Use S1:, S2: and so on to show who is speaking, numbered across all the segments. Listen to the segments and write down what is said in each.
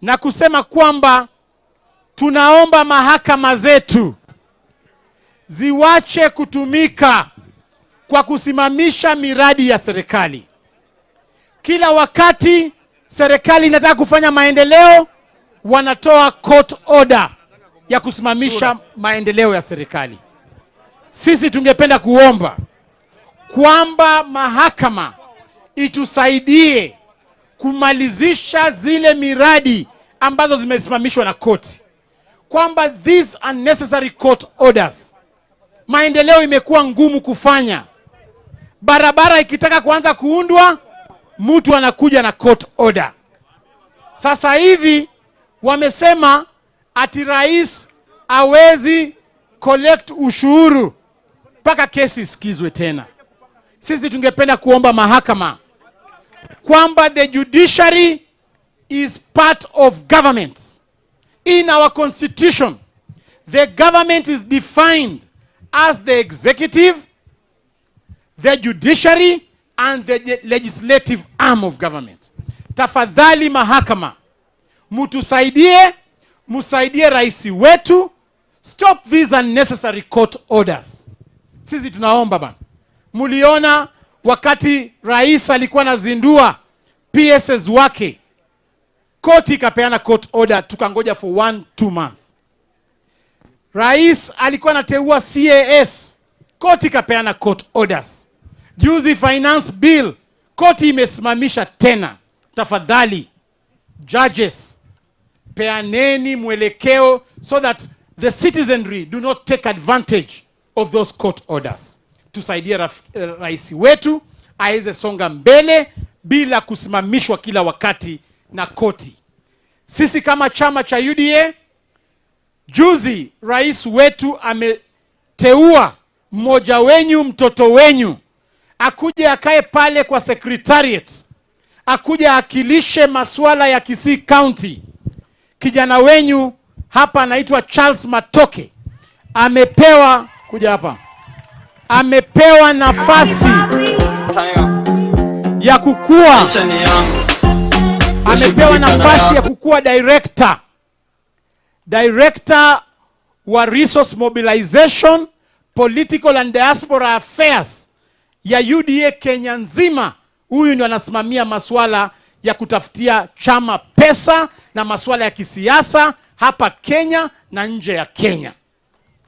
S1: Na kusema kwamba tunaomba mahakama zetu ziwache kutumika kwa kusimamisha miradi ya serikali. Kila wakati serikali inataka kufanya maendeleo, wanatoa court order ya kusimamisha maendeleo ya serikali. Sisi tungependa kuomba kwamba mahakama itusaidie kumalizisha zile miradi ambazo zimesimamishwa na koti, kwamba these unnecessary court orders, maendeleo imekuwa ngumu kufanya. Barabara ikitaka kuanza kuundwa, mtu anakuja na court order. Sasa hivi wamesema ati rais awezi collect ushuru mpaka kesi isikizwe tena. Sisi tungependa kuomba mahakama kwamba the judiciary is part of government. In our constitution, the government is defined as the executive, the judiciary and the legislative arm of government. Tafadhali mahakama, mutusaidie, musaidie rais wetu, stop these unnecessary court orders. Sisi tunaomba bana. Muliona wakati rais alikuwa anazindua PSs wake, koti ikapeana court order, tukangoja for 1-2 month. Rais alikuwa anateua CAS, koti ikapeana court orders. Juzi finance bill, koti imesimamisha tena. Tafadhali judges, peaneni mwelekeo so that the citizenry do not take advantage of those court orders. Tusaidie rais wetu aweze songa mbele bila kusimamishwa kila wakati na koti. Sisi kama chama cha UDA, juzi rais wetu ameteua mmoja wenyu, mtoto wenyu, akuje akae pale kwa secretariat, akuje akilishe masuala ya Kisii County. Kijana wenyu hapa anaitwa Charles Matoke, amepewa kuja hapa, amepewa nafasi ya kukua,
S2: Maisha ni yangu.
S1: Amepewa nafasi ya kukuwa director wa resource mobilization, political and diaspora affairs ya UDA Kenya nzima. Huyu ndio anasimamia masuala ya kutafutia chama pesa na masuala ya kisiasa hapa Kenya na nje ya Kenya.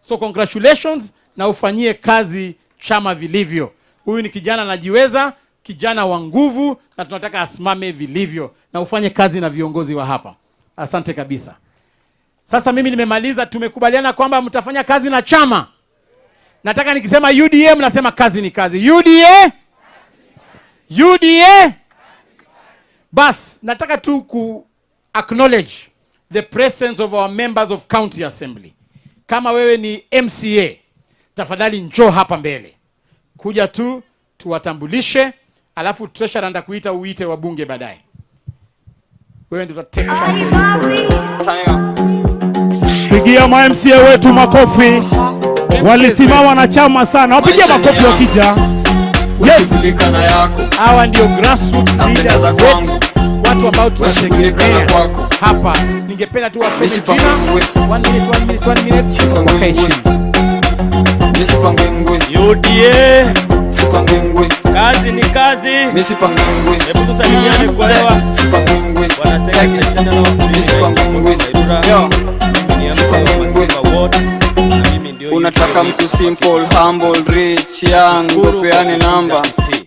S1: So congratulations na ufanyie kazi chama vilivyo. Huyu ni kijana anajiweza, kijana wa nguvu, na tunataka asimame vilivyo na ufanye kazi na viongozi wa hapa. Asante kabisa. Sasa mimi nimemaliza. Tumekubaliana kwamba mtafanya kazi na chama. Nataka nikisema UDA mnasema kazi ni kazi. UDA, UDA. Bas, nataka tu ku acknowledge the presence of our members of county assembly. Kama wewe ni MCA, tafadhali njoo hapa mbele, kuja tu tuwatambulishe, alafu treasurer atakuita uite wabunge baadaye. Wewe ndio utatake charge ya hiyo program.
S3: Pigia ma MCA wetu makofi, walisimama na chama sana, wapigie
S2: Maisha ni
S3: makofi
S2: yangu.
S3: wakija. Yes.
S2: Shughulika na yako.
S1: Hawa ndio grassroots
S2: Napenda za
S1: leaders wetu,
S2: kwangu.
S1: Watu ambao
S2: Washughulika na
S1: tunategemea
S2: kwako.
S1: Hapa. Ningependa tu wasome
S2: Misipangwe
S1: jina.
S2: ngwe.
S1: One minute, one minute, one minute.
S2: Sipangwe
S1: Wakae
S2: ngwe.
S1: chini.
S2: Misipangwe ngwe.
S4: UDA,
S2: Sipangwe ngwe.
S4: Kazi ni kazi.
S2: Misipangwe ngwe.
S4: Hebu tusalimiane kwa hewa.
S2: Sipangwe ngwe.
S4: Bwana Secretary General,
S2: Misipangwe ngwe.
S4: Mairura.
S2: Yo.
S4: Mimi ni MC wa Masimba Ward na mimi ndio
S2: Unataka
S4: UDA
S2: mtu simple, humble, rich, young,
S4: Shukuru kwa
S2: peane
S4: kukuja
S2: namba.
S4: Kisii.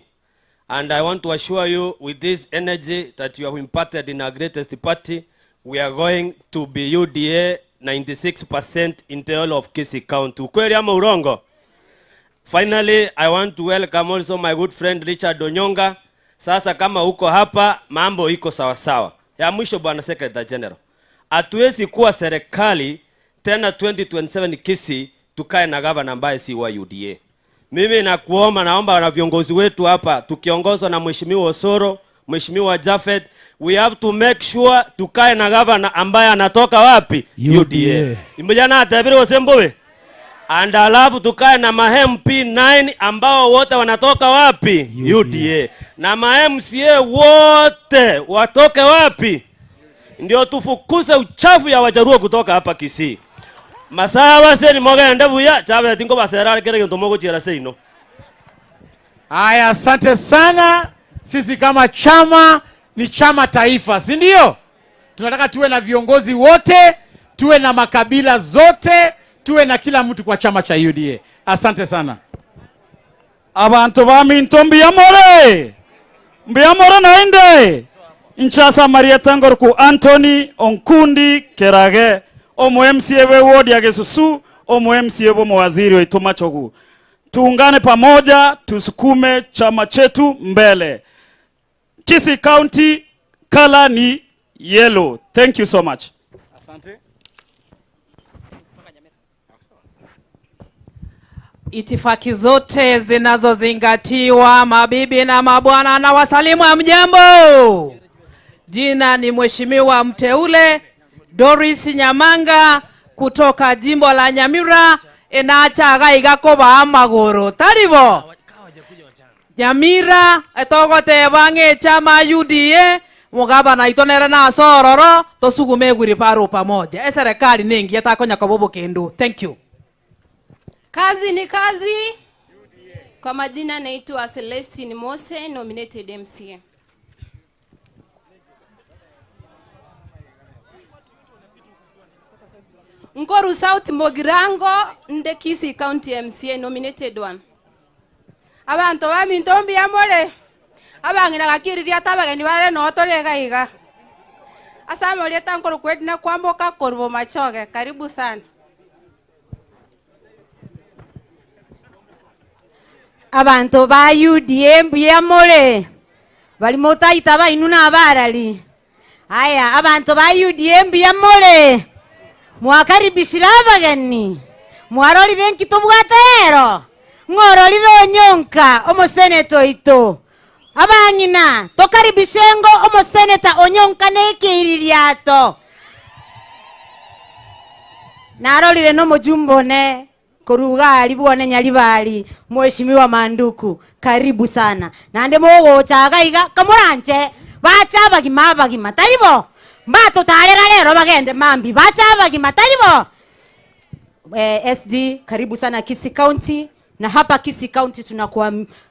S4: And I want to assure you, with this energy that you have imparted in our greatest party, we are going to be UDA 96% in the whole of Kisii County. Ukweli ama urongo? Finally, I want to welcome also my good friend Richard Onyonga. Sasa kama uko hapa, mambo iko sawa sawa. Ya mwisho, Bwana Secretary General, hatuwezi kuwa serikali tena 2027 Kisii tukae na gavana ambaye si wa UDA. Mimi nakuomba, naomba na viongozi wetu hapa tukiongozwa na Mheshimiwa Osoro, Mheshimiwa Jafet, we have to make sure tukae na gavana ambaye anatoka wapi?
S3: UDA.
S4: Imejana atabiri wasembowe. And alafu tukae na ma MP 9 ambao wote wanatoka wapi?
S3: UDA.
S4: UDA. Na ma MCA wote watoke wapi? Ndio tufukuze uchafu ya Wajaruo kutoka hapa Kisii. Masawa seni mogende buya chabe tingo basera kere kintu mogochiera seino.
S1: Haya, asante sana. Sisi kama chama ni chama taifa, si ndio? Tunataka tuwe na viongozi wote, tuwe na makabila zote, tuwe na kila mtu kwa chama cha UDA. Asante sana.
S3: Abantu ba minto mbiyamore. Mbiyamore nainde. Inchasa Maria Tangorku Anthony Onkundi Kerage omu MCA we ward ya Gesusu, omu MCA bo mwaziri wa Ituma Chogu. Tuungane pamoja tusukume chama chetu mbele. Kisii County color ni yellow. Thank you so much.
S1: Asante.
S5: Itifaki zote zinazozingatiwa, mabibi na mabwana, na wasalimu hamjambo. Jina ni Mheshimiwa Mteule Doris Nyamanga kutoka jimbo la Nyamira, enacha gaiga koba amagoro taribo Nyamira etogoteba ng'e chama UDA mugabana itonere na sororo tosugume gwiri paro pamoja e serikali ningi yatakonya kobobo kendo. Thank you.
S6: Kazi ni kazi. Kwa majina naitwa Celestine Mose, nominated MCA. Nkoru South Mogirango, Nde Kisii County MCA, nominated one.
S7: Abantu ba mintombi ya more. Abangina gakiriria tabageni bare no torega iga. Asamo tankoro kwedina kwamboka korbo machoge. Karibu sana.
S8: Abantu ba UDA mbuya more. Bali motaita ba inuna abarali. Aya, abantu ba UDA mbuya more. Mwakaribishira abageni. Mwarorire nkitobwatero. Ng'ororire onyonka omoseneto ito. Abang'ina tokaribishengo omoseneta onyonka nekeiririato. Narorire no mujumbo ne korugali bwone nyalibali Mheshimiwa Manduku, karibu sana. Nande mogochaga iga kamuranche bacha abagima abagima taribo. Mbato tarera lero bagende mambi bacha abagima taribo. SD karibu sana Kisii County. Na hapa Kisii County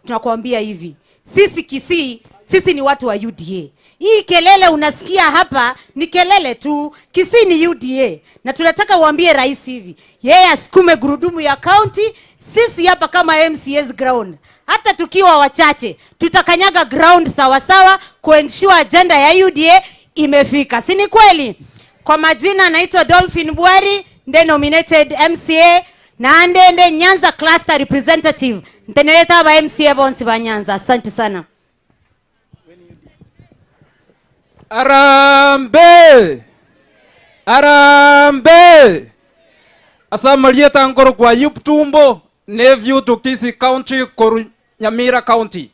S8: tunakuambia hivi. Sisi Kisii, sisi ni watu wa UDA. Hii kelele unasikia hapa ni kelele tu. Kisii ni UDA. Na tunataka uambie rais hivi. Yeye asukume gurudumu ya county. Sisi hapa kama MCAs ground. Hata tukiwa wachache, tutakanyaga ground sawa sawa kuensure agenda ya UDA imefika. Si ni kweli? Kwa majina naitwa Dolphin Bwari, nde nominated MCA. Na ndende Nyanza cluster representative. Nteneleta ba MCA bonsi ba Nyanza. Asante sana.
S9: Arambe. Arambe. Asamalieta ngoro kwa Yuptumbo, nephew to Kisii County, Koru Nyamira County.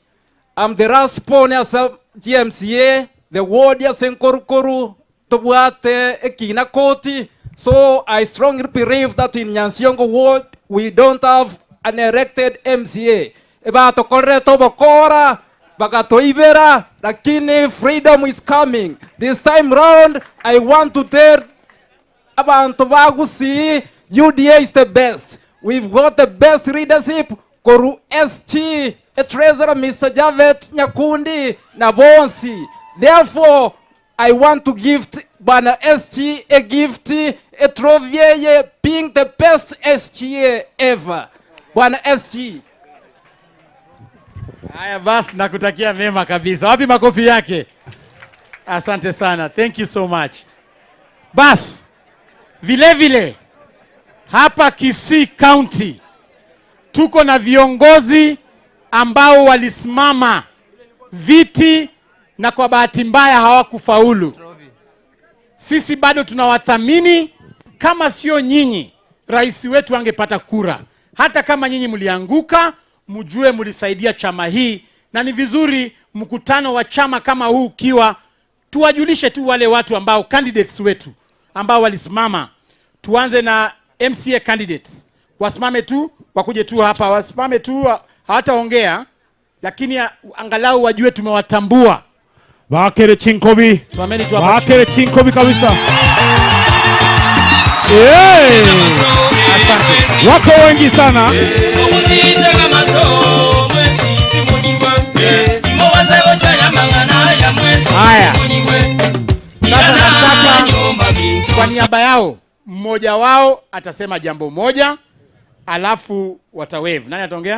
S9: I'm the last born as GMCA, the ward ya Senkorukoru, Tobwate, Ekina Koti. So I strongly believe that in Nyansiongo ward, we don't have an elected MCA. Eba tokore tobokora, bagatoibera, lakini freedom is coming. This time round, I want to tell abantu bagusi, UDA is the best. We've got the best leadership. Koru ST, a treasurer, Mr. Javet Nyakundi, Nabonsi. Therefore, I want to gift Bana ST a gift, a trophy, being the best STA ever. Bwana ST.
S1: Haya basi, nakutakia mema kabisa. Wapi makofi yake? Asante sana. Thank you so much. Bas, vile vile hapa Kisii County tuko na viongozi ambao walisimama viti na kwa bahati mbaya hawakufaulu. Sisi bado tunawathamini. Kama sio nyinyi, rais wetu angepata kura. Hata kama nyinyi mlianguka, mjue mlisaidia chama hii. Na ni vizuri mkutano wa chama kama huu ukiwa, tuwajulishe tu wale watu ambao candidates wetu ambao walisimama. Tuanze na MCA candidates. Wasimame tu, wakuje tu hapa, wasimame tu, hawataongea, lakini angalau wajue tumewatambua.
S3: Bakere chinkobi.
S1: Simameni tu hapa.
S3: Bakere chinkobi kabisa. Hey!
S1: Asante.
S3: Wako wengi sana.
S1: Haya. Sasa nataka kwa niaba yao mmoja wao atasema jambo moja, alafu watawave. Nani ataongea?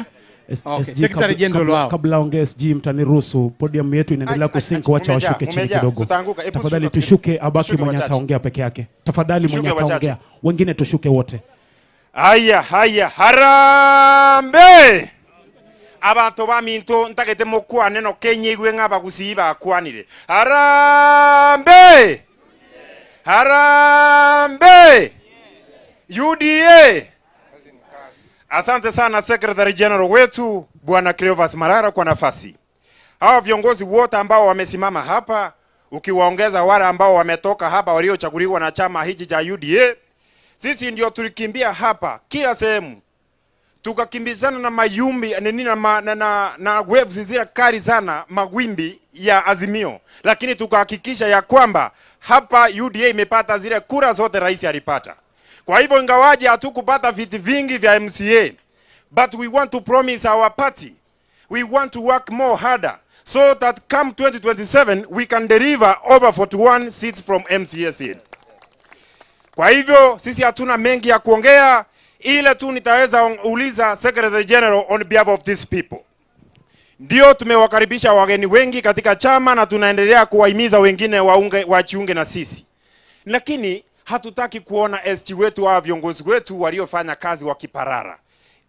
S1: Okay.
S3: SG,
S1: Secretary General wao.
S3: Kabla ongee SG, mtaniruhusu podium yetu inaendelea kusink, wacha
S10: Mumejaa,
S3: washuke chini
S10: mumejaa.
S3: kidogo.
S10: Tutaanguka. Hebu
S3: Tafadhali
S10: tushuke.
S3: tushuke, abaki
S10: Tushuke
S3: mwenye
S10: wachache.
S3: ataongea peke yake. Tafadhali
S10: Tushuke
S3: mwenye
S10: wachache.
S3: ataongea, wengine tushuke wote.
S10: Haya, haya, harambe abantu baminto ntagete mukwane no Kenya igwe ng'abagusi bakwanire. Harambe, harambe UDA. Asante sana Secretary General wetu Bwana Cleophas Malala kwa nafasi. Hawa viongozi wote ambao wamesimama hapa, ukiwaongeza wale ambao wametoka hapa waliochaguliwa na chama hichi cha UDA, sisi ndio tulikimbia hapa kila sehemu, tukakimbizana na mayumbi nini na, ma, na, na, na waves zile kali sana, mawimbi ya Azimio, lakini tukahakikisha ya kwamba hapa UDA imepata zile kura zote rais alipata. Kwa hivyo ingawaje hatukupata viti vingi vya MCA, but we want to promise our party, we want to work more harder so that come 2027 we can deliver over 41 seats from MCA seat. Kwa hivyo sisi hatuna mengi ya kuongea, ile tu nitaweza uliza Secretary General on behalf of these people. Ndio tumewakaribisha wageni wengi katika chama na tunaendelea kuwahimiza wengine wajiunge na sisi, lakini hatutaki kuona SG wetu au viongozi wetu waliofanya kazi wakiparara.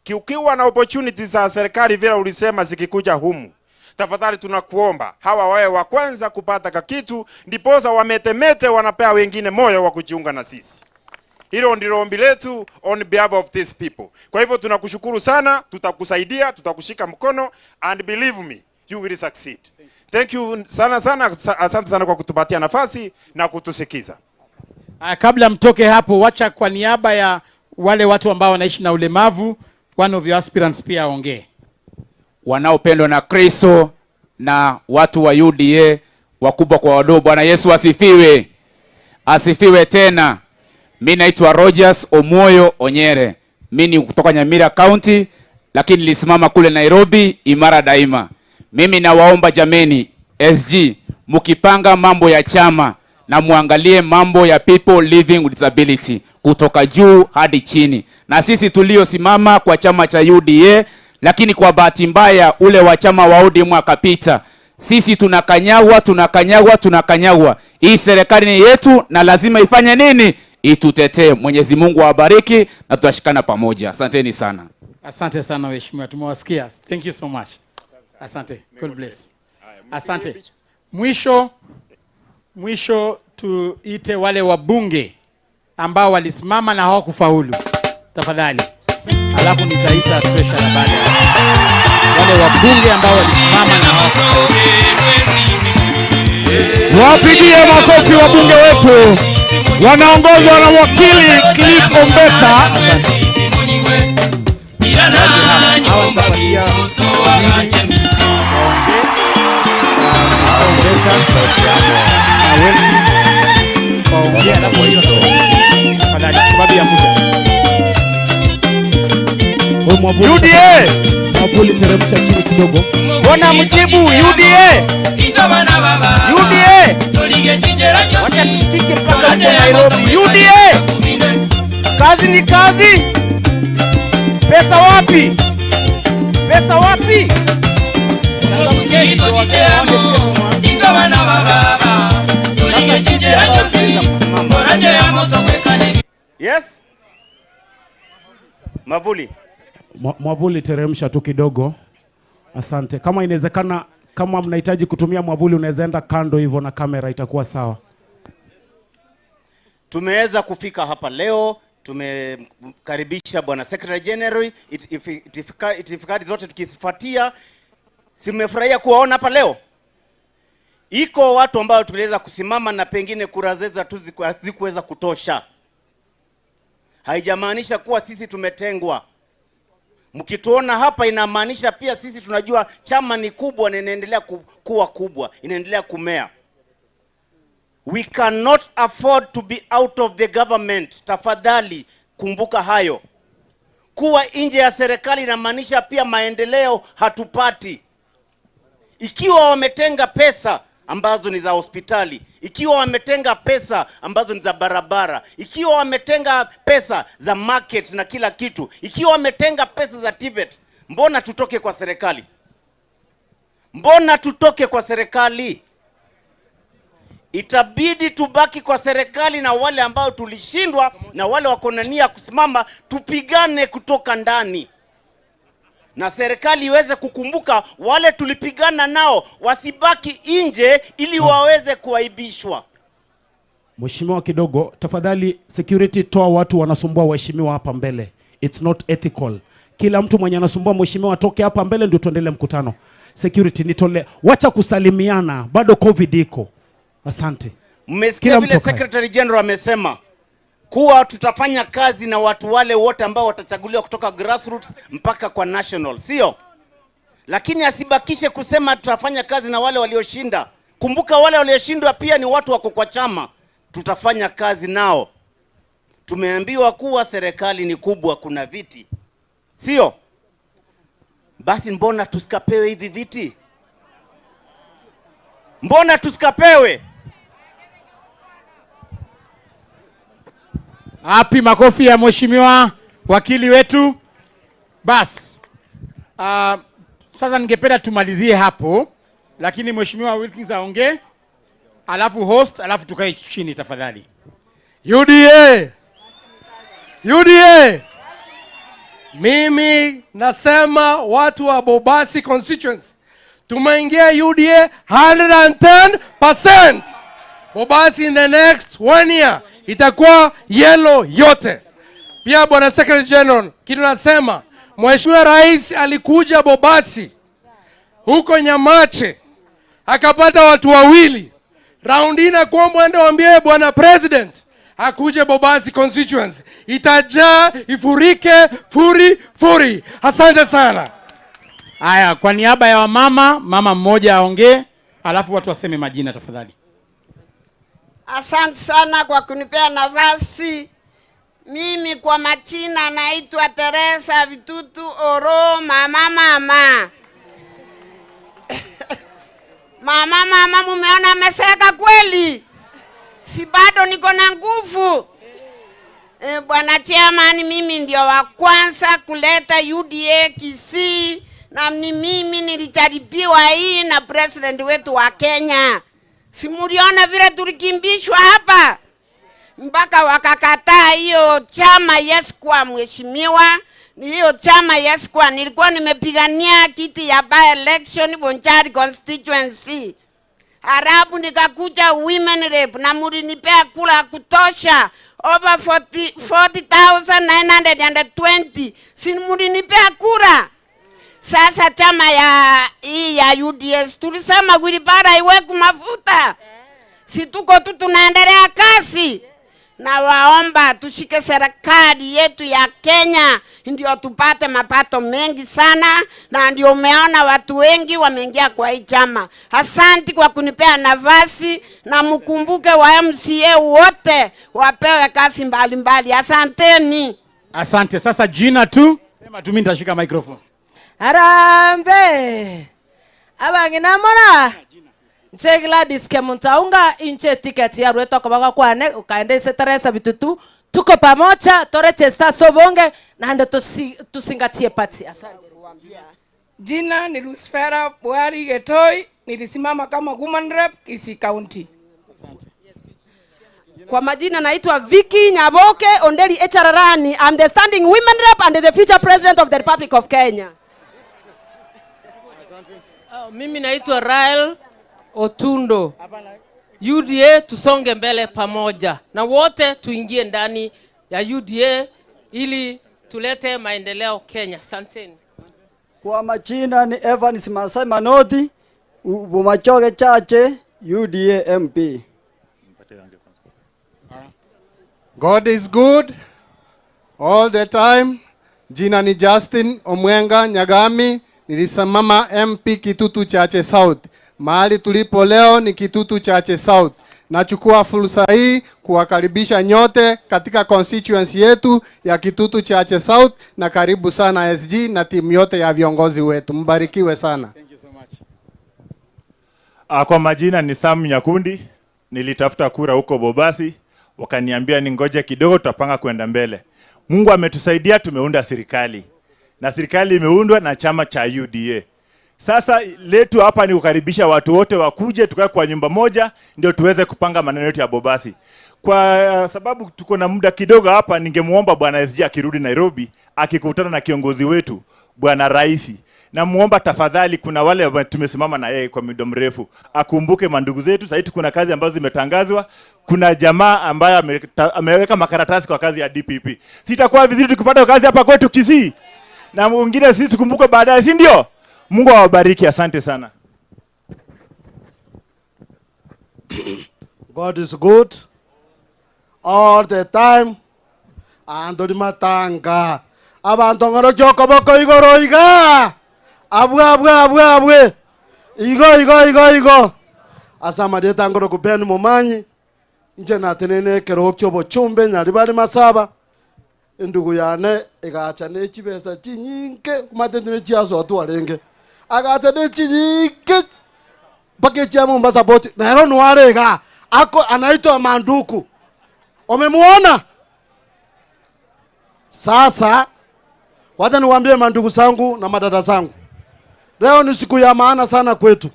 S10: Kiukiwa na opportunity za serikali vile ulisema zikikuja humu, tafadhali tunakuomba hawa wawe wa kwanza kupata kakitu, ndiposa wametemete wanapea wengine moyo wa kujiunga na sisi. Hilo ndilo ombi letu on behalf of these people. Kwa hivyo tunakushukuru sana, tutakusaidia, tutakushika mkono and believe me, you will succeed. Thank you sana sana, asante sana kwa kutupatia nafasi na kutusikiza.
S1: Kabla mtoke hapo, wacha kwa niaba ya wale watu ambao wanaishi na ulemavu, one of your aspirants pia aongee.
S11: Wanaopendwa na Kristo na watu wa UDA, wakubwa kwa wadogo, Bwana Yesu asifiwe. Asifiwe tena. Mi naitwa Rogers Omoyo Onyere. Mi ni kutoka Nyamira County, lakini nilisimama kule Nairobi imara daima. Mimi nawaomba jameni, SG, mkipanga mambo ya chama na muangalie mambo ya people living with disability kutoka juu hadi chini. Na sisi tuliosimama kwa chama cha UDA, lakini kwa bahati mbaya ule wa chama wa ODM akapita. Sisi tunakanyagwa, tunakanyagwa, tunakanyagwa. Hii serikali ni yetu na lazima ifanye nini? Itutetee. Mwenyezi Mungu awabariki na tutashikana pamoja. Asanteni sana.
S1: Asante sana waheshimiwa, tumewasikia. Thank you so much. Asante. God bless. Asante. Mwisho tuite wale wabunge ambao walisimama na hawakufaulu. Tafadhali. Alafu nitaita treasurer baada. Wale wabunge ambao walisimama na hawakufaulu.
S3: Wapigie makofi wabunge wetu. Wanaongozwa na wakili Cliff Ombeta.
S1: Hawa nitapatia waongee. Ombeta na Welfrey waongee, alafu hiyo tafadhali, kwa sababu ya muda.
S3: UDA. Mwavuli teremsha chini kidogo.
S12: Mbona mjibu UDA? UDA. Wacha tusikike mpaka huko Nairobi. UDA. Kazi ni kazi. Pesa wapi? Pesa wapi?
S13: Yes? Mavuli.
S3: Mwavuli teremsha tu kidogo. Asante. Kama inawezekana, kama mnahitaji kutumia mwavuli unaweza enda kando hivyo na kamera itakuwa sawa.
S13: Tumeweza kufika hapa leo, tumemkaribisha Bwana Secretary General, itifakari zote tukizifuatia. Simefurahia kuwaona hapa leo. Iko watu ambao tuliweza kusimama na pengine kura zetu hazikuweza kutosha. Haijamaanisha kuwa sisi tumetengwa. Mkituona hapa inamaanisha pia sisi tunajua chama ni kubwa na inaendelea kuwa kubwa, inaendelea kumea. We cannot afford to be out of the government. Tafadhali kumbuka hayo. Kuwa nje ya serikali inamaanisha pia maendeleo hatupati. Ikiwa wametenga pesa ambazo ni za hospitali, ikiwa wametenga pesa ambazo ni za barabara, ikiwa wametenga pesa za market na kila kitu, ikiwa wametenga pesa za TVET, mbona tutoke kwa serikali? Mbona tutoke kwa serikali? Itabidi tubaki kwa serikali, na wale ambao tulishindwa na wale wako na nia kusimama, tupigane kutoka ndani, na serikali iweze kukumbuka wale tulipigana nao wasibaki nje ili waweze kuaibishwa.
S3: Mheshimiwa kidogo, tafadhali security, toa watu wanasumbua waheshimiwa hapa mbele. It's not ethical. Kila mtu mwenye anasumbua mheshimiwa atoke hapa mbele ndio tuendelee mkutano. Security nitole, wacha kusalimiana, bado COVID iko. Asante.
S13: Mmesikia vile Secretary General amesema kuwa tutafanya kazi na watu wale wote ambao watachaguliwa kutoka grassroots mpaka kwa national, sio? Lakini asibakishe kusema tutafanya kazi na wale walioshinda. Kumbuka wale walioshindwa pia ni watu wako kwa chama. Tutafanya kazi nao. Tumeambiwa kuwa serikali ni kubwa, kuna viti, sio? Basi mbona tusikapewe hivi viti? Mbona tusikapewe?
S1: Hapi makofi ya mheshimiwa wakili wetu. Bas. Sasa ningependa tumalizie hapo, lakini mheshimiwa Wilkins aongee, alafu host, alafu tukae chini tafadhali.
S14: UDA. UDA. Mimi nasema watu wa Bobasi constituency tumeingia UDA 110%. Bobasi in the next 1 year itakuwa yellow yote. Pia bwana Secretary General, kitu nasema, Mheshimiwa Rais alikuja Bobasi huko Nyamache akapata watu wawili. Round hii nakuomba ende waambie bwana President akuje Bobasi constituency, itajaa ifurike furi furi. Asante sana.
S1: Haya, kwa niaba ya wamama, mama mmoja aongee, alafu watu waseme majina tafadhali.
S15: Asante sana kwa kunipea nafasi. Mimi kwa majina naitwa Teresa Vitutu Oro, mama mama. Mama mama, mumeona ameseka kweli? Si bado niko na nguvu. Bwana Chairman, mimi ndio wa kwanza kuleta UDA Kisii, na ni mimi nilijaribiwa hii na president wetu wa Kenya. Si muliona vile tulikimbishwa hapa mpaka wakakataa hiyo chama yes kwa mheshimiwa. Hiyo chama yes kwa nilikuwa nimepigania kiti ya by election Bonchari constituency. Halafu nikakuja women rep na mulinipea kula kutosha over 40,920. Si mulinipea kura. Sasa chama ya hii ya UDS tulisema wheelbarrow iweke mafuta. Si tuko tu tunaendelea kazi. Na waomba tushike serikali yetu ya Kenya ndio tupate mapato mengi sana, na ndio umeona watu wengi wameingia kwa hii chama. Asante kwa kunipea nafasi, na mkumbuke wa MCA wote wapewe kazi mbalimbali. Asanteni.
S1: Asante. Sasa jina tu, sema tu mimi nitashika microphone.
S16: Harambe. Abangina mora. Nche Gladys Kemuntaunga inche ticket ya Ruto kwa baka kwane ukaende Teresa Bitutu, tuko pamoja torechesta sobonge na ndo tusingatie party. Asante.
S17: Jina ni Lucifera Bwari Getoi, nilisimama kama woman rep Kisii County.
S18: Kwa majina naitwa Vicky Nyaboke Ondeli Echararani. I'm the standing women rep and the future president of the Republic of Kenya.
S19: Mimi naitwa Rael Otundo. UDA tusonge mbele pamoja na wote tuingie ndani ya UDA ili tulete maendeleo Kenya. Asanteni.
S20: Kwa majina ni Evans Masai Manoti, Bomachoge Chache, UDA MP.
S21: God is good all the time. Jina ni Justin Omwenga Nyagami, nilisimama MP Kitutu Chache South. Mahali tulipo leo ni Kitutu Chache South. Nachukua fursa hii kuwakaribisha nyote katika constituency yetu ya Kitutu Chache South, na karibu sana SG na timu yote ya viongozi wetu. Mbarikiwe sana.
S22: Kwa majina ni Sam Nyakundi. Nilitafuta kura huko Bobasi, wakaniambia ningoje kidogo, tutapanga kwenda mbele. Mungu ametusaidia, tumeunda serikali, na serikali imeundwa na chama cha UDA. Sasa letu hapa ni kukaribisha watu wote wakuje, tukae kwa nyumba moja, ndio tuweze kupanga maneno yetu ya Bobasi. Kwa sababu tuko na muda kidogo hapa, ningemuomba Bwana SG akirudi Nairobi, akikutana na kiongozi wetu Bwana Raisi, namuomba tafadhali, kuna wale ambao tumesimama na yeye kwa muda mrefu, akumbuke mandugu zetu. Sasa kuna kazi ambazo zimetangazwa, kuna jamaa ambaye ameweka makaratasi kwa kazi ya DPP. Sitakuwa vizuri tukipata kazi hapa kwetu Kisii, na mwingine sisi tukumbuke baadaye, si ndio? Mungu awabariki, asante sana.
S23: God is good all the time. Andori matanga abantu ngoro kyokoboko igoro iga abwe abwe abwe abwe igo igo igo igo asamarieta ngoro kubeni mumanyi nje natenene kero kyobo chumbe nyari bari masaba endugu yane igacha ne chibesa chinyinge kumatendene chiazo atwarenge agacha ne chinyinge pakechi ya Mombasa boti na hero nuarega ako anaitwa Manduku. Umemuona? Sasa wacha niwaambie mandugu zangu na madada zangu, leo ni siku ya maana sana kwetu.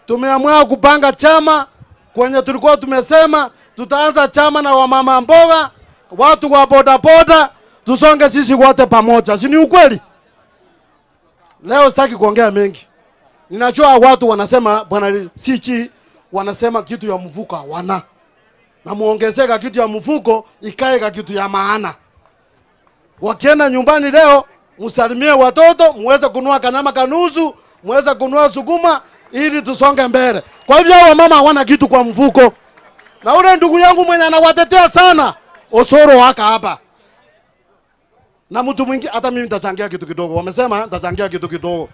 S23: Tumeamua kupanga chama kwenye tulikuwa tumesema tutaanza chama na wamama mboga, watu wa boda boda, tusonge sisi wote pamoja. Si ni ukweli? Leo sitaki kuongea mengi. Ninajua watu wanasema bwana Sichi, wanasema kitu ya mvuko hawana. Na muongezeka kitu ya mfuko ikae kitu ya maana. Wakienda nyumbani leo, msalimie watoto, muweze kununua kanyama kanusu, muweze kununua sukuma ili tusonge mbele. Kwa hivyo hao mama hawana kitu kwa mfuko. Na ule ndugu yangu mwenye anawatetea sana, Osoro waka hapa. Na mtu mwingi hata mimi nitachangia kitu kidogo. Wamesema nitachangia kitu kidogo.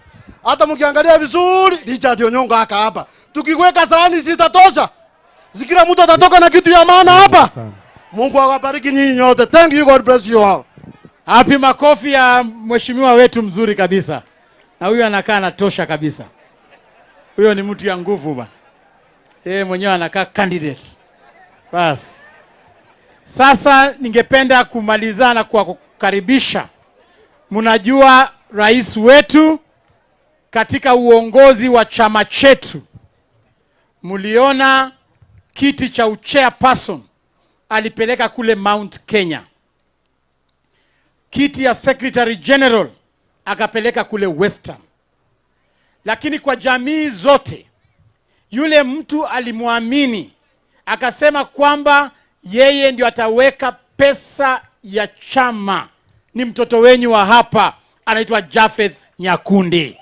S23: Hata mkiangalia vizuri, Richard Onyongo haka hapa. Tukiweka sahani zitatosha. Zikira mtu atatoka na kitu ya maana hapa. Mungu awabariki nyinyi nyote. Thank you, God bless you all.
S1: Hapi makofi ya mheshimiwa wetu mzuri kabisa. Na huyu anakaa anatosha kabisa. Huyo ni mtu ya nguvu bwana. Yeye mwenyewe anakaa candidate. Bas. Sasa ningependa kumalizana kwa kukaribisha. Mnajua rais wetu katika uongozi wa chama chetu, mliona kiti cha chairperson alipeleka kule Mount Kenya. Kiti ya Secretary General akapeleka kule Western. Lakini kwa jamii zote, yule mtu alimuamini, akasema kwamba yeye ndio ataweka pesa ya chama. Ni mtoto wenyu wa hapa, anaitwa Japheth Nyakundi.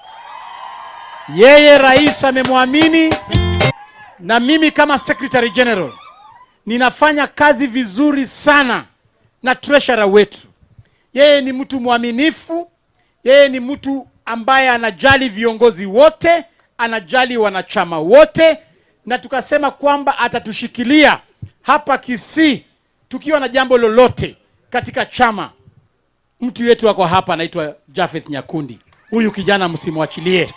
S1: Yeye rais amemwamini, na mimi kama Secretary General ninafanya kazi vizuri sana na treasurer wetu. Yeye ni mtu mwaminifu, yeye ni mtu ambaye anajali viongozi wote, anajali wanachama wote, na tukasema kwamba atatushikilia hapa Kisii tukiwa na jambo lolote katika chama. Mtu yetu wako hapa anaitwa Japheth Nyakundi. Huyu kijana msimwachilie.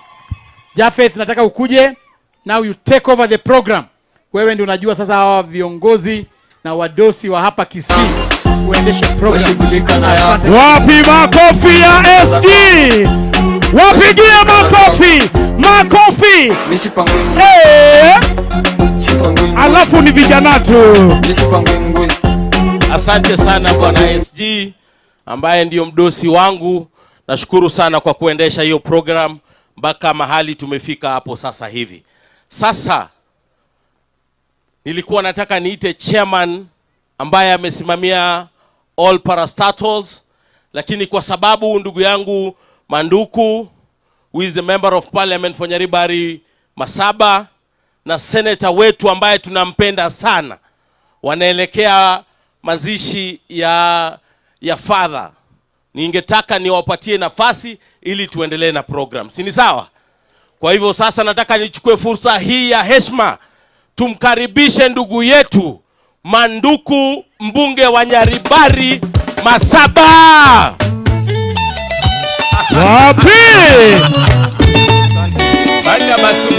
S1: Japheth, nataka ukuje now you take over the program. Wewe ndio unajua sasa hawa viongozi na wadosi wa hapa Kisii uendeshe program.
S3: Wapi makofi ya SG? Wapigie makofi, makofi. Hey. Alafu ni vijana tu.
S24: Asante sana bwana SG ambaye ndio mdosi wangu. Nashukuru sana kwa kuendesha hiyo program mpaka mahali tumefika hapo sasa hivi. Sasa nilikuwa nataka niite chairman ambaye amesimamia all parastatals, lakini kwa sababu ndugu yangu Manduku, who is the member of parliament for Nyaribari Masaba, na senator wetu ambaye tunampenda sana, wanaelekea mazishi ya father. Ningetaka niwapatie nafasi ili tuendelee na program. Si ni sawa? Kwa hivyo sasa nataka nichukue fursa hii ya heshima tumkaribishe ndugu yetu Manduku, mbunge wa Nyaribari Masaba.
S3: Wapi?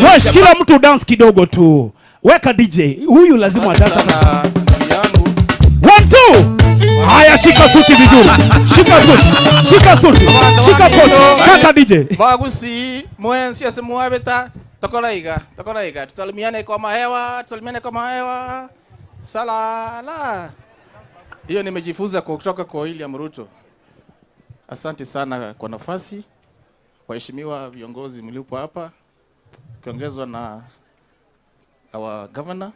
S3: Wesh, kila mtu dance kidogo tu. Weka DJ. Huyu lazima dance. 1 2. Haya, shika suti vizuri. Shika suti. Shika suti. Shika koti. Kata DJ.
S2: Bagusi mwensi asimuabeta tokolaiga, tokolaiga. Tusalimiane kwa mahewa, tusalimiane kwa mahewa. Salala. Hiyo nimejifunza kutoka kwa William Ruto. Asante sana kwa nafasi. Waheshimiwa viongozi mliopo hapa, kiongezwa na our governor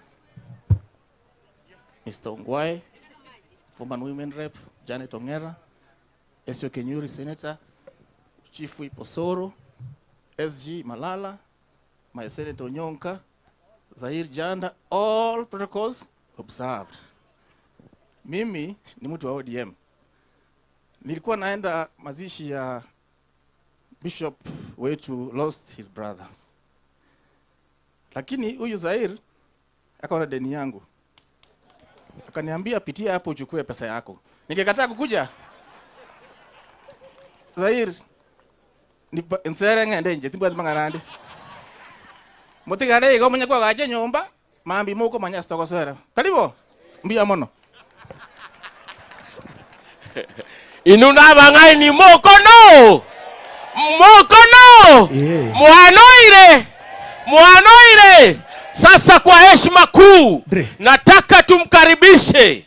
S2: Mr. Ongwae, former women rep Janet Ongera, Esio Kenyuri senator, Chief Iposoro, SG Malala, my Senator Onyonka, Zahir Janda, all protocols observed. Mimi ni mtu wa ODM. Nilikuwa naenda mazishi ya bishop wetu lost his brother. Lakini huyu Zahir akaona deni yangu. Akaniambia pitia hapo uchukue pesa yako. Ningekataa kukuja. Zahir ni nsere ngende nje timbwa mangarande. Mutigare igo munye kwa gache nyumba mambi muko manya stokosera. Karibu. Mbia mono.
S24: Inuna bangai ni mokono. Mokono. Yeah. Mwanoire. Mwanoire. Sasa kwa heshima kuu nataka tumkaribishe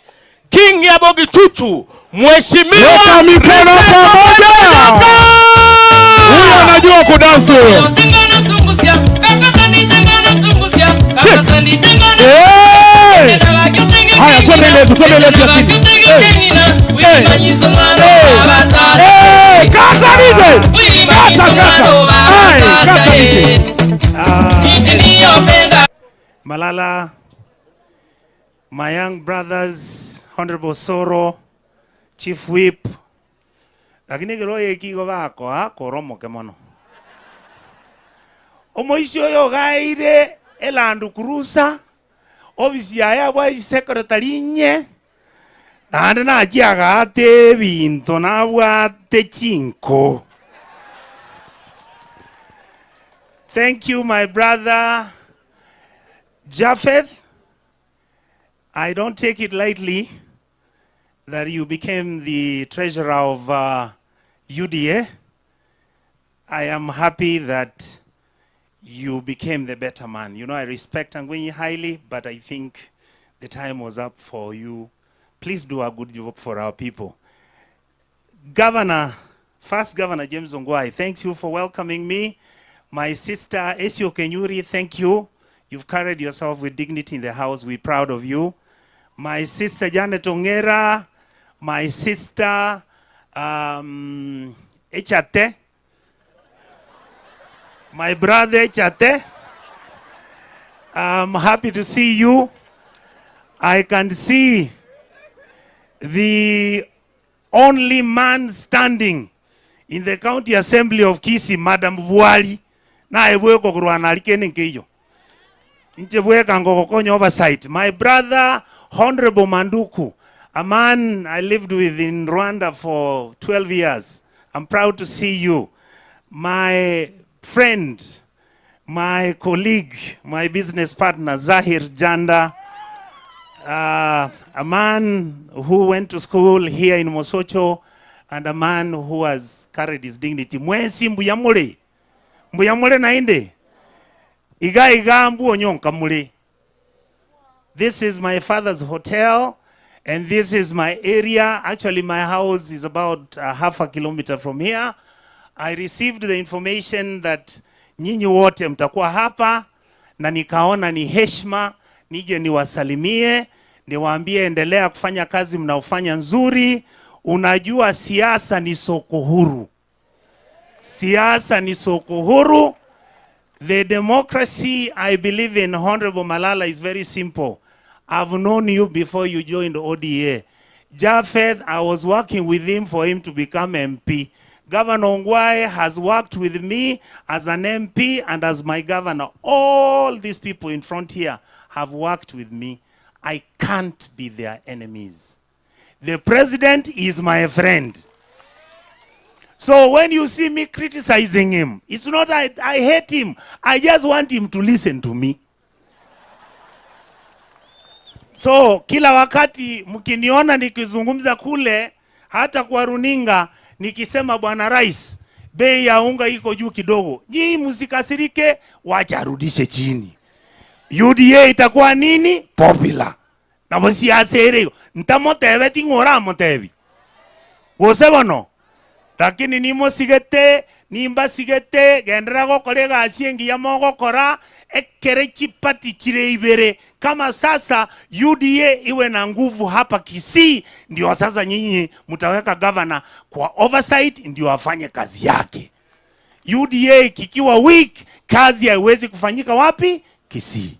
S24: King ya Bogichuchu, Mheshimiwa.
S3: Weka mikono pamoja. Huyu anajua kudansi huyo. Haya, twende letu, twende letu ya chini. Kata DJ. Kata kata. Hey, kata DJ.
S4: Malala, my young brothers, Honorable Soro, Chief Whip, lakini kiroye kigo bako ha koromoke mono. Omoishi oyo gaire elandu kurusa, ofisi yaya bwa secretary nye, naende nachiagate binto nabwate chinko. Thank you, my brother Japheth. I don't take it lightly that you became the treasurer of UDA. I am happy that you became the better man. You know, I respect Angwenyi highly, but I think the time was up for you. Please do a good job for our people. Governor, First Governor James Ongwae, thank you for welcoming me. My sister Esio Kenyuri, thank you. You've carried yourself with dignity in the house. We're proud of you. My sister Janet Ongera, my sister Echate, my brother Echate, I'm happy to see you. I can see the only man standing in the county assembly of Kisii, Madam Bwali, na ebweko kurwana alikene nkeyo. Nchebweka ngokokonya oversight. My brother, Honorable Manduku, a man I lived with in Rwanda for 12 years. I'm proud to see you. My friend, my colleague, my business partner, Zahir Janda, a man who went to school here in Mosocho, and a man who has carried his dignity. Mwensi mbuyamule. Mbuyamule nainde. Iga iga mbu onyonka mule. This is my father's hotel, and this is my area. Actually, my house is about half a kilometer from here. I received the information that nyinyi wote mtakuwa hapa, na nikaona ni heshima nije niwasalimie, niwaambie endelea kufanya kazi mnaofanya nzuri. Unajua siasa ni soko huru. Siasa ni soko huru. The democracy I believe in, Honorable Malala, is very simple. I've known you before you joined ODA. Japheth, I was working with him for him to become MP. Governor Ongwae has worked with me as an MP and as my governor. All these people in front here have worked with me. I can't be their enemies. The president is my friend. So when you see me criticizing him, it's not I hate him. I just want him to listen to me. So kila wakati mkiniona nikizungumza kule, hata kwa runinga, nikisema Bwana Rais, bei ya unga iko juu kidogo, nyinyi msikasirike, wacha arudishe chini. UDA itakuwa nini? Popular. Na msiasere ntamotebe tingora motebi. Gosebono. Lakini nimosigete, nimbasigete, gendera gokora egasi engiya mogokora, ekere chipati chire ibere. Kama sasa UDA iwe na nguvu hapa Kisii, ndio sasa nyinyi mtaweka governor kwa oversight, ndio afanye kazi yake. UDA kikiwa weak, kazi haiwezi kufanyika wapi? Kisii.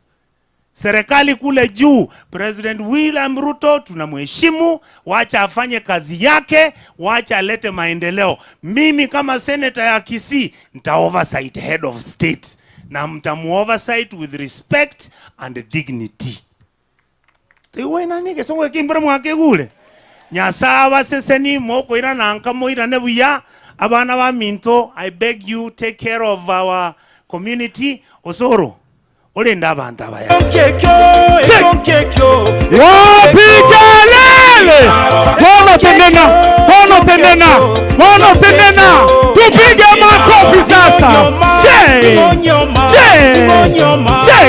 S4: Serikali kule juu, President William Ruto tunamheshimu, wacha afanye kazi yake, wacha alete maendeleo. Mimi kama senator ya Kisii nita oversight head of state, na mtamu oversight with respect and dignity. Tiwe nani kesongwe kimbra mwake gule. Nyasawa seseni moko ira nanka moira nebuya abana ba minto, I beg you, take care of our community. Osoro olenda abantu abaya.
S5: Wapikelele! Bono tenena, bono tenena, bono tenena. Tupige makofi sasa. Che! Che! Che!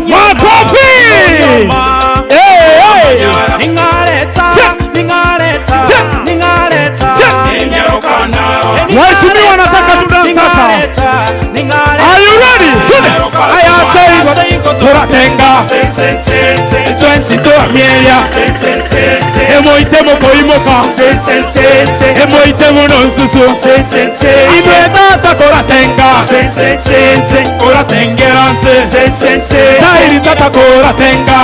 S5: Makofi! Hey, hey! Mheshimiwa, nataka tudansi sasa. Are you ready? Aya say toratenga. Twensito mielia. Emoitemo koimoka. Emoitemo nonsusu. Imwetata koratenga. Koratengeranse. Tairi tata koratenga.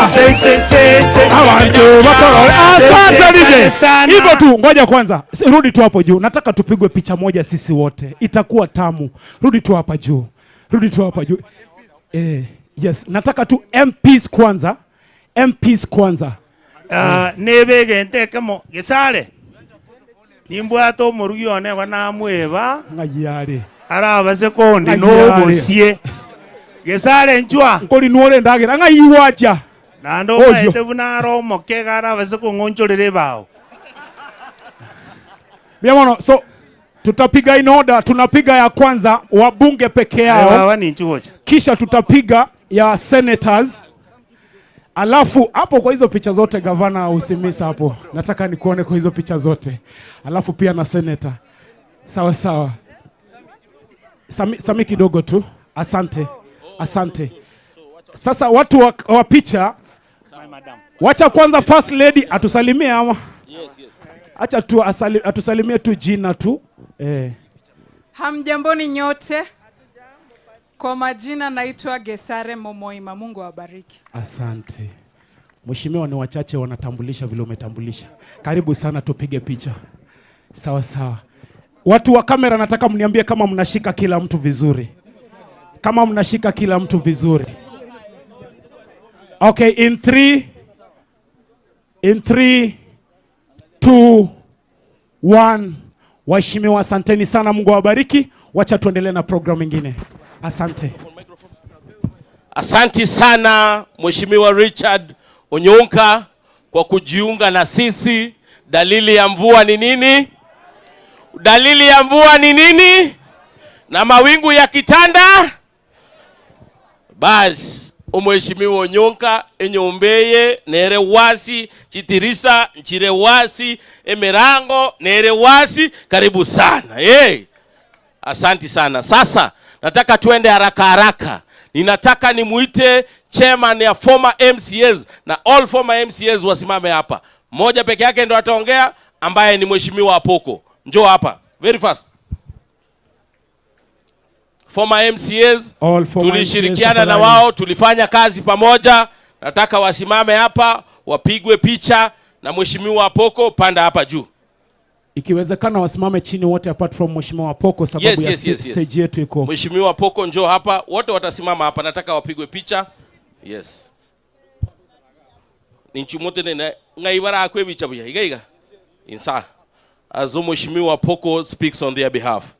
S5: Awanjo bakorore. Asante DJ. Hivyo tu, ngoja kwanza. Rudi tu hapo juu. Nataka tupigwe picha moja sisi wote. Itakuwa tamu. Rudi tu hapa juu. Rudi tu hapa juu. Yes, nataka tu MPs kwanza. MPs kwanza.
S4: Nebege ntekemo gesare. Nimbwato murugi one wanamweba.
S5: Ngayare.
S4: Araba sekondi no bosie. Gesare nchwa.
S5: Nkoli nuore ndagira ngayiwacha.
S4: Nando maete bunaro mokega araba sekongonchorere bao.
S5: Biamono, so tutapiga in order, tunapiga ya kwanza wabunge peke yao. Kisha tutapiga ya senators. Alafu hapo kwa hizo picha zote gavana usimisa hapo. Nataka nikuone kwa hizo picha zote. Alafu pia na senator. Sawa sawa. Sami kidogo tu. Asante. Asante. Sasa watu wa picha, wacha kwanza first lady atusalimie ama. Acha tu atusalimie tu jina tu.
S6: Hamjamboni nyote. Kwa majina naitwa Gesare Momoima. Mungu awabariki.
S5: Asante. Mheshimiwa, ni wachache wanatambulisha vile umetambulisha. Karibu sana, tupige picha. Sawa sawa. Watu wa kamera nataka mniambie kama mnashika kila mtu vizuri. Kama mnashika kila mtu vizuri. Okay, in 3 2 1. Waheshimiwa, asanteni sana, Mungu awabariki. Wacha tuendelee na program nyingine. Asante.
S24: Asante sana Mheshimiwa Richard Onyonka kwa kujiunga na sisi. Dalili ya mvua ni nini? Dalili ya mvua ni nini? Na mawingu ya kitanda? Bas, Mheshimiwa Onyonka enyombeye nere wasi chitirisa nchire wasi emerango nere wasi, karibu sana. Hey. Asante sana. Sasa nataka tuende haraka haraka. Ninataka nimuite chairman ya former MCAs na all former MCAs wasimame hapa. Mmoja peke yake ndo ataongea, ambaye ni Mheshimiwa Apoko. Njoo hapa very fast. Former MCAs, tulishirikiana na wao, tulifanya kazi pamoja. Nataka wasimame hapa wapigwe picha na Mheshimiwa Poko. Panda hapa juu.
S5: Ikiwezekana wasimame chini wote apart from Mheshimiwa Poko sababu
S24: Yes,
S5: ya
S24: yes, yes, yes.
S5: stage yetu iko.
S24: Mheshimiwa Poko njoo hapa, wote watasimama hapa, nataka wapigwe picha. Yes. Ninchumote nene ngaibara akwe bicha buya. Iga iga. Insa. As Mheshimiwa Poko speaks on their behalf.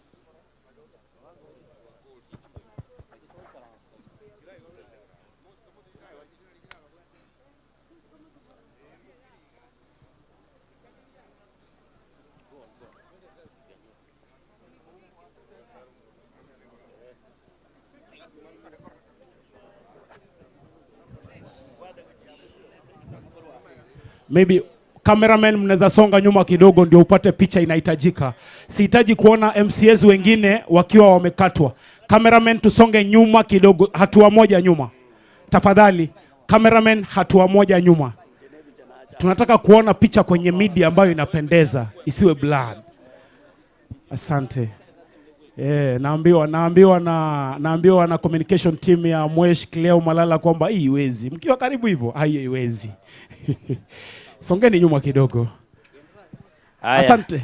S5: Maybe cameraman mnaweza songa nyuma kidogo ndio upate picha inahitajika. Sihitaji kuona MCAs wengine wakiwa wamekatwa. Cameraman tusonge nyuma kidogo, hatua moja nyuma. Tafadhali cameraman, hatua moja nyuma. Tunataka kuona picha kwenye media ambayo inapendeza, isiwe blurred. Asante. Naambiwa na communication team ya Mwesh Cleo Malala kwamba hii iwezi. Mkiwa karibu hivyo, haiwezi. Songeni nyuma kidogo.
S7: Aya.
S5: Asante.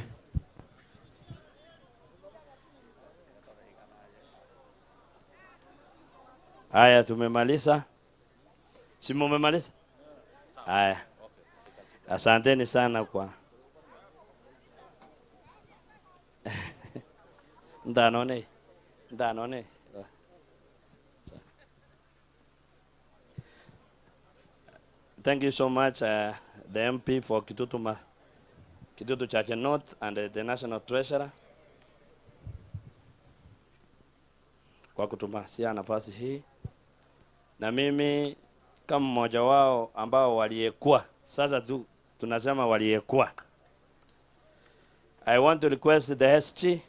S7: Haya, tumemaliza. Si mumemaliza? Haya. Asanteni sana kwa Ndanone. Ndanone. Thank you so much, the MP for Kitutu Chache North and the National Treasurer kwa kutupatia nafasi hii. Na mimi kama mmoja wao ambao waliyekuwa, sasa tu tunasema waliyekuwa, I want to request the SG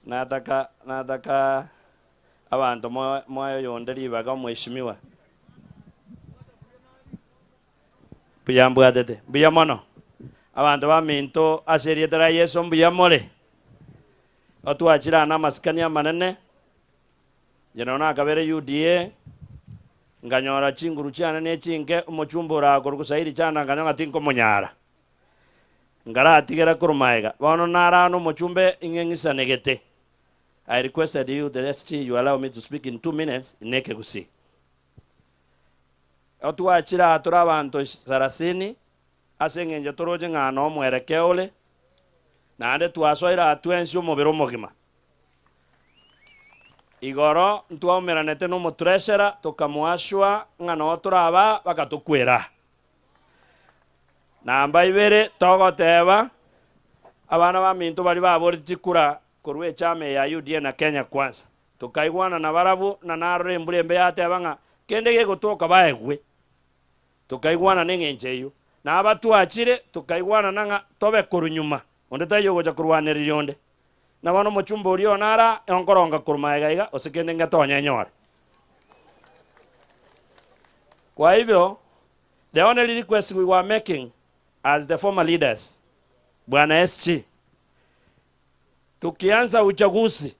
S7: nataka abantu moyo yonderi baga mheshimiwa buyambwa tete buya mono abantu baminto aserietera Yesu mbuya more otwachira na masikania manene jenona kabere UDA nganyora chinguru chana ne chinke omuchumbura korukusairi chana nganyonga tinko munyara ngaratigera kurumaega bono narano muchumbe ing'eng'isanegete. I requested you, the ST, you allow me to speak in 2 minutes, neke gusi. Otuachira atura abantu sarasini, aseng'enjo toroje ng'ano mwerekeole, naende twasoira atwensi omobere omogima. Igoro, ntwaumeranete n'omotresera, tokamuashwa, ng'ano otoraba, bakatokwera. Namba ibere, togoteba, abana baminto bari babori chikura, korwe chame ya UDA na Kenya Kwanza. Tukaigwana na barabu na narore mburembe yatebanga kende gegotoka baegwe. Tukaigwana n'engenche eyo. Na abatwachire tukaigwana nanga tobe korunyuma. Onde tayo gocha kurwaneriria onde. Na bono mochumba orio nara onkoronga kurmaega iga osekende ngatonya nyore. Kwa hivyo the only request we were making as the former leaders, Bwana SG, tukianza uchaguzi,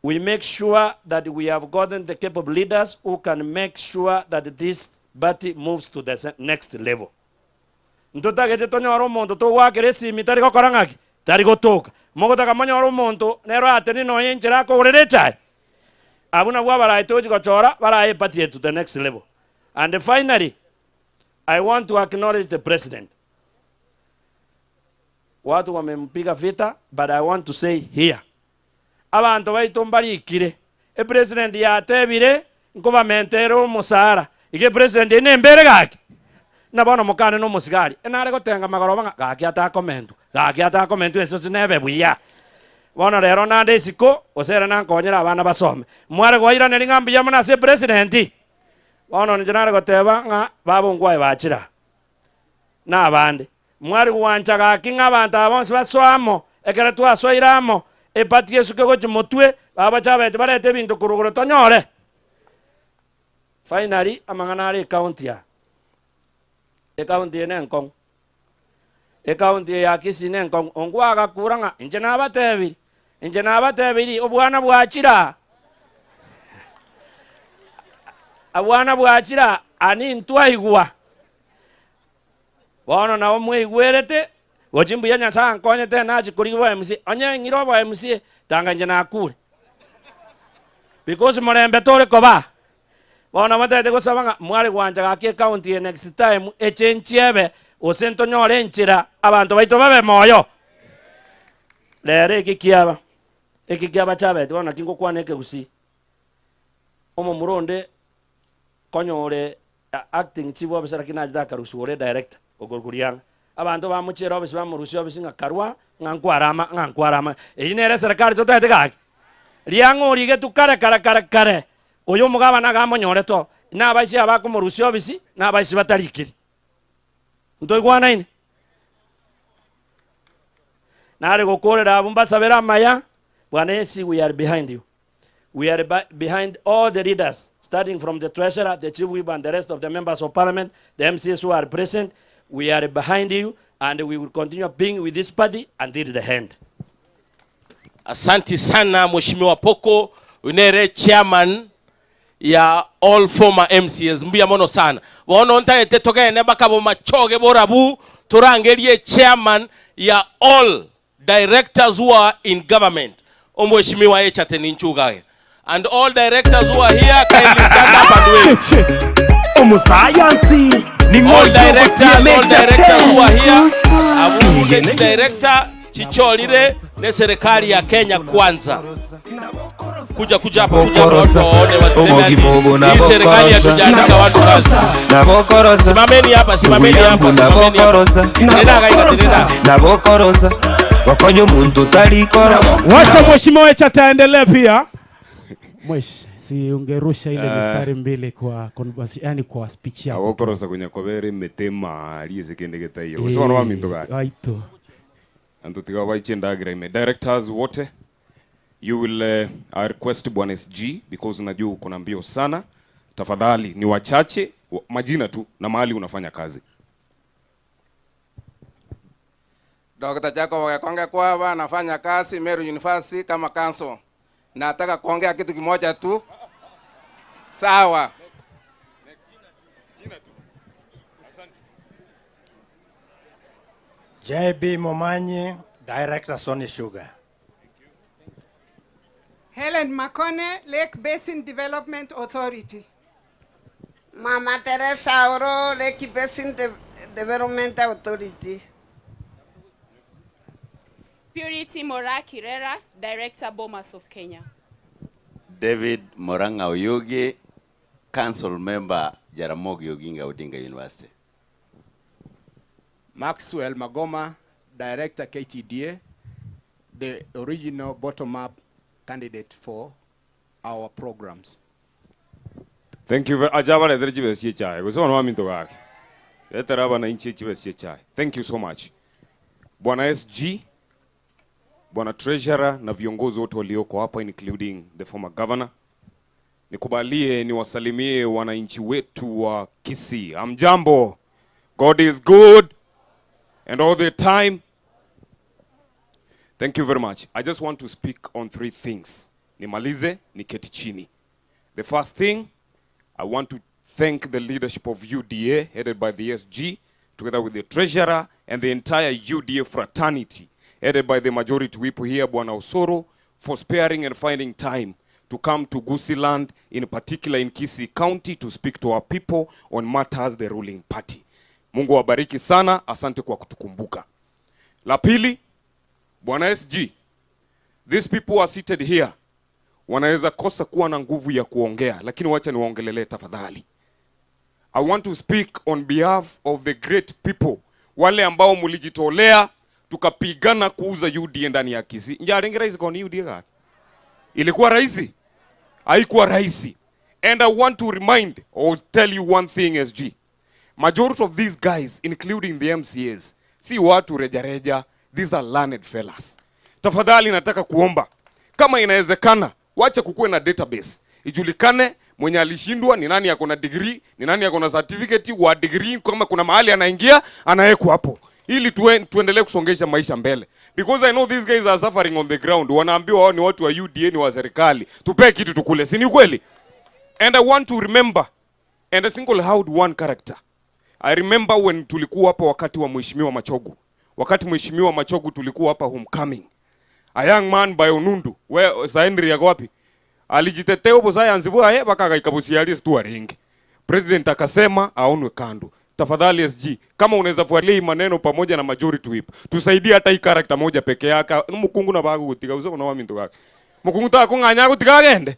S7: we make sure that we have gotten the capable leaders who can make sure that this party moves to the next level. Ntotagete tonyora omonto togwakera esimi tari gokora ng'aki tari gotoka mogotaka monyora omonto nero ateni noye enchera akogorera echae abwo nabwo abarayi tochi gochora baraye party to the next level. And finally, I want to acknowledge the president. Watu wamempiga vita, but I want to say here, abantu baitu mbarikire e president yatebire nkobamentere omusara ige president ene mbere gaki na bono mukane no musigari enare gotenga magoro banga gaki atakomentu gaki atakomentu eso sinebe buya bono rero nande isiko osera nankonyera abana basome mware gwairane ng'ambi ya muna se president bono nje goteba ng'a babongwae bachira na abande mwari guancha gaki ng'abantu abonsi baswamo ekere twasoiramo epati Yesu kegochi motwe baba chabete barete ebinto kuruguru tonyore. Finally amang'ana are ekaunti ya ekaunti ene enkong'u ekaunti ya Kisii ne enkong'u ongwa agakura ng'a inche nabatebiri Inje nabatebiri obwana bwachira. Abwana bwachira ani ntwaigwa. Bono nabo mwigwerete gochimbuya Nyasaye nkonyete nachikoriwa MC onye ng'iro bwa MC tanga nje nakure. Because murembe tore koba. Bono batete gosaba ng'a mware gwanja gaki county next time echenchiebe osento nyore enchera abantu baito babe moyo. Rere iki kiaba chabete bono kingo kwana ekegusi. Omo muronde konyore acting chief officer lakini ajda karusuore director ogorgurianga abantu bamuchera office bamurusi office ngakarwa ngankwarama eyi nere serikali totete gaki riang'ori getu kare kare kare kare oyo mugabana gamonyore to nabaisi abakomurusi office nabaisi batarikiri ntoigwana ine nare gokorera abo mbasabera amaya Bwana Yesu, we are behind you. We are behind all the leaders, starting from the treasurer, the chief whip, and the rest of the members of parliament, the MCs who are present. We are behind you, and we will continue being with this party until the end.
S24: Asante sana Mheshimiwa Poko, unere chairman ya all former MCs. Mbuya mono sana. Waono ntaete toke neba kabo machoge borabu, turangelie chairman ya all directors who are in government. Mheshimiwa Echate Ninchugage. And all directors who are here, kindly stand up and wave. All directors who are here, Abuge director Chicholire ne serikali ya Kenya kwanza. Kuja kuja hapa kuja watu waone waseme hii serikali ya tujaandika watu kazi. Simameni hapa, simameni hapa, simameni hapa. Nenda gaika, nenda.
S8: Nabokorosa. Wakonyo muntu talikora.
S5: Wacha Mheshimiwa Echate aendelee pia. Mwesh, si ungerusha ile mistari mbili kwa yani kwa speech yako.
S9: Awokorosa kwenye kobere metema aliye kendegeta hiyo. Usio wana minto gani?
S5: Aito.
S9: Antu tiga waichenda ime. Directors wote, you will I request Bwana SG because najua uko na mbio sana. Tafadhali ni wachache majina tu na mahali unafanya kazi.
S2: Dr. Jacob Wagekonge kwa anafanya kazi Meru University kama council. Nataka kuongea kitu kimoja tu. Sawa.
S10: JB Momanyi, Director Sony Sugar.
S6: Helen Makone, Lake Basin Development Authority.
S15: Mama Teresa Oro, Lake Basin Development Authority.
S11: Purity Mora Kirera, Director Bomas of Kenya.
S25: David Moranga Oyugi, Council Member, Jaramogi Oginga Odinga University.
S26: Maxwell Magoma, Director KTDA, the original bottom-up candidate for our programs.
S9: Thank you very much. Thank you so much. Bwana SG, Bwana Treasurer na viongozi wote walioko hapa including the former governor. Nikubalie niwasalimie wananchi wetu wa Kisii. Amjambo. God is good and all the time. Thank you very much. I just want to speak on three things. Nimalize, niketi chini. The first thing, I want to thank the leadership of UDA headed by the SG together with the treasurer and the entire UDA fraternity headed by the majority whip here, Bwana Osoro, for sparing and finding time to come to Gusiland, in particular in Kisii County, to speak to our people on matters the ruling party. Mungu wabariki sana, asante kwa kutukumbuka. La pili, Bwana SG, these people are seated here, wanaweza kosa kuwa na nguvu ya kuongea, lakini wacha niwaongelelee tafadhali. I want to speak on behalf of the great people, wale ambao mulijitolea tukapigana kuuza UDA ndani ya Kisii. Njaringi rahisi kwa ni UDA gani? Ilikuwa rahisi? Haikuwa rahisi. And I want to remind or tell you one thing, SG. Majority of these guys, including the MCAs, si watu rejareja, these are learned fellas. Tafadhali nataka kuomba, kama inawezekana, wacha kukuwe na database. Ijulikane mwenye alishindwa ni nani ako na degree, ni nani ako na certificate wa degree, kama kuna mahali anaingia, anawekwa hapo. ili tuendelee kusongesha maisha mbele, because I know these guys are suffering on the ground. Wanaambiwa wao ni watu wa UDA, ni wa serikali, tupee kitu tukule, si ni kweli? And I want to remember and I single out one character. I remember when tulikuwa hapa wakati wa Mheshimiwa Machogu, wakati Mheshimiwa Machogu tulikuwa hapa homecoming, a young man by Onundu, we Saendri yako wapi, alijitetea ubo science bwa baka ikabusiali tu aringi. President akasema aonwe kando. Tafadhali SG, kama unaweza fuatilia hii maneno pamoja na majority whip, tusaidie hata hii character moja peke yake. Mukungu na bagu gutiga uzo na wamintu gake. Mukungu ta kunganya gutiga gende.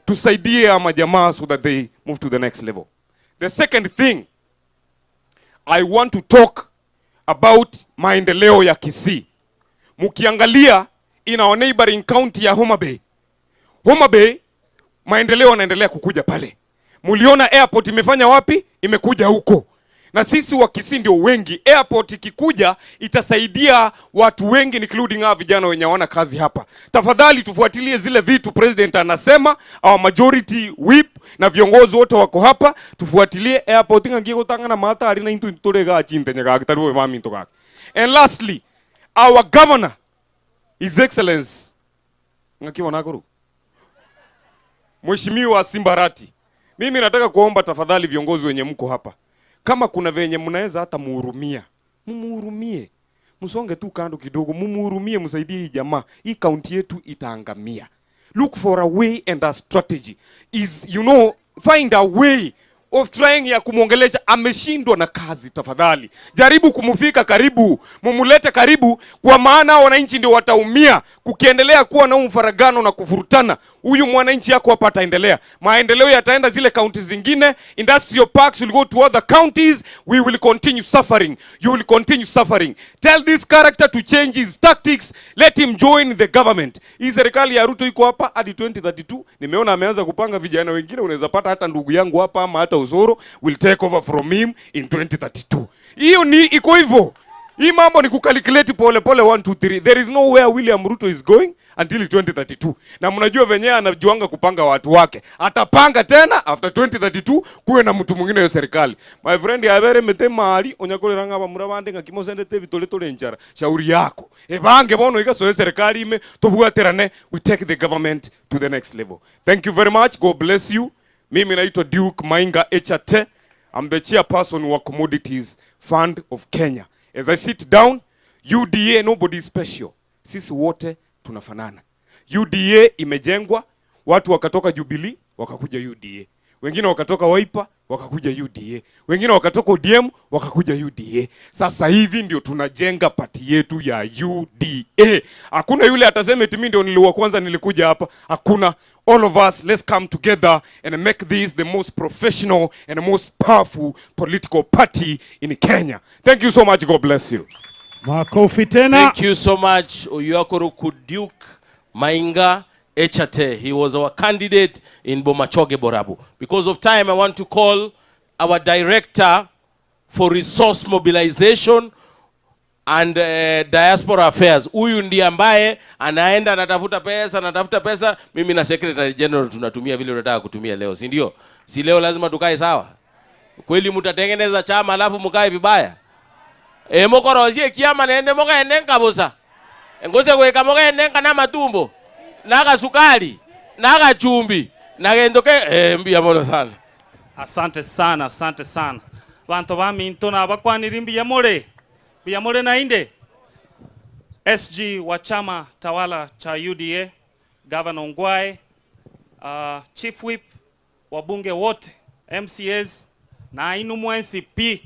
S9: Tusaidie ama jamaa so that they move to the next level. The second thing I want to talk about, maendeleo ya Kisii. Mukiangalia in our neighboring county ya Homa Bay. Homa Bay maendeleo yanaendelea kukuja pale. Muliona airport imefanya wapi? Imekuja huko. Na sisi wa Kisii ndio wengi. Airport ikikuja itasaidia watu wengi, including hawa vijana wenye hawana kazi hapa. Tafadhali tufuatilie zile vitu president anasema, our majority whip na viongozi wote wako hapa, tufuatilie airport ngangi gutanga na mata ari na intu inturega chinte nyaga gitaruwe mami ntoka. And lastly, our governor, His Excellency ngakiwa nakuru, Mheshimiwa Simbarati. Mimi nataka kuomba tafadhali viongozi wenye mko hapa, kama kuna venye mnaweza hata muhurumia, mumuhurumie. Msonge tu kando kidogo, mumuhurumie, msaidie hii jamaa. Hii kaunti yetu itaangamia. Look for a way and a strategy. Is, you know, find a way of trying ya kumuongelesha. Ameshindwa na kazi, tafadhali jaribu kumufika karibu, mumulete karibu, kwa maana wananchi ndio wataumia kukiendelea kuwa na mfaragano na kuvurutana. Huyu mwananchi yako hapa ataendelea, maendeleo yataenda zile counties zingine, industrial parks will go to other counties, we will continue suffering, you will continue suffering. Tell this character to change his tactics, let him join the government. Hii serikali ya Ruto iko hapa hadi 2032. Nimeona ameanza kupanga vijana wengine, unaweza pata hata ndugu yangu hapa ama hata Osoro will take over from him in 2032. Hiyo ni iko hivyo. Hii mambo ni kucalculate pole pole 1 2 3. There is nowhere William Ruto is going until 2032. Na mnajua venyewe anajuanga kupanga watu wake. Atapanga tena after 2032 kuwe na mtu mwingine wa serikali. My friend, abere mete mali onyakoreranga bamura bande ngakimosendete bitole tole njara. Shauri yako. Ebange bono igasoe serikali ime tobwaterane, we take the government to the next level. Thank you very much. God bless you. Mimi naitwa Duke Mainga Echate. I'm the chairperson wa Commodities Fund of Kenya. As I sit down, UDA, nobody is special. Sisi wote tunafanana. UDA imejengwa, watu wakatoka Jubilee, wakakuja UDA. Wengine wakatoka Wiper, wakakuja UDA. Wengine wakatoka ODM, wakakuja UDA. Sasa hivi ndio tunajenga pati yetu ya UDA. Hakuna yule atasema eti mimi ndio nilikuwa kwanza nilikuja hapa. Hakuna. All of us, let's come together and make this the most professional and the most powerful political party in Kenya. Thank you so much. God bless you.
S5: Makofi tena.
S24: Thank you so much, Oyuakoroku Duke Mainga Echate. He was our candidate in Bomachoge Borabu. Because of time, I want to call our director for resource mobilization and diaspora affairs. Huyu ndiye ambaye anaenda anatafuta pesa, anatafuta pesa. Mimi na secretary general tunatumia vile unataka kutumia leo, si ndio? Si leo lazima tukae sawa? Kweli mtatengeneza chama alafu mkae vibaya? Mokorozie kiama naende mokaende nkabosa. Ngoze kuweka mokaende na matumbo, na kasukari, na kachumbi, na gendoke mbia mono sana.
S3: Asante sana, asante sana. Bantu ba minto na bakwanira mbiya more. Biyamore na inde. SG wa chama tawala cha UDA, Governor Ongwae, Chief Whip, wabunge wote, MCAs na inu NCP.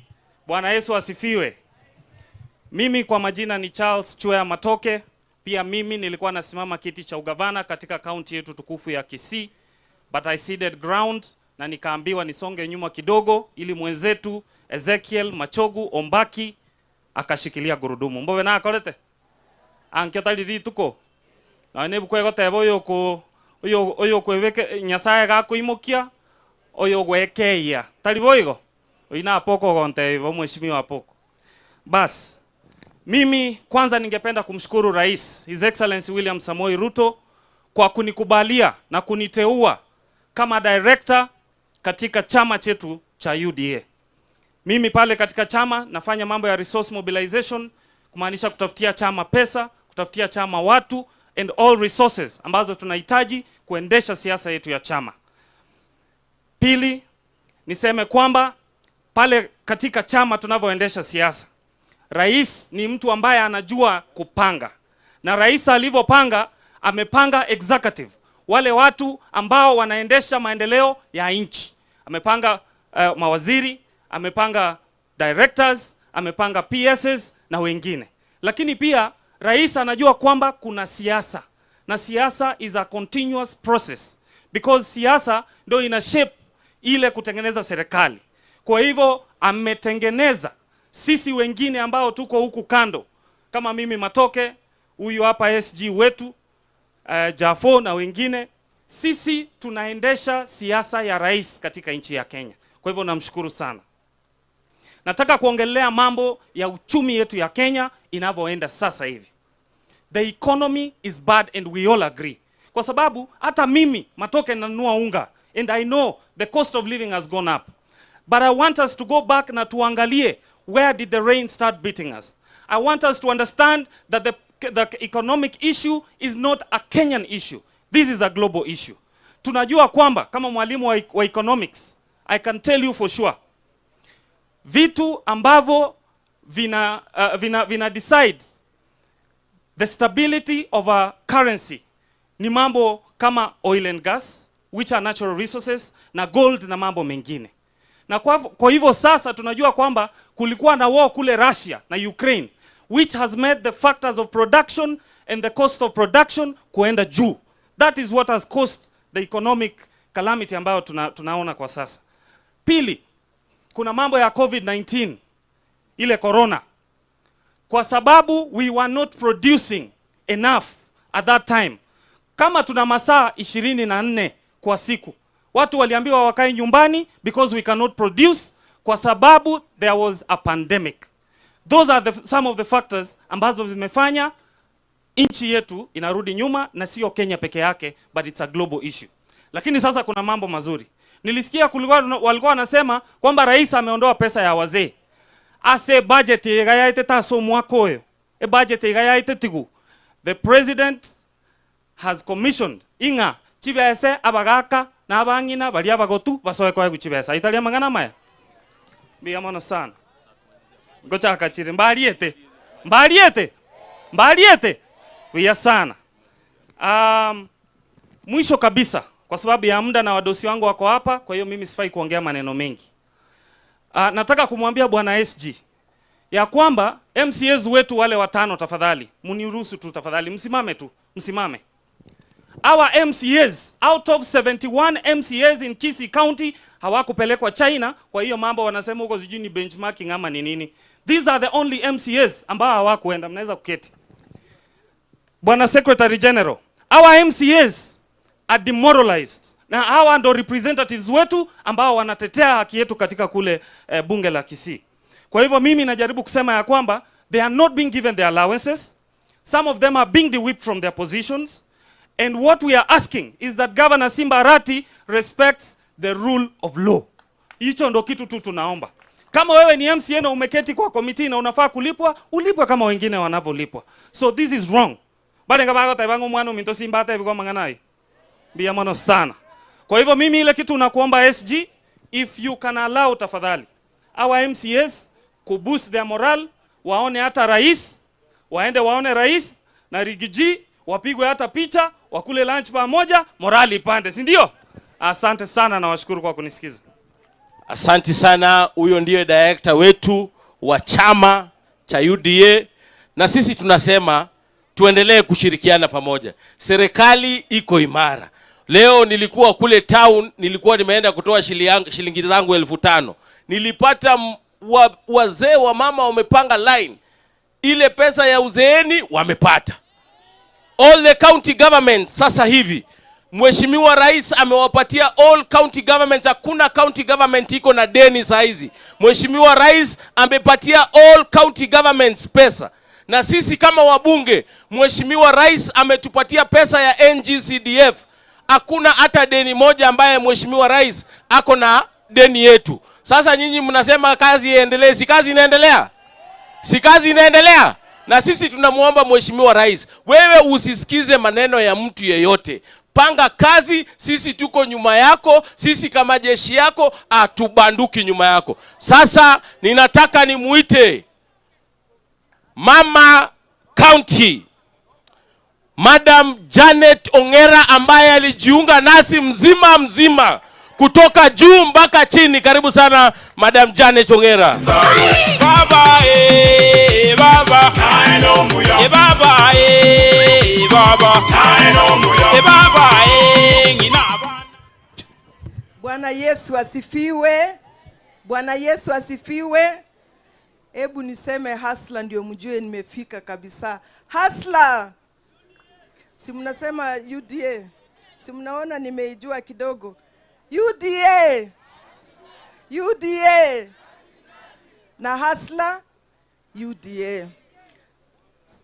S3: Bwana Yesu asifiwe. Mimi kwa majina ni Charles Chwea Matoke. Pia mimi nilikuwa nasimama kiti cha ugavana katika kaunti yetu tukufu ya Kisii, but I ceded ground na nikaambiwa nisonge nyuma kidogo ili mwenzetu Ezekiel Machogu Ombaki akashikilia gurudumu. Mbowe na akorete anke tuko na ne bukwego tebo yoko oyo kwebeke Nyasaye gakuimukia oyo gwekeia tali boigo oina apoko gonte bo mheshimiwa apoko. Bas, mimi kwanza ningependa kumshukuru Rais His Excellency William Samoei Ruto kwa kunikubalia na kuniteua kama director katika chama chetu cha UDA. Mimi pale katika chama nafanya mambo ya resource mobilization, kumaanisha kutafutia chama pesa, kutafutia chama watu and all resources ambazo tunahitaji kuendesha siasa yetu ya chama. Pili, niseme kwamba pale katika chama tunavyoendesha siasa, rais ni mtu ambaye anajua kupanga. Na rais alivyopanga, amepanga executive, wale watu ambao wanaendesha maendeleo ya nchi. Amepanga mawaziri, amepanga directors, amepanga PSs na wengine. Lakini pia rais anajua kwamba kuna siasa, na siasa is a continuous process, because siasa ndio ina shape ile kutengeneza serikali. Kwa hivyo ametengeneza sisi wengine ambao tuko huku kando, kama mimi Matoke, huyu hapa SG wetu, Jafo na wengine, sisi tunaendesha siasa ya rais katika nchi ya Kenya. Kwa hivyo namshukuru sana. Nataka kuongelea mambo ya uchumi yetu ya Kenya inavyoenda sasa hivi. The economy is bad and we all agree. Kwa sababu hata mimi Matoke nanunua unga and I know the cost of living has gone up. But I want us to go back na tuangalie where did the rain start beating us. I want us to understand that the economic issue is not a Kenyan issue. This is a global issue. Tunajua kwamba kama mwalimu wa economics, I can tell you for sure, vitu ambavyo vina decide the stability of a currency ni mambo kama oil and gas, which are natural resources, na gold na mambo mengine. Na kwa hivyo sasa tunajua kwamba kulikuwa na war kule Russia na Ukraine, which has made the factors of production and the cost of production kuenda juu. That is what has caused the economic calamity ambayo tunaona kwa sasa. Pili, kuna mambo ya COVID-19, ile corona. Kwa sababu we were not producing enough at that time. Kama tuna masaa 24 kwa siku, watu waliambiwa wakae nyumbani because we cannot produce, kwa sababu there was a pandemic. Those are some of the factors ambazo zimefanya nchi yetu inarudi nyuma, na sio Kenya peke yake, but it's a global issue. Lakini sasa kuna mambo mazuri. Nilisikia walikuwa wanasema kwamba rais ameondoa pesa ya wazee. Ase budget igayaite taso mwakoyo. E budget igayaite tigu. The president has commissioned inga chibese abagaka na abangina bali abagotu basoe kwa kuchibesa. Italia mangana maya. Biya sana. Ngocha akachiri mbaliete. Mbaliete. Mbaliete. Biya sana. Mwisho kabisa, kwa sababu ya muda na wadosi wangu wako hapa, kwa hiyo mimi sifai kuongea maneno mengi. Nataka kumwambia bwana SG ya kwamba MCAs wetu wale watano, tafadhali mniruhusu tu, tafadhali msimame tu, msimame. Our MCAs, out of 71 MCAs in Kisii County hawakupelekwa China. Kwa hiyo mambo wanasema huko sijui ni benchmarking ama ni nini. These are the only MCAs ambao hawakuenda. Mnaweza kuketi. Bwana Secretary General, our MCAs are demoralized. Na hawa ndo representatives wetu ambao wanatetea haki yetu katika kule bunge la Kisii. Kwa hivyo mimi najaribu kusema ya kwamba they are not being given their allowances. Some of them are being whipped from their positions. And what we are asking is that Governor Simba Arati respects the rule of law. Hicho ndo kitu tu tunaomba. Kama wewe ni MCA na umeketi kwa committee na unafaa kulipwa, ulipwe kama wengine wanavyolipwa. So this is wrong. Bale ngabago taibango mwana minto Simba hata hivi manganai. Biya mono sana. Kwa hivyo mimi ile kitu nakuomba SG, if you can allow tafadhali our MCAs ku boost their morale, waone hata rais, waende waone rais na Rigiji, wapigwe hata picha, wakule lunch pamoja, morali ipande, si ndio? Asante sana na washukuru kwa kunisikiza.
S24: Asante sana. Huyo ndiye director wetu wa chama cha UDA, na sisi tunasema tuendelee kushirikiana pamoja. Serikali iko imara. Leo nilikuwa kule town, nilikuwa nimeenda kutoa shilingi zangu 5,000. Nilipata wazee wa mama wamepanga line. Ile pesa ya uzeeni wamepata. All the county governments sasa hivi, Mheshimiwa Rais amewapatia all county governments. Hakuna county government iko na deni saa hizi. Mheshimiwa Rais amepatia all county governments pesa. Na sisi kama wabunge, Mheshimiwa Rais ametupatia pesa ya NGCDF. Hakuna hata deni moja ambaye Mheshimiwa Rais ako na deni yetu. Sasa nyinyi mnasema kazi iendelee, si kazi inaendelea? Si kazi inaendelea? Na sisi tunamuomba Mheshimiwa Rais, wewe usisikize maneno ya mtu yeyote. Panga kazi, sisi tuko nyuma yako, sisi kama jeshi yako atubanduki nyuma yako. Sasa ninataka nimuite Mama County, Madam Janet Ongera, ambaye alijiunga nasi mzima mzima kutoka juu mpaka chini. Karibu sana Madam Janet Ongera.
S12: Baba eh baba eh baba eh baba eh baba eh ngina.
S6: Bwana Yesu asifiwe. Bwana Yesu asifiwe. Hebu niseme hasla ndio mjue nimefika kabisa. Hasla. Si mnasema UDA? Si mnaona nimeijua kidogo? UDA. UDA. Na hasla UDA.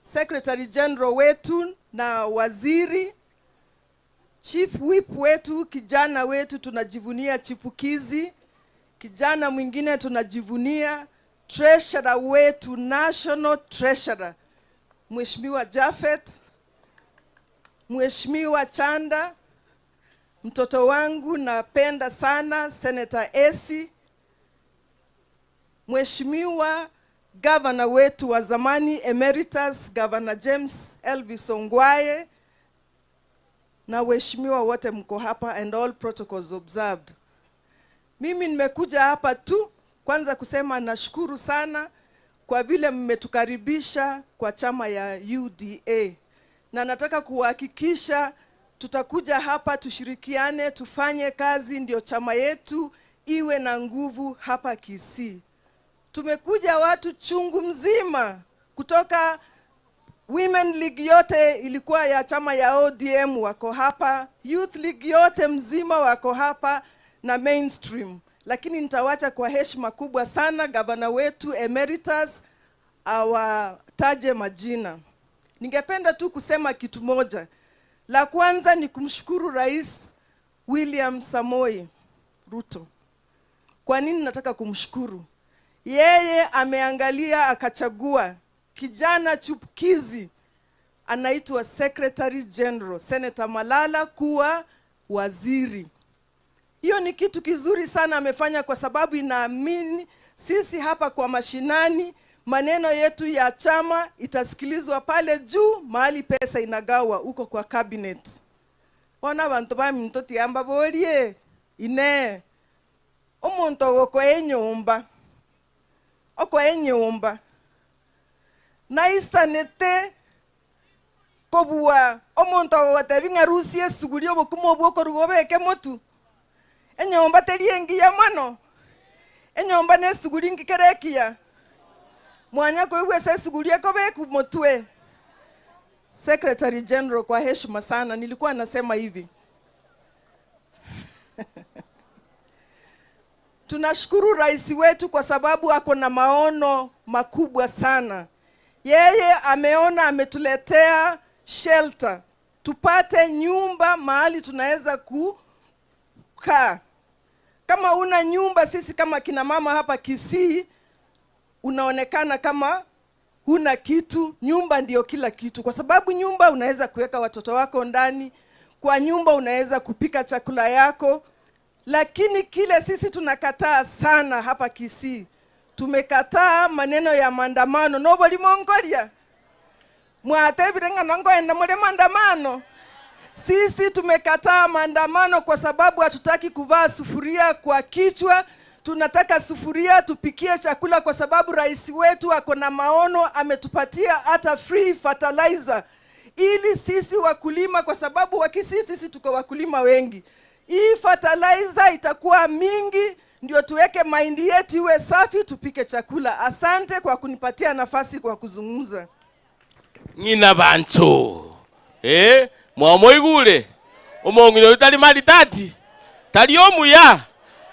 S6: Secretary General wetu na waziri, Chief Whip wetu, kijana wetu tunajivunia chipukizi, kijana mwingine tunajivunia, treasurer wetu, national treasurer, Mheshimiwa Jafet, Mheshimiwa Chanda, mtoto wangu napenda sana Senator Esi, Mheshimiwa Governor wetu wa zamani Emeritus Governor James Elvis Ongwae, na waheshimiwa wote mko hapa, and all protocols observed. Mimi nimekuja hapa tu kwanza kusema nashukuru sana kwa vile mmetukaribisha kwa chama ya UDA. Na nataka kuhakikisha tutakuja hapa tushirikiane, tufanye kazi ndio chama yetu iwe na nguvu hapa Kisii. Tumekuja watu chungu mzima kutoka Women League yote ilikuwa ya chama ya ODM wako hapa, Youth League yote mzima wako hapa na mainstream. Lakini nitawacha kwa heshima kubwa sana gavana wetu Emeritus awataje majina. Ningependa tu kusema kitu moja. La kwanza ni kumshukuru Rais William Samoei Ruto. Kwa nini nataka kumshukuru? Yeye ameangalia akachagua kijana chupukizi anaitwa Secretary General Senator Malala kuwa waziri. Hiyo ni kitu kizuri sana amefanya, kwa sababu inaamini sisi hapa kwa mashinani maneno yetu ya chama itasikilizwa pale juu mahali pesa inagawa huko kwa cabinet. Ona bantu ba mintoti amba bolie ine omuntu okoe nyumba okoe nyumba naisanete kobua omuntu ogotebi rusie esuguri obokumo obwoko rugobeke motu enyomba teri engiya mono enyomba nesuguri nkikerekia mwanya koigwesa esuguri ekobeku motwe. Secretary General, kwa heshima sana nilikuwa nasema hivi. Tunashukuru rais wetu kwa sababu ako na maono makubwa sana. Yeye ameona, ametuletea shelter, tupate nyumba mahali tunaweza kukaa. Kama una nyumba, sisi kama kina mama hapa Kisii unaonekana kama huna kitu. Nyumba ndio kila kitu, kwa sababu nyumba unaweza kuweka watoto wako ndani, kwa nyumba unaweza kupika chakula yako. Lakini kile sisi tunakataa sana hapa Kisii, tumekataa maneno ya maandamano. Nobody mongolia mwatebire ng'ana ngoenda mule maandamano. Sisi tumekataa maandamano kwa sababu hatutaki kuvaa sufuria kwa kichwa. Tunataka sufuria tupikie chakula, kwa sababu rais wetu ako na maono, ametupatia hata free fertilizer ili sisi wakulima, kwa sababu wakisi sisi tuko wakulima wengi, hii fertilizer itakuwa mingi ndio tuweke mahindi yetu iwe safi tupike chakula. Asante kwa kunipatia nafasi kwa kuzungumza.
S24: Ngina bantu mwamoigule omong'ina oyo tali mali tati tali omuya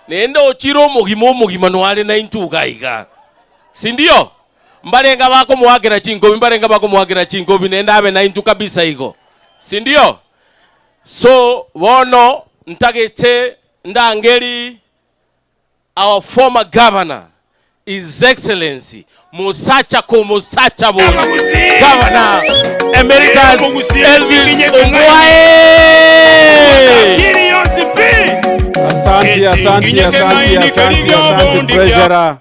S24: nende ochira omogima omogima noare na intuga iga, sindio? Mbarenga bako muagira chinkobi, mbarenga bako muagira chinkobi nende abe na intu kabisa igo, sindio? So bono ntageche ndangeri our former governor, His Excellency Musacha Komusacha Governor Emeritus Elvis Ongwae.
S13: Asante, asante, asante, asante, asante Treasurer.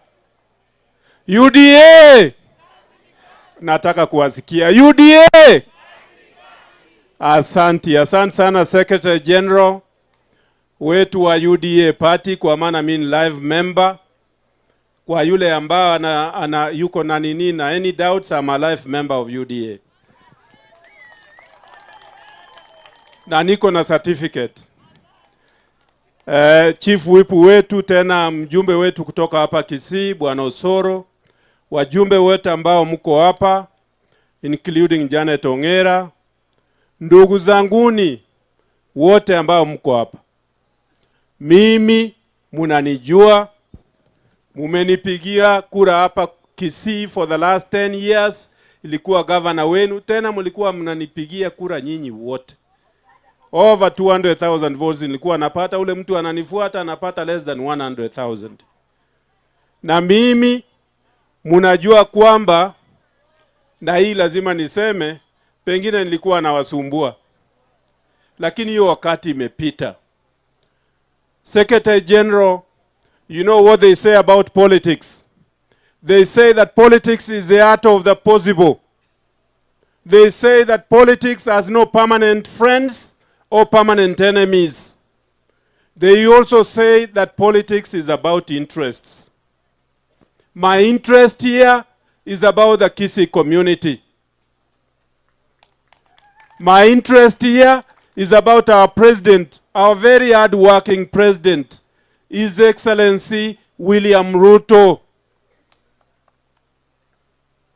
S13: UDA. Nataka kuwasikia UDA. Asante, asante sana Secretary General wetu wa UDA party, kwa maana mimi ni live member. Kwa yule ambao ana yuko na nini na any doubts, I'm a live member of UDA. Na niko na certificate. Chief Whip wetu tena mjumbe wetu kutoka hapa Kisii Bwana Osoro, wajumbe wote ambao mko hapa including Janet Ongera, ndugu zanguni wote ambao mko hapa. Mimi munanijua, mumenipigia kura hapa Kisii for the last 10 years, ilikuwa governor wenu, tena mlikuwa mnanipigia kura nyinyi wote. Over 200,000 votes nilikuwa napata, ule mtu ananifuata anapata less than 100,000. Na mimi munajua kwamba, na hii lazima niseme, pengine nilikuwa nawasumbua, lakini hiyo wakati imepita. Secretary General, you know what they say about politics. They say that politics is the art of the possible. They say that politics has no permanent friends or permanent enemies. They also say that politics is about interests. My interest here is about the Kisii community. My interest here is about our president, our very hard-working president, His Excellency William Ruto.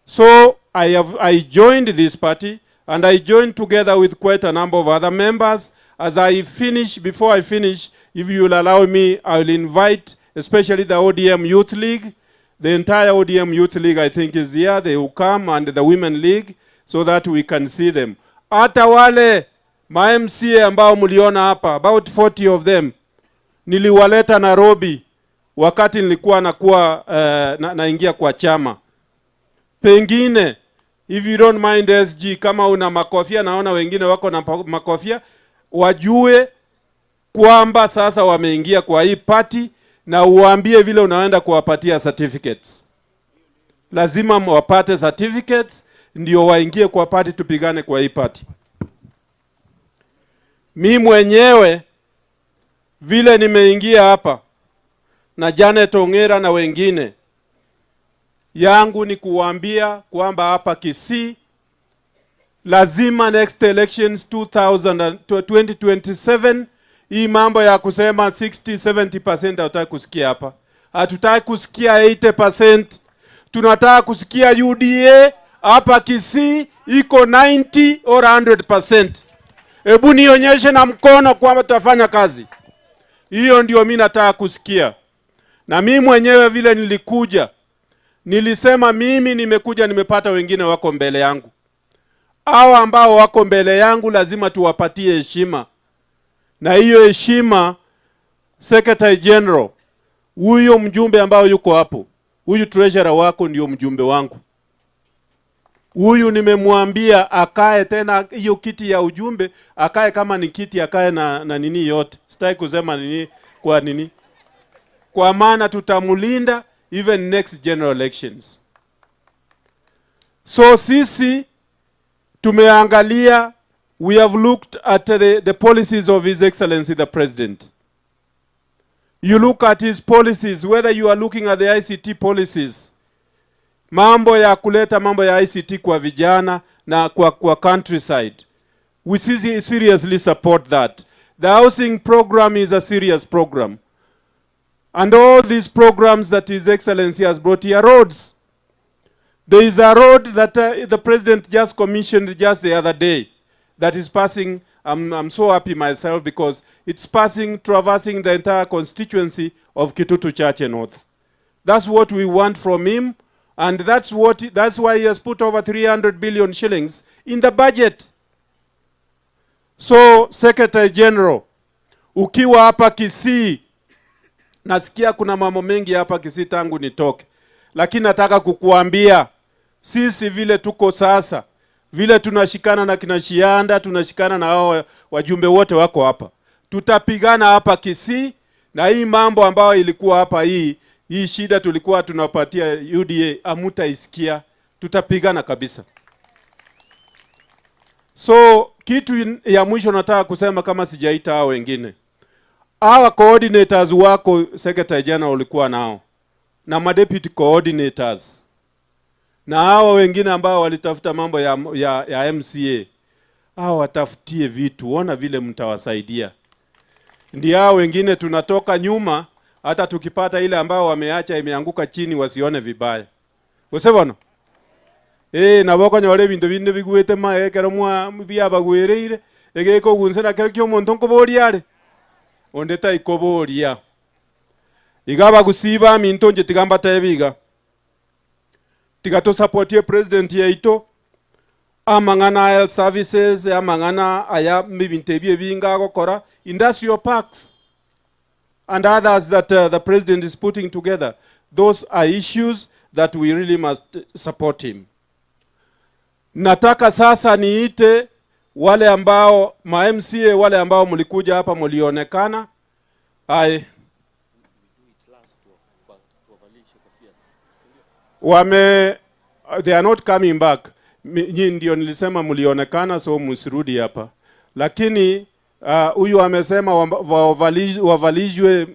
S13: So I joined this party, and I joined together with quite a number of other members. As I finish, before I finish, if you will allow me, I will invite especially the ODM Youth League. The entire ODM Youth League, I think, is here. They will come, and the Women League, so that we can see them. Hata wale ma MCA ambao mliona hapa, about 40 of them, niliwaleta Nairobi wakati nilikuwa nakuwa naingia kwa chama. Pengine, if you don't mind SG, kama una makofia, naona wengine wako na makofia, wajue kwamba sasa wameingia kwa hii party, na uambie vile unaenda kuwapatia certificates. Lazima wapate certificates ndio waingie kwa party, tupigane kwa hii party. Mi mwenyewe vile nimeingia hapa na Janet Ongera na wengine, yangu ni kuambia kwamba hapa Kisii lazima next elections 2027, hii mambo ya kusema 60-70% hatutaki kusikia hapa. Hatutaki kusikia 80%. Tunataka kusikia UDA hapa Kisii iko 90 or 100%. Hebu nionyeshe na mkono kwamba tutafanya kazi. Hiyo ndio mimi nataka kusikia. Na mimi mwenyewe vile nilikuja, nilisema mimi nimekuja nimepata wengine wako mbele yangu. Hawa ambao wako mbele yangu lazima tuwapatie heshima. Na hiyo heshima, Secretary General, huyo mjumbe ambao yuko hapo, huyu treasurer wako ndio mjumbe wangu. Huyu nimemwambia akae tena hiyo kiti ya ujumbe, akae kama ni kiti, akae na nini yote. Sitaki kusema nini kwa nini. Kwa maana tutamlinda even next general elections. So sisi tumeangalia, we have looked at the policies of His Excellency the President. You look at his policies, whether you are looking at the ICT policies, mambo ya kuleta mambo ya ICT kwa vijana na kwa countryside. We seriously support that. The housing program is a serious program. And all these programs that His Excellency has brought here, roads. There is a road that the President just commissioned just the other day that is passing. I'm so happy myself because it's passing, traversing the entire constituency of Kitutu Chache North. That's what we want from him, and that's why he has put over 300 billion shillings in the budget. So, Secretary General, ukiwa hapa Kisii, Nasikia kuna mambo mengi hapa Kisii tangu nitoke, lakini nataka kukuambia sisi vile tuko sasa, vile tunashikana na kina Shianda, tunashikana na hao wajumbe wote wako hapa, tutapigana hapa Kisii. Na hii mambo ambayo ilikuwa hapa, hii shida tulikuwa tunapatia UDA, hamutaisikia. Tutapigana kabisa. So kitu ya mwisho nataka kusema, kama sijaita hao wengine, hawa coordinators wako Secretary General ulikuwa nao na madeputy coordinators na hawa wengine ambao walitafuta mambo ya MCA, hawa watafutie vitu, ona vile mtawasaidia. Ndio hao wengine tunatoka nyuma, hata tukipata ile ambao wameacha imeanguka chini wasione vibaya. Usebona? Na boko nyore bintu binde bigwete maekero mwa byabagwereire egeko gunsena kero kyo omonto nkoboria are onde taikoboria igaba gusiba minto nje tigamba tebiga tiga to supportie president yaito amang'ana health services amang'ana aya mibintu ebye binga gokora industrial parks and others that the president is putting together. Those are issues that we really must support him. Nataka sasa niite wale ambao ma MCA, wale ambao mlikuja hapa mlionekana. Ai wame, they are not coming back. Nyinyi ndio nilisema mlionekana, so msirudi hapa. Lakini huyu amesema wavalishwe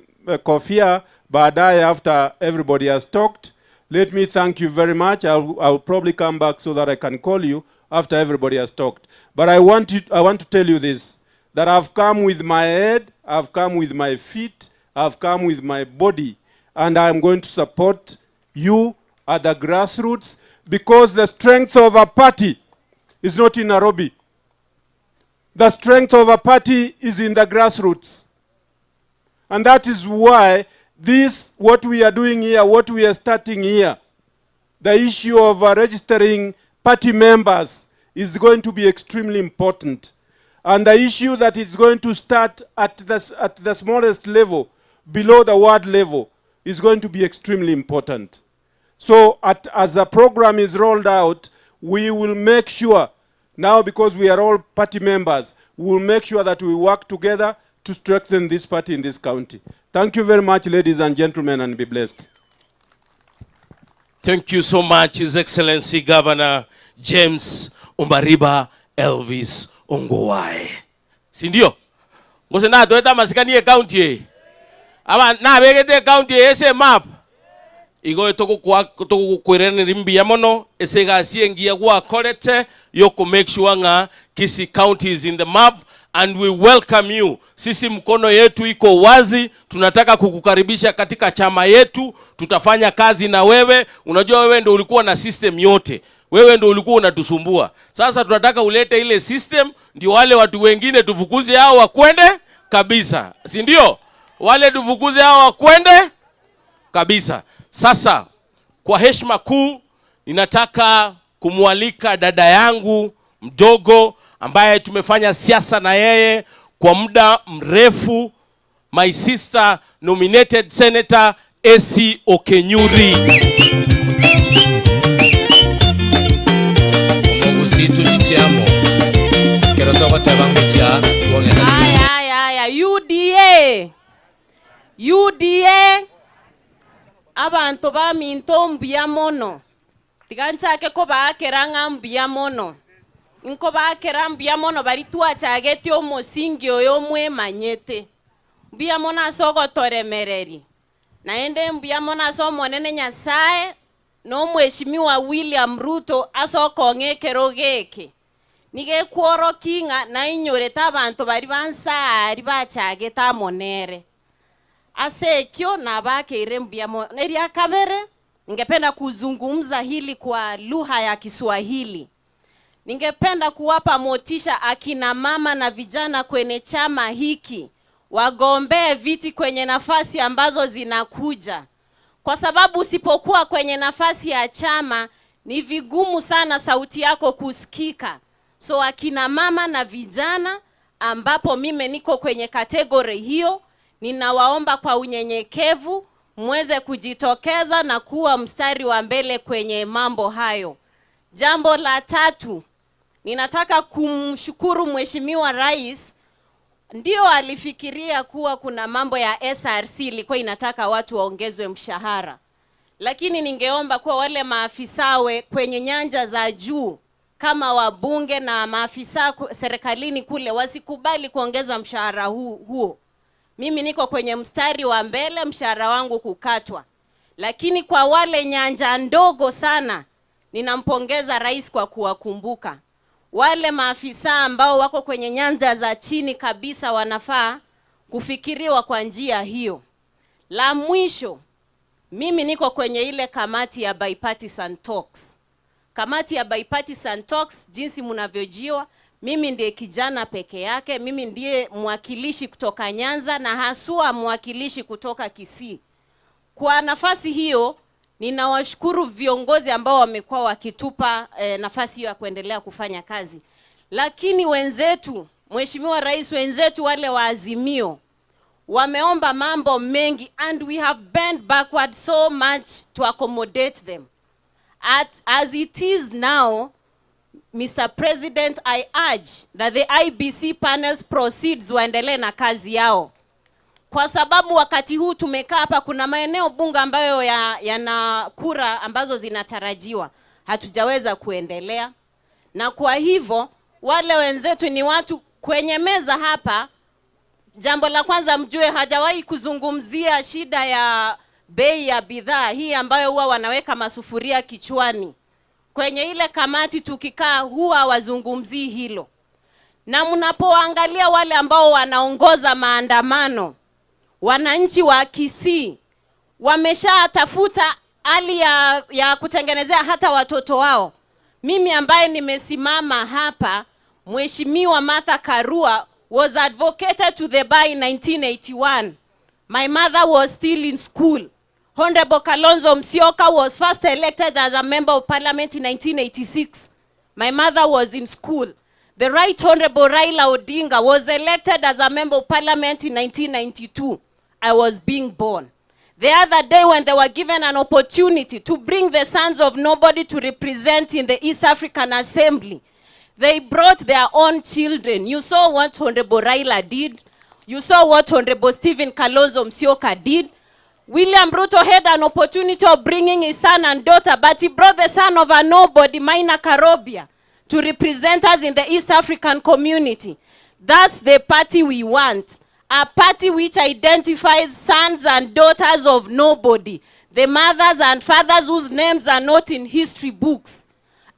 S13: kofia baadaye after everybody has talked. Let me thank you very much. I'll probably come back so that I can call you after everybody has talked. But I want to tell you this, that I've come with my head, I've come with my feet, I've come with my body, and I'm going to support you at the grassroots, because the strength of a party is not in Nairobi. The strength of a party is in the grassroots. And that is why this, what we are doing here, what we are starting here, the issue of registering party members is going to be extremely important. And the issue that is going to start at the smallest level, below the ward level, is going to be extremely important. So as the program is rolled out, we will make sure, now because we are all party members, we will make sure that we work together to strengthen this party in this county. Thank you very much, ladies and gentlemen, and be blessed.
S24: Thank you so much, His Excellency Governor James Omariba Elvis Ongwae. Si ndio? Ngose na toeta masikani ye county e. Ama na begete county ese map. Igo tokukwerene rimbi mono ese gasi engia gwa korete yoko make sure nga Kisii County is in the map, and we welcome you. Sisi mkono yetu iko wazi, tunataka kukukaribisha katika chama yetu, tutafanya kazi na wewe. Unajua wewe ndio ulikuwa na system yote. Wewe ndio ulikuwa unatusumbua. Sasa tunataka ulete ile system ndio wale watu wengine tufukuze hao wakwende kabisa. Si ndio? Wale tufukuze hao wakwende kabisa. Sasa kwa heshima kuu ninataka kumwalika dada yangu mdogo ambaye tumefanya siasa na yeye kwa muda mrefu, my sister nominated Senator AC Okenyuri.
S11: Aya, UDA abantu baminto mbuya mono tiganchake ko baakera mbuya mono nko baakera mbuya mono bari twachagete omusingi oyo mwemanyete mbuya mono ase ogotoremereri naende mbuya mono ase omonene Nyasaye no Mheshimiwa William Ruto ase okong'ekero geke nigekuoroki ng'a nainyorete abanto bari bansari bachagete amonere ase ekio nabakeire mbuya mono. Eria kabere ningependa kuzungumza hili kwa lugha ya Kiswahili. Ningependa kuwapa motisha akina mama na vijana kwenye chama hiki wagombee viti kwenye nafasi ambazo zinakuja. Kwa sababu usipokuwa kwenye nafasi ya chama ni vigumu sana sauti yako kusikika. So akina mama na vijana, ambapo mimi niko kwenye kategori hiyo, Ninawaomba kwa unyenyekevu muweze kujitokeza na kuwa mstari wa mbele kwenye mambo hayo. Jambo la tatu, ninataka kumshukuru Mheshimiwa Rais. Ndio alifikiria kuwa kuna mambo ya SRC ilikuwa inataka watu waongezwe mshahara. Lakini ningeomba kuwa wale maafisa kwenye nyanja za juu kama wabunge na maafisa serikalini kule wasikubali kuongeza mshahara huo. Mimi niko kwenye mstari wa mbele, mshahara wangu kukatwa. Lakini kwa wale nyanja ndogo sana, ninampongeza Rais kwa kuwakumbuka. Wale maafisa ambao wako kwenye nyanja za chini kabisa wanafaa kufikiriwa kwa njia hiyo. La mwisho, mimi niko kwenye ile kamati ya bipartisan talks. Kamati ya bipartisan talks, jinsi mnavyojua, mimi ndiye kijana peke yake, mimi ndiye mwakilishi kutoka Nyanza na haswa mwakilishi kutoka Kisii. Kwa nafasi hiyo, ninawashukuru viongozi ambao wamekuwa wakitupa nafasi hiyo ya kuendelea kufanya kazi. Lakini wenzetu, Mheshimiwa Rais, wenzetu wale wa Azimio wameomba mambo mengi and we have bent backward so much to accommodate them. As it is now, Mr. President, I urge that the IBC panels proceeds waendelee na kazi yao. Kwa sababu wakati huu tumekaa hapa, kuna maeneo bunge ambayo yana kura ambazo zinatarajiwa. Hatujaweza kuendelea. Na kwa hivyo, wale wenzetu ni watu kwenye meza hapa. Jambo la kwanza mjue, hajawahi kuzungumzia shida ya bei ya bidhaa hii ambayo huwa wanaweka masufuria kichwani. Kwenye ile kamati tukikaa huwa wazungumzii hilo. Na mnapoangalia wale ambao wanaongoza maandamano, wananchi wa Kisii wameshatafuta hali ya kutengenezea hata watoto wao. Mimi ambaye nimesimama hapa, Mheshimiwa Martha Karua was advocated to the bar in 1981. My mother was still in school. Honorable Kalonzo Musyoka was first elected as a member of parliament in 1986. My mother was in school. The Right Honorable Raila Odinga was elected as a member of parliament in 1992. I was being born. The other day when they were given an opportunity to bring the sons of nobody to represent in the East African Assembly, they brought their own children. You saw what Honorable Raila did. You saw what Honorable Stephen Kalonzo Musyoka did. William Ruto had an opportunity of bringing his son and daughter, but he brought the son of a nobody, Maina Karobia, to represent us in the East African community. That's the party we want. A party which identifies sons and daughters of nobody, the mothers and fathers whose names are not in history books.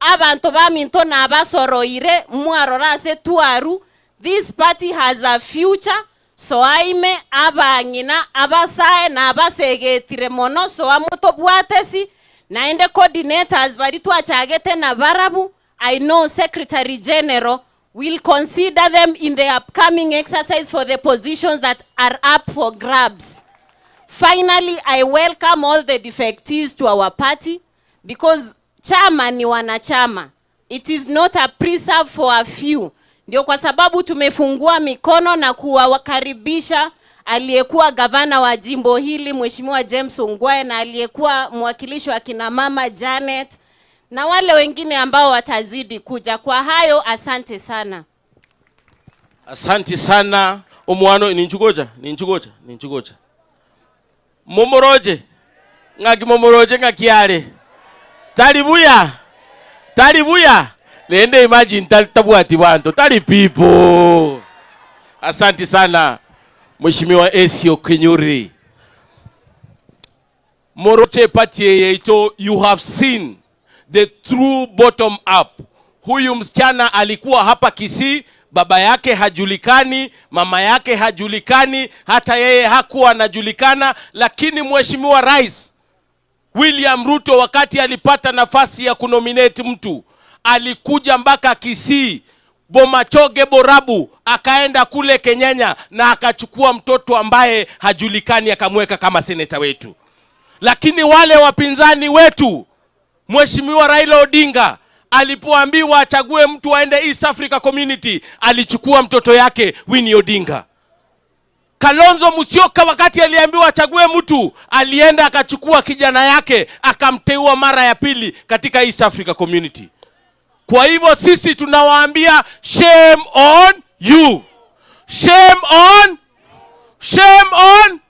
S11: Abantu baminto na abasoroire mwarora ase tuaru. This party has a future. So aime abangina abasae na abasegetire mono so amutobwatesi naende coordinators bari twachagete na barabu. I know Secretary General will consider them in the upcoming exercise for the positions that are up for grabs. Finally, I welcome all the defectees to our party because chama ni wanachama. It is not a preserve for a few. Ndio kwa sababu tumefungua mikono na kuwakaribisha aliyekuwa gavana wa jimbo hili Mheshimiwa James Ongwae na aliyekuwa mwakilishi wa kina mama Janet na wale wengine ambao watazidi kuja. Kwa hayo, asante sana.
S24: Asante sana. Omwano ninchugoja. Momoroje. Ngaki momoroje ngakiare. Talibuya. Talibuya. Nende imagine tabwati bantu tali people. Asante sana Mheshimiwa Esio Kinyuri. Moroche party yetu, you have seen the true bottom up. Huyu msichana alikuwa hapa Kisii, baba yake hajulikani, mama yake hajulikani, hata yeye hakuwa anajulikana, lakini Mheshimiwa Rais William Ruto wakati alipata nafasi ya kunominate mtu, alikuja mpaka Kisii, Bomachoge Borabu, akaenda kule Kenyanya na akachukua mtoto ambaye hajulikani akamweka kama seneta wetu. Lakini wale wapinzani wetu, Mheshimiwa Raila Odinga alipoambiwa achague mtu aende East Africa Community, alichukua mtoto yake Winnie Odinga. Kalonzo Musyoka wakati aliambiwa achague mtu, alienda akachukua kijana yake akamteua mara ya pili katika East Africa Community. Kwa hivyo sisi tunawaambia shame on you. Shame on, shame on.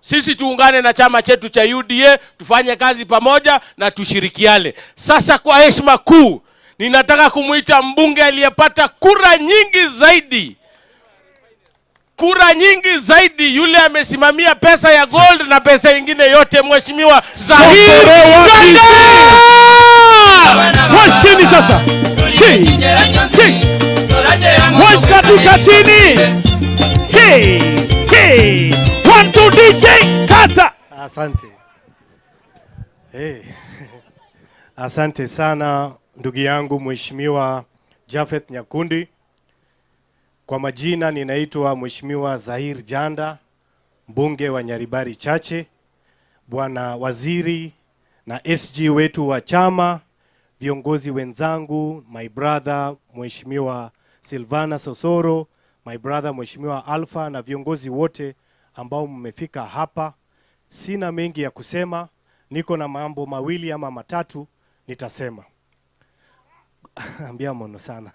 S24: Sisi tuungane na chama chetu cha UDA, tufanye kazi pamoja na tushirikiane. Sasa kwa heshima kuu, ninataka kumuita mbunge aliyepata kura nyingi zaidi. Kura nyingi zaidi, yule amesimamia pesa ya gold na pesa ingine yote, Mheshimiwa Zahir Janda.
S5: Wash chini sasa. Chini. Chini. Wash katika chini. Hey, hey. 1 2 DJ kata.
S10: Asante. Hey. Asante sana ndugu yangu Mheshimiwa Japheth Nyakundi. Kwa majina ninaitwa Mheshimiwa Zahir Janda, mbunge wa Nyaribari Chache, bwana waziri na SG wetu wa chama, viongozi wenzangu, my brother Mheshimiwa Silvana Sosoro, my brother Mheshimiwa Alpha na viongozi wote ambao mmefika hapa. Sina mengi ya kusema, niko na mambo mawili ama matatu nitasema. Ambia mono sana.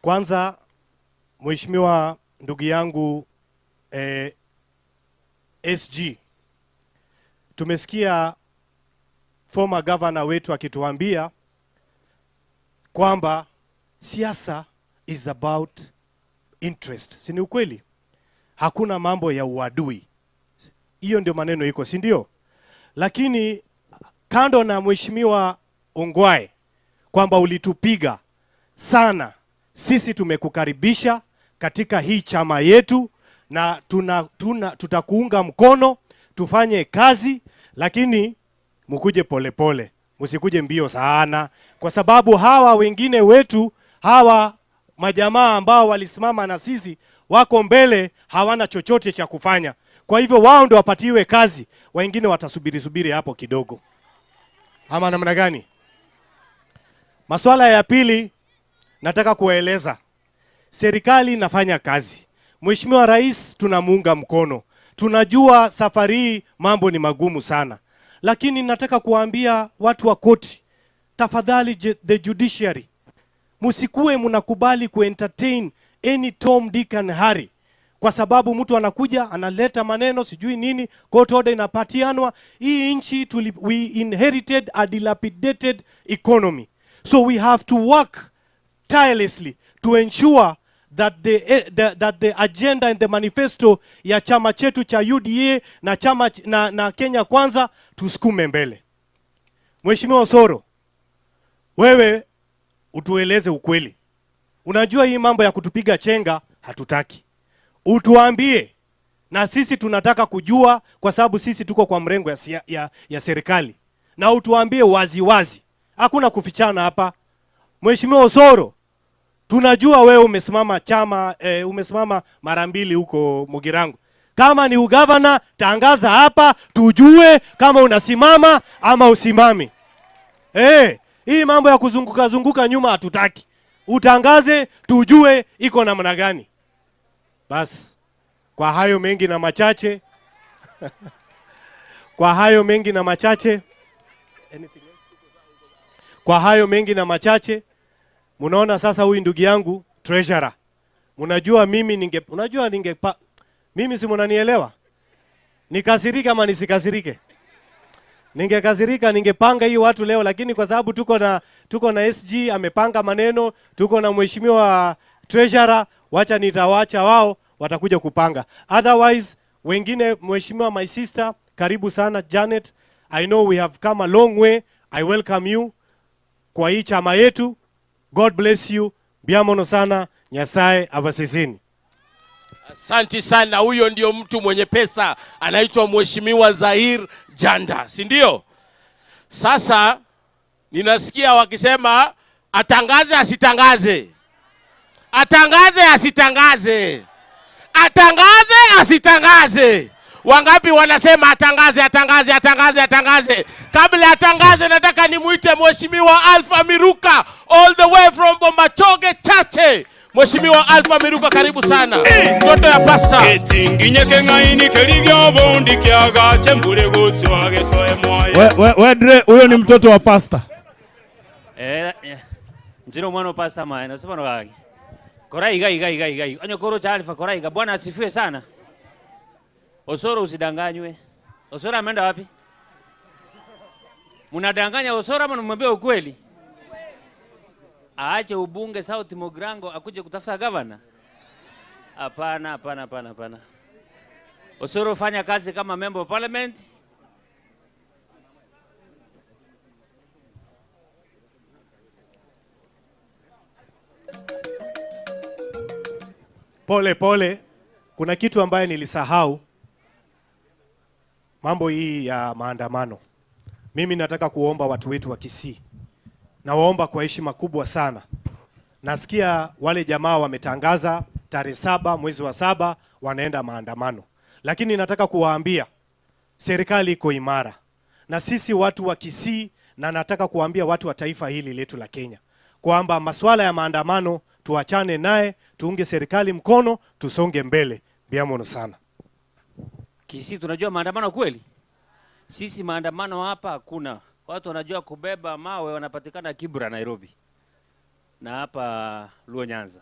S10: Kwanza, Mheshimiwa ndugu yangu SG, tumesikia former governor wetu akituambia kwamba siasa is about interest. Si ni ukweli? Hakuna mambo ya uadui. Hiyo ndio maneno iko, si ndio? Lakini kando na Mheshimiwa Ongwae kwamba ulitupiga sana, sisi tumekukaribisha katika hii chama yetu na tutakuunga mkono, tufanye kazi, lakini mkuje polepole, msikuje mbio sana, kwa sababu hawa wengine wetu, hawa majamaa ambao walisimama na sisi wako mbele, hawana chochote cha kufanya. Kwa hivyo wao ndio wapatiwe kazi, wengine watasubiri subiri hapo kidogo. Ama namna gani? Masuala ya pili nataka kuwaeleza, serikali inafanya kazi. Mheshimiwa Rais tunamuunga mkono. Tunajua safari hii mambo ni magumu sana. Lakini nataka kuambia watu wa koti, tafadhali the judiciary, msikue mnakubali kuentertain any Tom, Dick and Harry. Kwa sababu mtu anakuja analeta maneno sijui nini, court order inapatianwa. Hii nchi we inherited a dilapidated economy. So we have to work tirelessly to ensure that the agenda and the manifesto ya chama chetu cha UDA na chama na Kenya Kwanza tusukume mbele. Mheshimiwa Osoro, wewe utueleze ukweli. Unajua hii mambo ya kutupiga chenga hatutaki. Utuambie, na sisi tunataka kujua kwa sababu sisi tuko kwa mrengo ya serikali. Na utuambie wazi wazi. Hakuna kufichana hapa. Mheshimiwa Osoro, tunajua wewe umesimama chama, umesimama mara mbili huko Mugirango. Kama ni ugavana, tangaza hapa tujue kama unasimama ama usimami. Hii mambo ya kuzunguka zunguka nyuma hatutaki. Utangaze tujue iko namna gani. Bas, kwa hayo mengi na machache kwa hayo mengi na machache, kwa hayo mengi na machache, munaona sasa huyu ndugu yangu treasurer. Unajua mimi mimi si mnanielewa? Nikasirika ama nisikasirike? Ningekasirika ningepanga hii watu leo, lakini kwa sababu tuko na SG amepanga maneno, tuko na mheshimiwa treasurer, wacha nitawacha wao watakuja kupanga. Otherwise wengine, mheshimiwa my sister, karibu sana Janet. I know we have come a long way. I welcome you kwa hii chama yetu. God bless you. Biamono sana, Nyasaye abasisini.
S24: Asante sana. Huyo ndio mtu mwenye pesa, anaitwa Mheshimiwa Zahir Janda, si ndio? Sasa ninasikia wakisema atangaze asitangaze. Atangaze asitangaze. Atangaze asitangaze. Wangapi wanasema atangaze, atangaze, atangaze, atangaze? Kabla atangaze nataka nimuite Mheshimiwa Alpha Miruka all the way from Bomachoge Chache. Mheshimiwa Alpha Miruka, karibu sana. Mtoto ya pasta.
S5: We Dre, huyo ni mtoto wa pasta.
S7: Njiro mwana wa pasta maana sema no gaki. Korai iga iga iga iga. Onyo koro cha Alpha korai iga. Bwana asifiwe sana. Osoro usidanganywe. Osoro ameenda wapi? Mnadanganya Osoro ama mnamwambia ukweli? Aache ubunge South Mogrango akuje kutafuta governor? Hapana, hapana, hapana, hapana. Osoro fanya kazi kama member of parliament.
S10: Pole pole, kuna kitu ambaye nilisahau. Mambo hii ya maandamano. Mimi nataka kuomba watu wetu wa Kisii. Nawaomba kwa heshima kubwa sana. Nasikia wale jamaa wametangaza tarehe 7 mwezi wa 7 wanaenda maandamano. Lakini nataka kuwaambia serikali iko imara. Na sisi watu wa Kisii, na nataka kuwaambia watu wa taifa hili letu la Kenya kwamba masuala ya maandamano tuachane naye, tuunge serikali mkono, tusonge mbele. Biamono sana.
S7: Kisii tunajua maandamano kweli? Sisi maandamano hapa hakuna. Watu wanajua kubeba mawe wanapatikana Kibra Nairobi. Na hapa Luo Nyanza.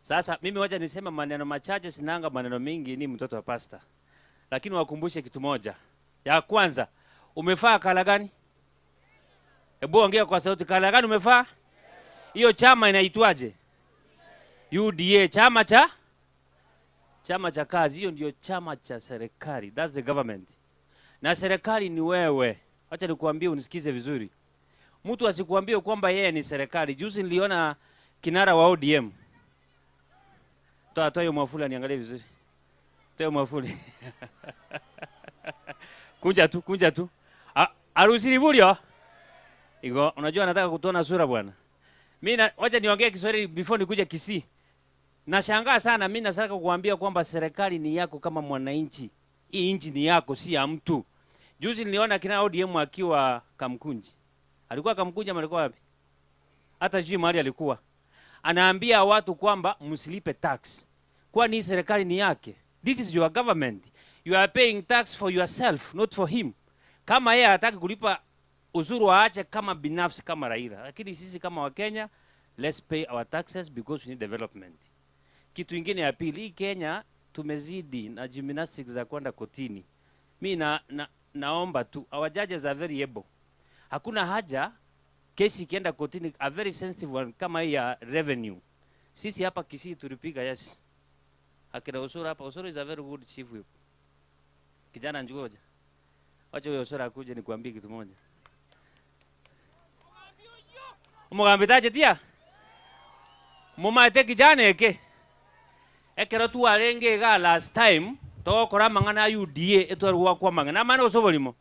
S7: Sasa mimi wacha nisema maneno machache, sinanga maneno mingi, ni mtoto wa pasta. Lakini wakumbushe kitu moja. Ya kwanza, umefaa kala gani? Hebu ongea kwa sauti, kala gani umefaa? Hiyo chama inaitwaje? UDA, chama cha? Chama cha kazi. Hiyo ndio chama cha serikali. That's the government. Na serikali ni wewe. Acha nikuambie unisikize vizuri. Mtu asikuambie kwamba yeye ni serikali. Juzi niliona kinara wa ODM. Toa hiyo mwafuli niangalie vizuri. Toa mwafuli. Kunja tu, kunja tu. Arusiri bulio. Igo, unajua nataka kutuona sura bwana. Mimi wacha niongee Kiswahili before nikuje Kisii. Nashangaa sana, mimi nataka kukuambia kwamba serikali ni yako kama mwananchi. Hii nchi ni yako, si ya mtu. Juzi niliona kina ODM akiwa Kamkunji. Alikuwa Kamkunji ama alikuwa wapi? Hata sijui mahali alikuwa. Anaambia watu kwamba msilipe tax. Kwani serikali ni yake. This is your government. You are paying tax for yourself, not for him. Kama yeye hataki kulipa ushuru aache kama binafsi kama Raila. Lakini sisi kama Wakenya, let's pay our taxes because we need development. Kitu ingine ya pili, Kenya tumezidi na gymnastics za kwenda kotini. Mimi naomba tu, our judges are very able. Hakuna haja kesi ikienda kotini, a very sensitive one kama hii ya revenue. Sisi hapa Kisii tulipiga yes. Akina Osoro hapa, Osoro is a very good chief whip. Kijana njugoja. Wacha huyo Osoro akuje nikuambie kitu moja. Mugambitaje tia? Mumaete kijana eke. Ekero tuwarenge ga last time tokora mang'ana UDA etwarwa kwa mang'ana mana osobolimo.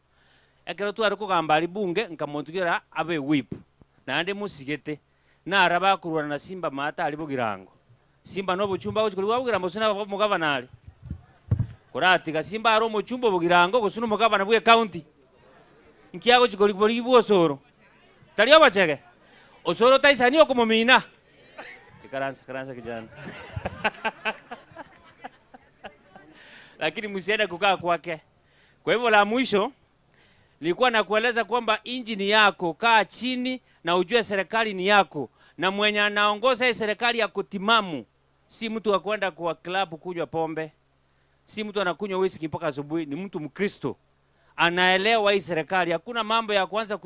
S7: Ekero twari kugamba ari bunge nkamontugira abe whip. Nande musigete na araba kurwana na Simba mata ari bugirango. Simba no buchumba gochikorwa bugirango sina mugavana ari. Kuratiga Simba ari omuchumba bugirango gosuna mugavana bwe county. Nkiago chikorwa bwosoro. Tari obachege. Osoro taisani okomomina. Karansa karansa kijana. Lakini msiende kukaa kwake. Kwa hivyo la mwisho nilikuwa nakueleza kwamba inji ni yako, kaa chini na ujue serikali ni yako, na mwenye anaongoza hii serikali ya kutimamu si mtu wa kwenda kwa club kunywa pombe, si mtu anakunywa whisky mpaka asubuhi, ni mtu Mkristo anaelewa hii serikali. Hakuna mambo ya kuanza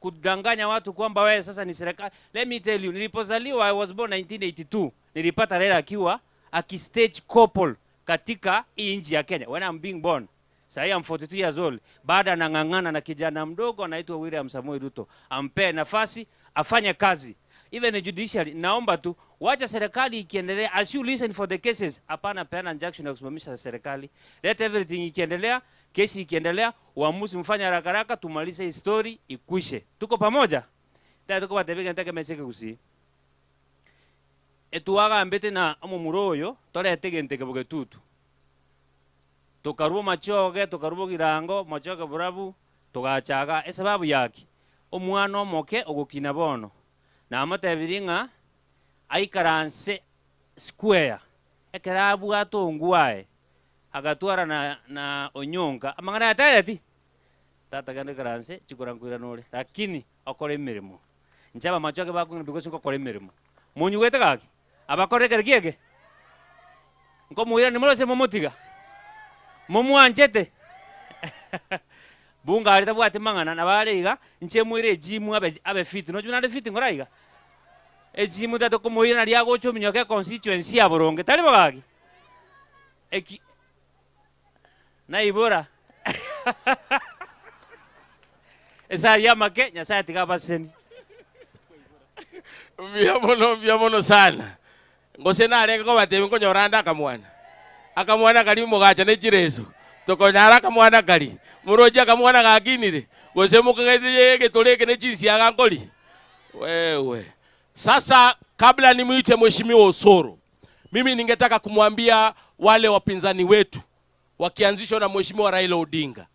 S7: kudanganya watu kwamba wewe sasa ni serikali. Let me tell you, nilipozaliwa, I was born 1982. Nilipata Raila akiwa akistage couple katika hii nchi ya Kenya. When I'm being born. Sasa I'm 42 years old. Baada anang'ang'ana na kijana mdogo anaitwa William Samoei Ruto. Ampe nafasi afanye kazi. Even the judiciary, naomba tu wacha serikali ikiendelea, as you listen for the cases, hapana peana injunction ya kusimamisha serikali. Let everything ikiendelea, kesi ikiendelea, uamuzi mfanye haraka haraka, tumalize hii story ikwishe. Tuko pamoja? Tata tuko batebeka ntake meseke kusi. Etuaga ambete na omomuro oyo, torete genteke bogetutu. Tukarubo machoge, tukarubo girango, machoge burabu, tugachaga esababu yaki. Omwana omoke ogokina bono. Na amatebiringa
S14: Aikaranse square ekera bwato ngwae agatwara na onyonga amangana atayati tata gande karanse chikurankwira nore lakini akore emirimo nchaba machoke bakunga because ngokore emirimo munyugete gaki abakore kergiege nkomuira nimorose momotiga momwanchete bunga arita bwate mangana nabare iga nche mwire gym abe fit no juna fit ngora iga ejimu tato komoira ria gocho minyoke constituency ya Boronge tari bagaki eki naibora esa yamake nyasaye tikabaseni
S24: Mbia mono sana ngose narenga ko batebe nkonyoranda akamwana kali mugacha ne chireso tokonyara akamwana kali muroji akamwana gakinire gose mukagete getoleke ne chinsi agankoli wewe. Sasa kabla nimuite Mheshimiwa Osoro, mimi ningetaka kumwambia wale wapinzani wetu wakianzishwa na Mheshimiwa Raila Odinga,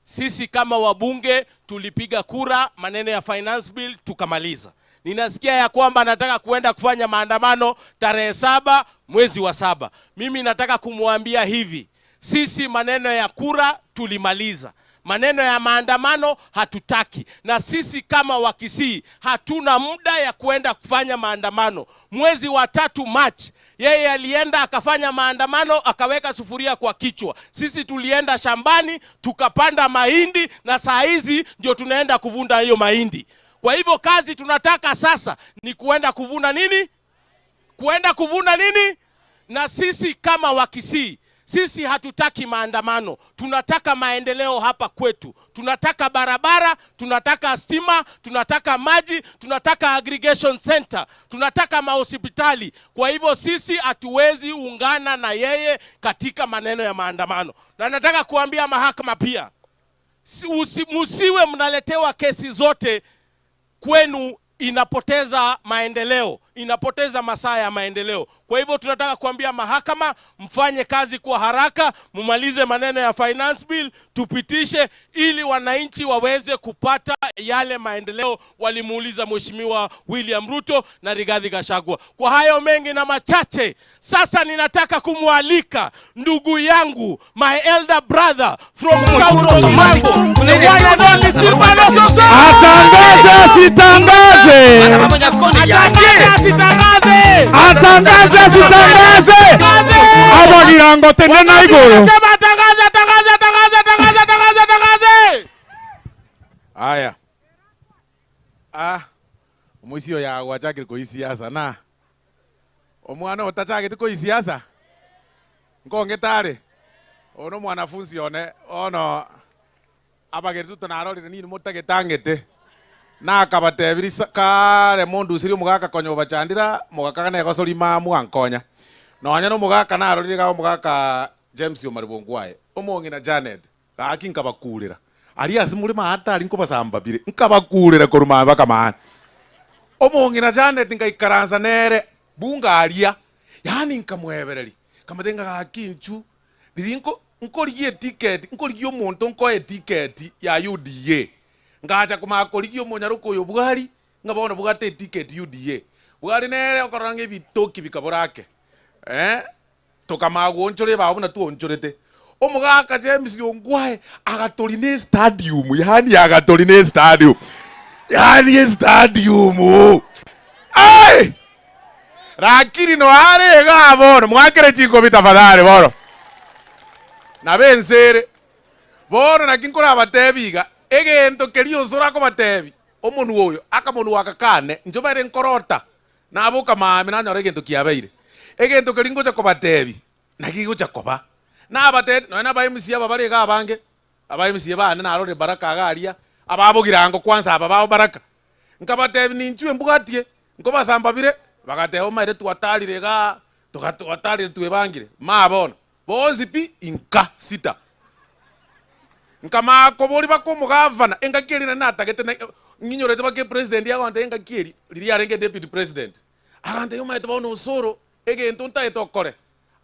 S24: sisi kama wabunge tulipiga kura maneno ya finance bill tukamaliza. Ninasikia ya kwamba nataka kuenda kufanya maandamano tarehe 7 mwezi wa 7. Mimi nataka kumwambia hivi, sisi maneno ya kura tulimaliza. Maneno ya maandamano hatutaki. Na sisi kama Wakisii hatuna muda ya kuenda kufanya maandamano. Mwezi wa 3 March, yeye alienda akafanya maandamano akaweka sufuria kwa kichwa. Sisi tulienda shambani tukapanda mahindi na saa hizi ndio tunaenda kuvuna hiyo mahindi. Kwa hivyo kazi tunataka sasa ni kuenda kuvuna nini? Kuenda kuvuna nini? Na sisi kama Wakisii, sisi hatutaki maandamano. Tunataka maendeleo hapa kwetu. Tunataka barabara, tunataka stima, tunataka maji, tunataka aggregation center, tunataka mahospitali. Kwa hivyo sisi hatuwezi ungana na yeye katika maneno ya maandamano. Na nataka kuambia mahakama pia, musiwe mnaletewa kesi zote kwenu, inapoteza maendeleo, inapoteza masaa ya maendeleo. Kwa hivyo tunataka kuambia mahakama mfanye kazi kwa haraka, mumalize maneno ya finance bill, tupitishe ili wananchi waweze kupata yale maendeleo walimuuliza Mheshimiwa William Ruto na Rigathi Gachagua. Kwa hayo mengi na machache, sasa ninataka kumwalika ndugu yangu, my elder brother from South Ogirango, the one and only Silvanus Osoro.
S5: Atangaze asitangaze,
S24: Atangaze asitangaze,
S5: atangaze asitangaze, abagirango tena na igoro.
S24: Sema atangaze, atangaze, atangaze, atangaze, atangaze, atangaze.
S16: Aya. Omwisio ya gwachakire koisiasa na omwana otachagete koisiasa nkongetare ono mwanafunzi one ono abageri tutanarorire nini mutagetangete nakabatebiri kare mundu usiri omogaka konya obachandira mogaka negosori mamu ankonya nonya no omogaka narorire ga omogaka James Omariba Ongwae omong'ina Janet gaki nkabakurira aria ase muri maatari nkobasambabire nkabakurira koruma bakamana omong'ina Janet ngaikaransa nere bunga aria yani nkamwebereri kamatenga gaki nchu riri nkorigie ticket nkorigie omonto nkoe ticket ya UDA ngacha kumakorigie omonyaruko oyo bwari ngabona bwate ticket UDA bwari nere okorora ebitoki bikaborake tokamagwonchore babu na tuonchorete omogaka James Ongwae agatori ne stadium yani agatori ne stadium yani stadium ai rakiri no are ga bono mwakere chingo bitafadhali bono na bensere bono nakinkora abatebiga egento kerio Osoro akobatebi omonu oyo akamonu akakane njo bare nkorota naboka mami nanyora egento kiabeire egento keri ngocha kobatebi nakigocha koba nabate no na ba MC aba barega abange aba MC bane narore baraka agaria ababogirango kwanza aba bao baraka nkabatebi ninchwe mbugatie nkobasambabire bagateo maire twatarire ga tukatwatarire twebangire mabona bonzi pi inka sita nkamakobori bakomugavana engakeri na natagete nginyorete bake president yagonte engakeri riri arenge deputy president agante yo maete bono Osoro egento ntaete okore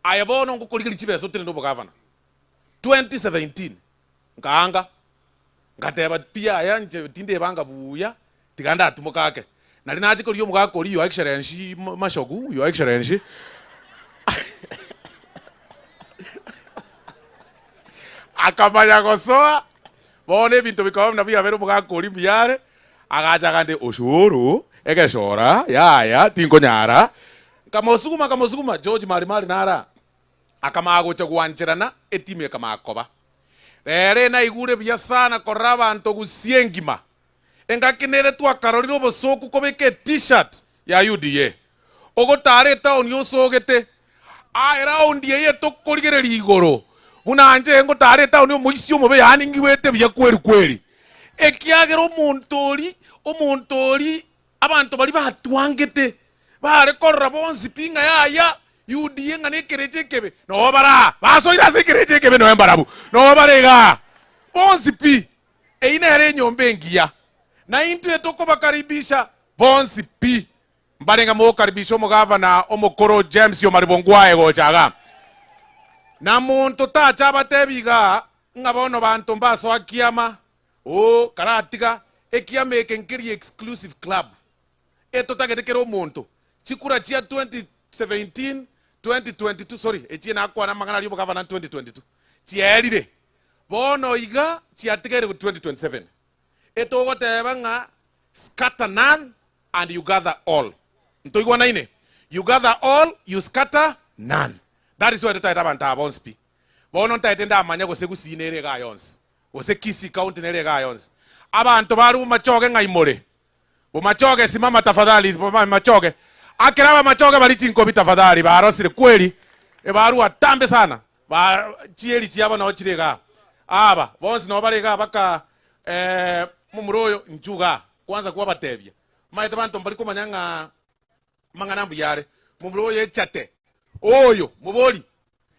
S16: aya bono ngukorikiri chibeso tiri ndo bugavana 2017 nkaanga ngateba pia aya nje tinde banga buya tiganda atumokake Nari naje kori omogaka Your Excellency Mashogu, Your Excellency. Akamanya gosoa bone ebinto bikaba buna biabere omogaka ori mbiare agacha gande ushuru egeshora yaya tinkonyara kamosuguma kamosuguma George Marimari nara akamagocha gwancherana etime kamakoba rere naigure buya sana korora abanto gusie engima engaki nere twakarorire obosoku kobeka t-shirt ya UDA ogotara etown osogete aeraundi eye tokorigereria igoro buna nje ngotara etown omoisi omobe yaani ngiwete buya kweri kweri ekiagera omonto ori abanto bari batwangete bare korora bonsi pinga yaya UDA ng'a nekereche ekebe no bara basoira ase ekereche ekebe no embarabu no barega bonsi pi eine ere enyomba engiya na intwe tokobakaribisha bonsi pi mbarenga mokaribisha omogavana omokoro James Omariba Ongwae gochaga na monto tacha abatebiga ng'a bono banto mbasoa kiama o karatiga ekiama eke nkeri exclusive club etotagete kera omonto chikura chia 2017 2022 sorry echie nakwana mang'ana aria obogavana 2022 chierire bono iga chiatigere 2027 etogoteba ng'a scatter none and you gather all ntoigwanaine you gather all you scatter none. That is why tutaita abantu abonsi pi bono ntaete ndamanya gose Gusii nere iga yonsi gose Kisii County nere iga yonsi abantu bari bomachoge ng'aimore bomachoge simama tafadhali bomachoge akera machoge bari chinkobi tafadhali barosire kweli ebarua tambe sana ba chieri chiabo nao chirega aba bonsi nao barega baka mumuroyo nchuga kwanza kubabatebia maete bantu mbari kumanya ng'a mang'ana mbuyare mumuroyo echate oyo muboli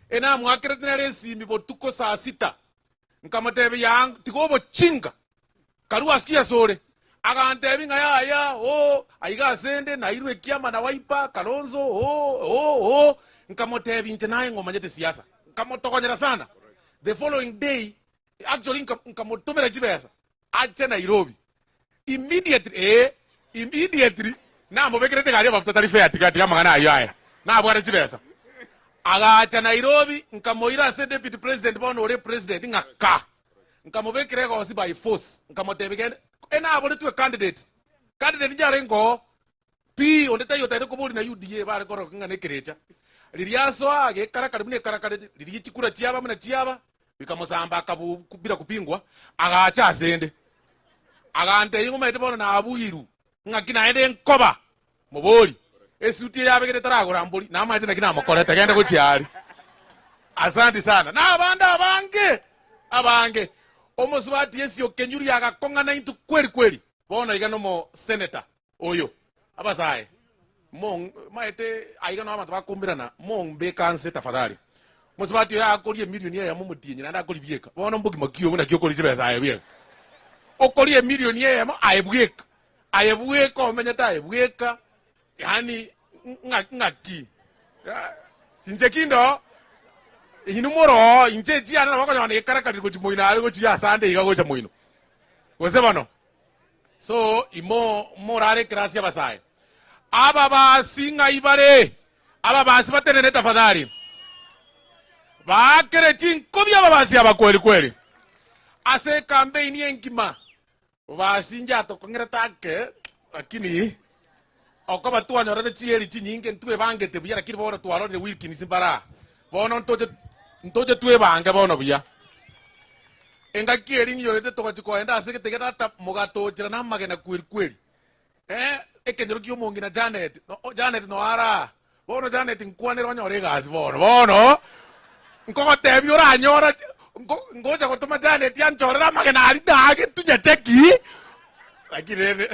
S16: ena mwakire nere esimi botuko saa sita nkamotebe yang tigobo chinga karu asikia sore agantebi ng'a yaya o aiga asende nairwe kiama na waipa Kalonzo o nkamotebi nche naye ng'omanyete siasa nkamotokonyera sana. The following day actually nkamotumira chibesa ache Nairobi immediately immediately namobekerete gari mafuta tari fair tiga mang'ana ayo aya nabware chibesa agacha Nairobi nkamoira ase deputy president bono ore president ng'aka nkamobekere gosi by force nkamotebi gende enabore tuwe candidate njare ngo pi ondeta yo taire kobori na UDA bare koro ng'ane kerecha liliasoa gekarakari mune karakari lili chikura chiaba muna chiaba bikamosamba akabu bila kupingwa agacha asende agante ingoma ete bono na abuiru ng'aki naende nkoba mobori esuti yabegere taragora mbori namaete naki namokorete gende gochiari. Asante sana na abanda abange omosubati esio kenyuri agakong'ana intu kweli kweli bono iga nomo senator oyo abasae mong maete aiga no abantu bakumbirana mong bekanse tafadhali mosubati oyo akorie milioni ya mumutinyi nanda akori bieka bono mbuki makio buna kio chibesa aye bieka okorie milioni ya aye bweka omenyete aye bweka yani ng'aki inche kindo inumoro inche chiana bakonyona ekarakari gochi moino ari gochi asande iga gocha moino gose bono so imo morare gracia basae aba basi ng'aibare aba basi batenene tafadhali bakere chinkobi aba basi aba kweli kweli ase campaign enkima basi njato take lakini okoba twanyorete chieri chinyinge ntwe bangete buya lakini bono twarorire Wilkins mbara bono ntoche twebange bono buya engaki eri niyorete togachikoenda ase getege tata mugatochera namagena kweri kweri ekenyero kio omongi na Janet no, Janet no ara bono Janet nkwanere onyore egasi bono nkogotebi oranyora ngocha gotoma Janet yanchorera amagena ari nage tunyacheki lakini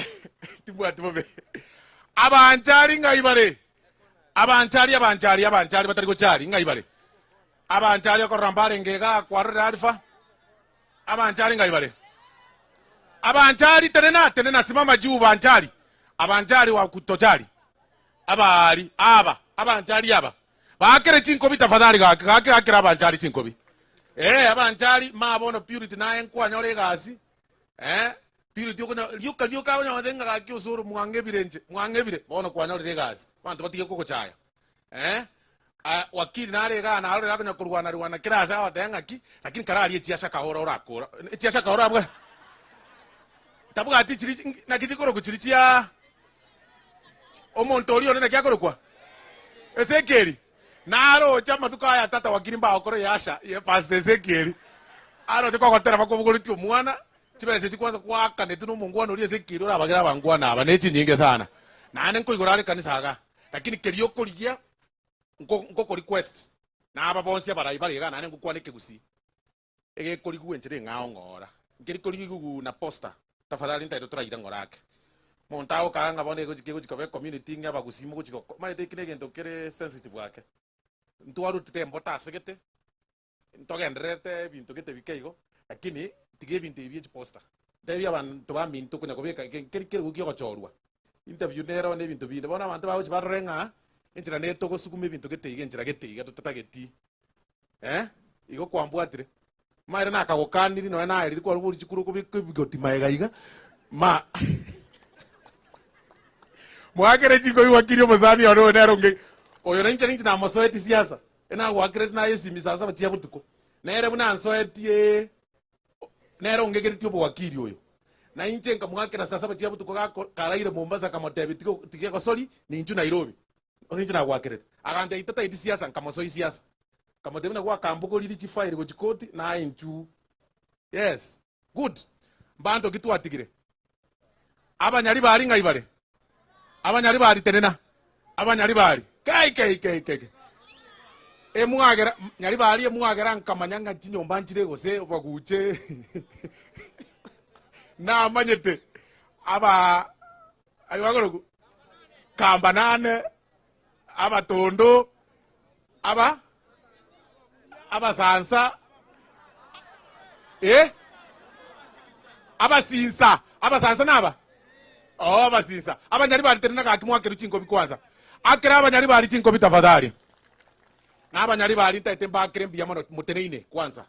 S16: tibwati bobe abanchari ng'aibare abanchari batari gochari ng'aibare abanchari okorora mbarenge iga kwarorera Alpha abanchari ng'aibare abanchari tenena simama juu banchari abanchari wa kutojari abari aba abanchari aba bakere chinkobi tafadhali gakera abanchari chinkobi abanchari mabono Purity naye nkwanyora egasi Purity okonya rioka rioka onya watenga gaki osoro mwangebire nje mwangebire bono kwanyorire egasi bantu batige kogochaya wakili nare gana arore akonya kurwana rwana kirasa abatenga ki lakini karari echiasha kahora orakora echiasha kahora bwa tabugati chiri nakichikoro kuchiri chia omonto ori onene kiakorokwa Ezekiel naro chama tukaya tata wakili mbao koro yasha ye pastor Ezekiel aro tikogotera bakobugoriti omwana chibese chikwanza kwaka netu nomongwana ori Ezekiel ora bagira bangwana aba nechinyinge sana nane nkoigora ari kanisa aga lakini kerio korigia nkoko request na aba bonsi abarai bariga nane ngukwane kigusi ege korigwe nchere ngao ngora ngeri korigu na poster tafadhali ntaito turaira ngorake montao kaanga bone go community ngaba gusimu go maite kine gento kere sensitive wake ntwarutite mbota segete ntogenderete bintu gete bikeigo lakini tige bintu ebye poster ndebya abantu bamintu kunya kobeka keri keri gochorwa interview nero ne bintu binde bona abantu bawo barorenga enchira neto gosukuma ebintu geteiga enchira geteiga totatageti igo kwambwatire maire nakagokaniri noe naeriri kwaruburi chikuru kobika maega iga ma mwakere chiko iwakiri omosani oro nero nge oyo nainche ninche namosoeti siasa enagwakire nayesimi sasa bachia butuko nere buna nsoetie nero ngegereti obwakiri oyo na inche nkamwakira sasa bachia butuko karaire Mombasa kamotebi tige gosori ninchu Nairobi osinche nagwakirete agante itata iti siasa nkamosoi siasa kamotebi nagwakambuko riri chifaire gochikoti na inchu yes good mbanto kitwatigire abanyari bari ngaibare abanyari bari tenena abanyari bari kai kai kai kai emwagera nyari bari emwagera nkamanyanga chinyomba nchire gose baguche na manyete aba ayibagoroku kamba nane abatondo aba abasansa abasinsa abasansa naba oh abasinsa abanyari bari tenena kakimwakera chinkobi kwanza akera abanyari bari chinkobi tafadhali na abanyari bari ntaite mbakere mbuya mono muteneine kwanza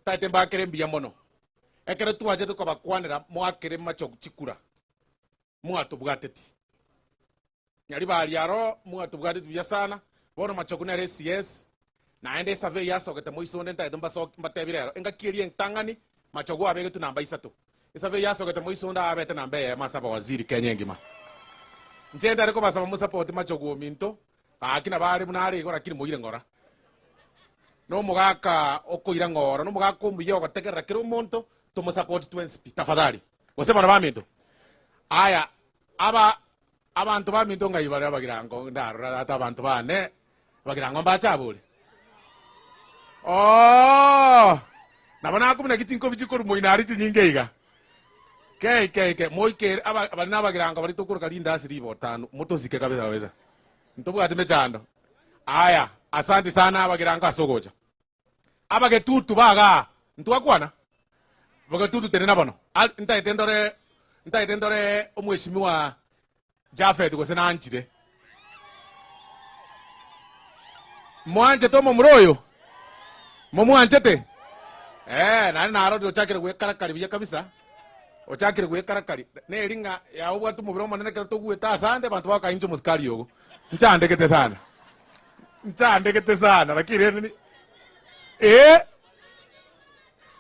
S16: taite mbakere mbuya mono ekere twaje tukabakwanira mwakere macho chikura mwatubwateti nyari bari aro mwatubwateti buya sana bono macho kuna CS naende survey yasogete moisonde ntaite mbatebire engakierie entang'ani macho abege tu namba isato survey yasogete moisonde abete namba ya masaba waziri Kenya engima njenda ariko basaba musupport macho minto akina bari munari igora kiri moire ngora no mugaka okoira ngora no mugaka omuya ogotegerera kiri omonto tumusupport 20 tafadhali gose bana baminto aya aba abantu baminto ngaibare abagirango ndarora ata abantu bane abagirango mbachabure oh nabona akumina kichinko bichikuru moinari chinyinge iga ke ke ke moike aba bali nabagirango bali tukuru kalinda asiribo tano mutosike kabisa kabisa ntobwate mechando aya asante sana abagirango asogoja abagetutu baga ntwakwana bagetutu tenena bono ntaite ndore omweshimiwa Jafet gose nanchire mwanje tomo muroyo momwanchete nani naro ochakire gwekarakari buya kabisa ochakire gwekarakari neringa yaobwate omobere omonene kero togwete asande bantu bakaincha omosikari ogo nchandekete sana nchandekete sana lakini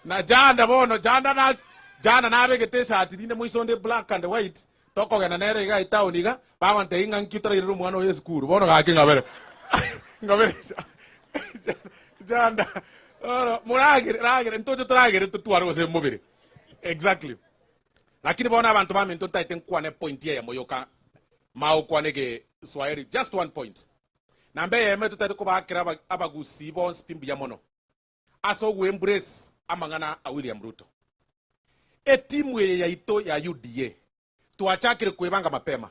S16: na janda bono janda na jana nabegete shati rinde moisonde black and white tokogena nere iga itown iga bagante inga nkiutarire omwana oyo esukuru bono gaki ngabere ngabere janda oro muragire ragire ntojo turagire tutware gose mubiri exactly lakini bona abantu baminto ntaite nkwane point ya moyoka maokwane ge Swahili just one point nambe yeme tutaite kubakira abagusi bonsi pimbi ya mono aso we embrace amang'ana a William Ruto etimu yaito ya UDA twachakire kwebanga mapema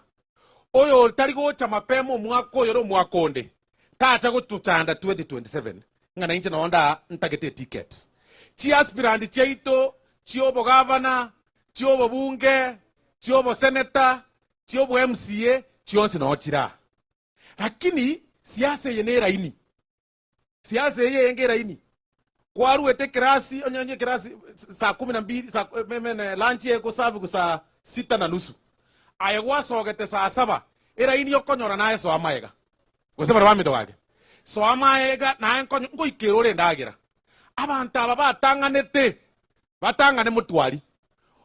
S16: oyo tari gocha mapema omwaka oyo omwaka onde tacha gotuchanda 2027 ng'ana inche nonda ntagete ticket chi aspirant chiaito chiobo governor chiobo bunge chiobo senator chiobo MCA chionsi nochira lakini siasa ye ne raini siasa ye yenge raini Kwaruete kirasi onye kirasi saa 12 saa meme lunch eko serve saa 6:30. Aye gwasogete saa 7 eraini okonyora naye so amaega. Gose bara bamito gake. So amaega naye nkonyo ngoikero ore ndagira. Abantu aba batanganete batangane mutwari.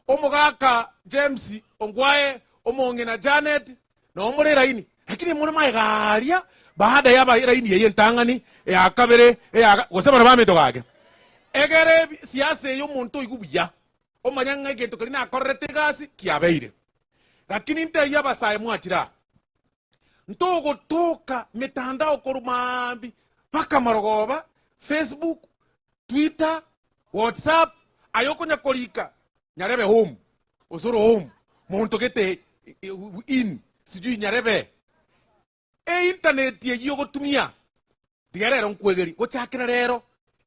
S16: Omugaka James Ongwae omongena Janet no omore raini. Lakini muno maegaria baada ya ba raini yeye ntangani ya kabere ya gose bara bamito gake. Egere siasa yo muntu igubuya. Omanyanga gento kali na korete gasi kiabeire. Lakini nte yabasaye mwachira. Ntogo toka mitandao korumambi paka marogoba Facebook, Twitter, WhatsApp ayoko nyakorika Nyarebe home Osoro home muntu gete in sijui Nyarebe e internet yeyo gotumia digerero nkwegeri gochakira rero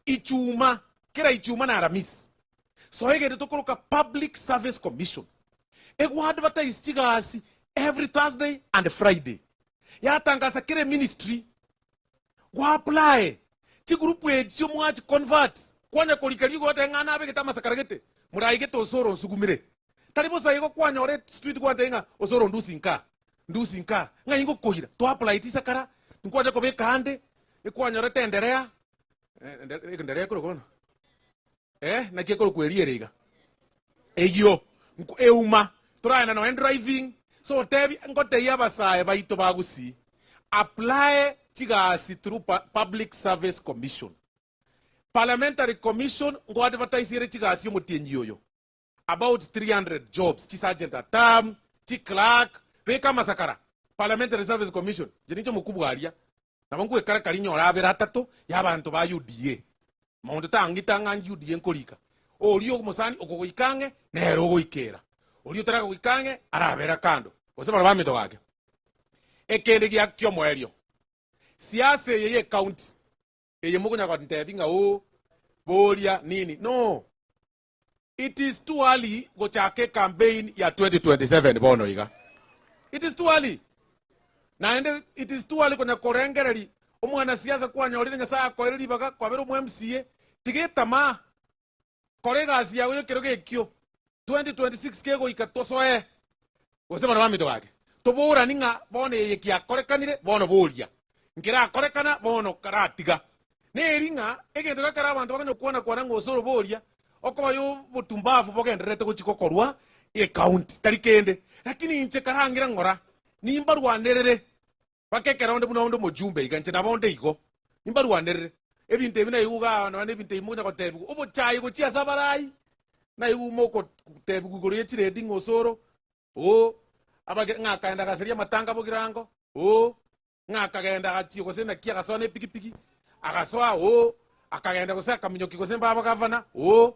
S16: ichuma kera ichuma na Aramisi so egere tokoroka Public Service Commission ego advertise chigasi every Thursday and Friday yatangasa kire ministry gwa apply chigroup echo mwachi convert kwanya kolika go tengana abegeta masakaragete muraigete Osoro nsugumire taribo saigo kwanyore street kwa tenga Osoro ndusinka ndusinka ng'aingo kohira to apply tisakara nkwanya ko bekande ikwanyore tenderea enderea koro kono na kiekoro kweriere eyo euma turana no driving so tebi ngote yabasaye baito bagusi apply chigasi through Public Service Commission Parliamentary Commission ngo advertise ire chigasi yomutenyi yoyo about 300 jobs chi sergeant at arm chi clerk beka masakara Parliamentary Service Commission jenicho mukubwa aria nabo ngwe kara karinyora abera atatu yabantu ba UDA maundu tangita ng'anji UDA nkorika orio musani okogoikange nero ogoikera orio taraga goikange arabera kando gose bara bamito gake ekende gya kyo mwerio siasa yeye county eye mukonya kwa ntebinga o boria nini no it is too early gochake campaign ya 2027 bono iga it is too early naende it is too early konya korengereri omwana siasa kwanyorire Nyasaye akoereri baga kwabera omu MCA tigetama korega yawe kero gekio 2026 kego ikatosoe gose bana bamito gake tobora ninga bone ye kiakorekanire bono boria ngira korekana bono karatiga neringa egento gakara abantu bakanyo kuona kwana ngosoro boria okoba yo butumbafu bogenderete gochikokorwa e county tari kende lakini inche karangira ngora nimbarwanerere bakekera onde buna onde mujumbe iga nche nabonde igo nimbarwanerere ebintu ebi naiguga na ebintu imunya gotebigu obochayi gochia sabarai naigumoko kutebigu igoro yechiredi ngosoro o abage ng'akaenda gaseria matanga bogirango o ng'akagenda gachio gose nakia agasoa na epikipiki agasoa o akagenda gose akaminyoki gose mbaba gavana o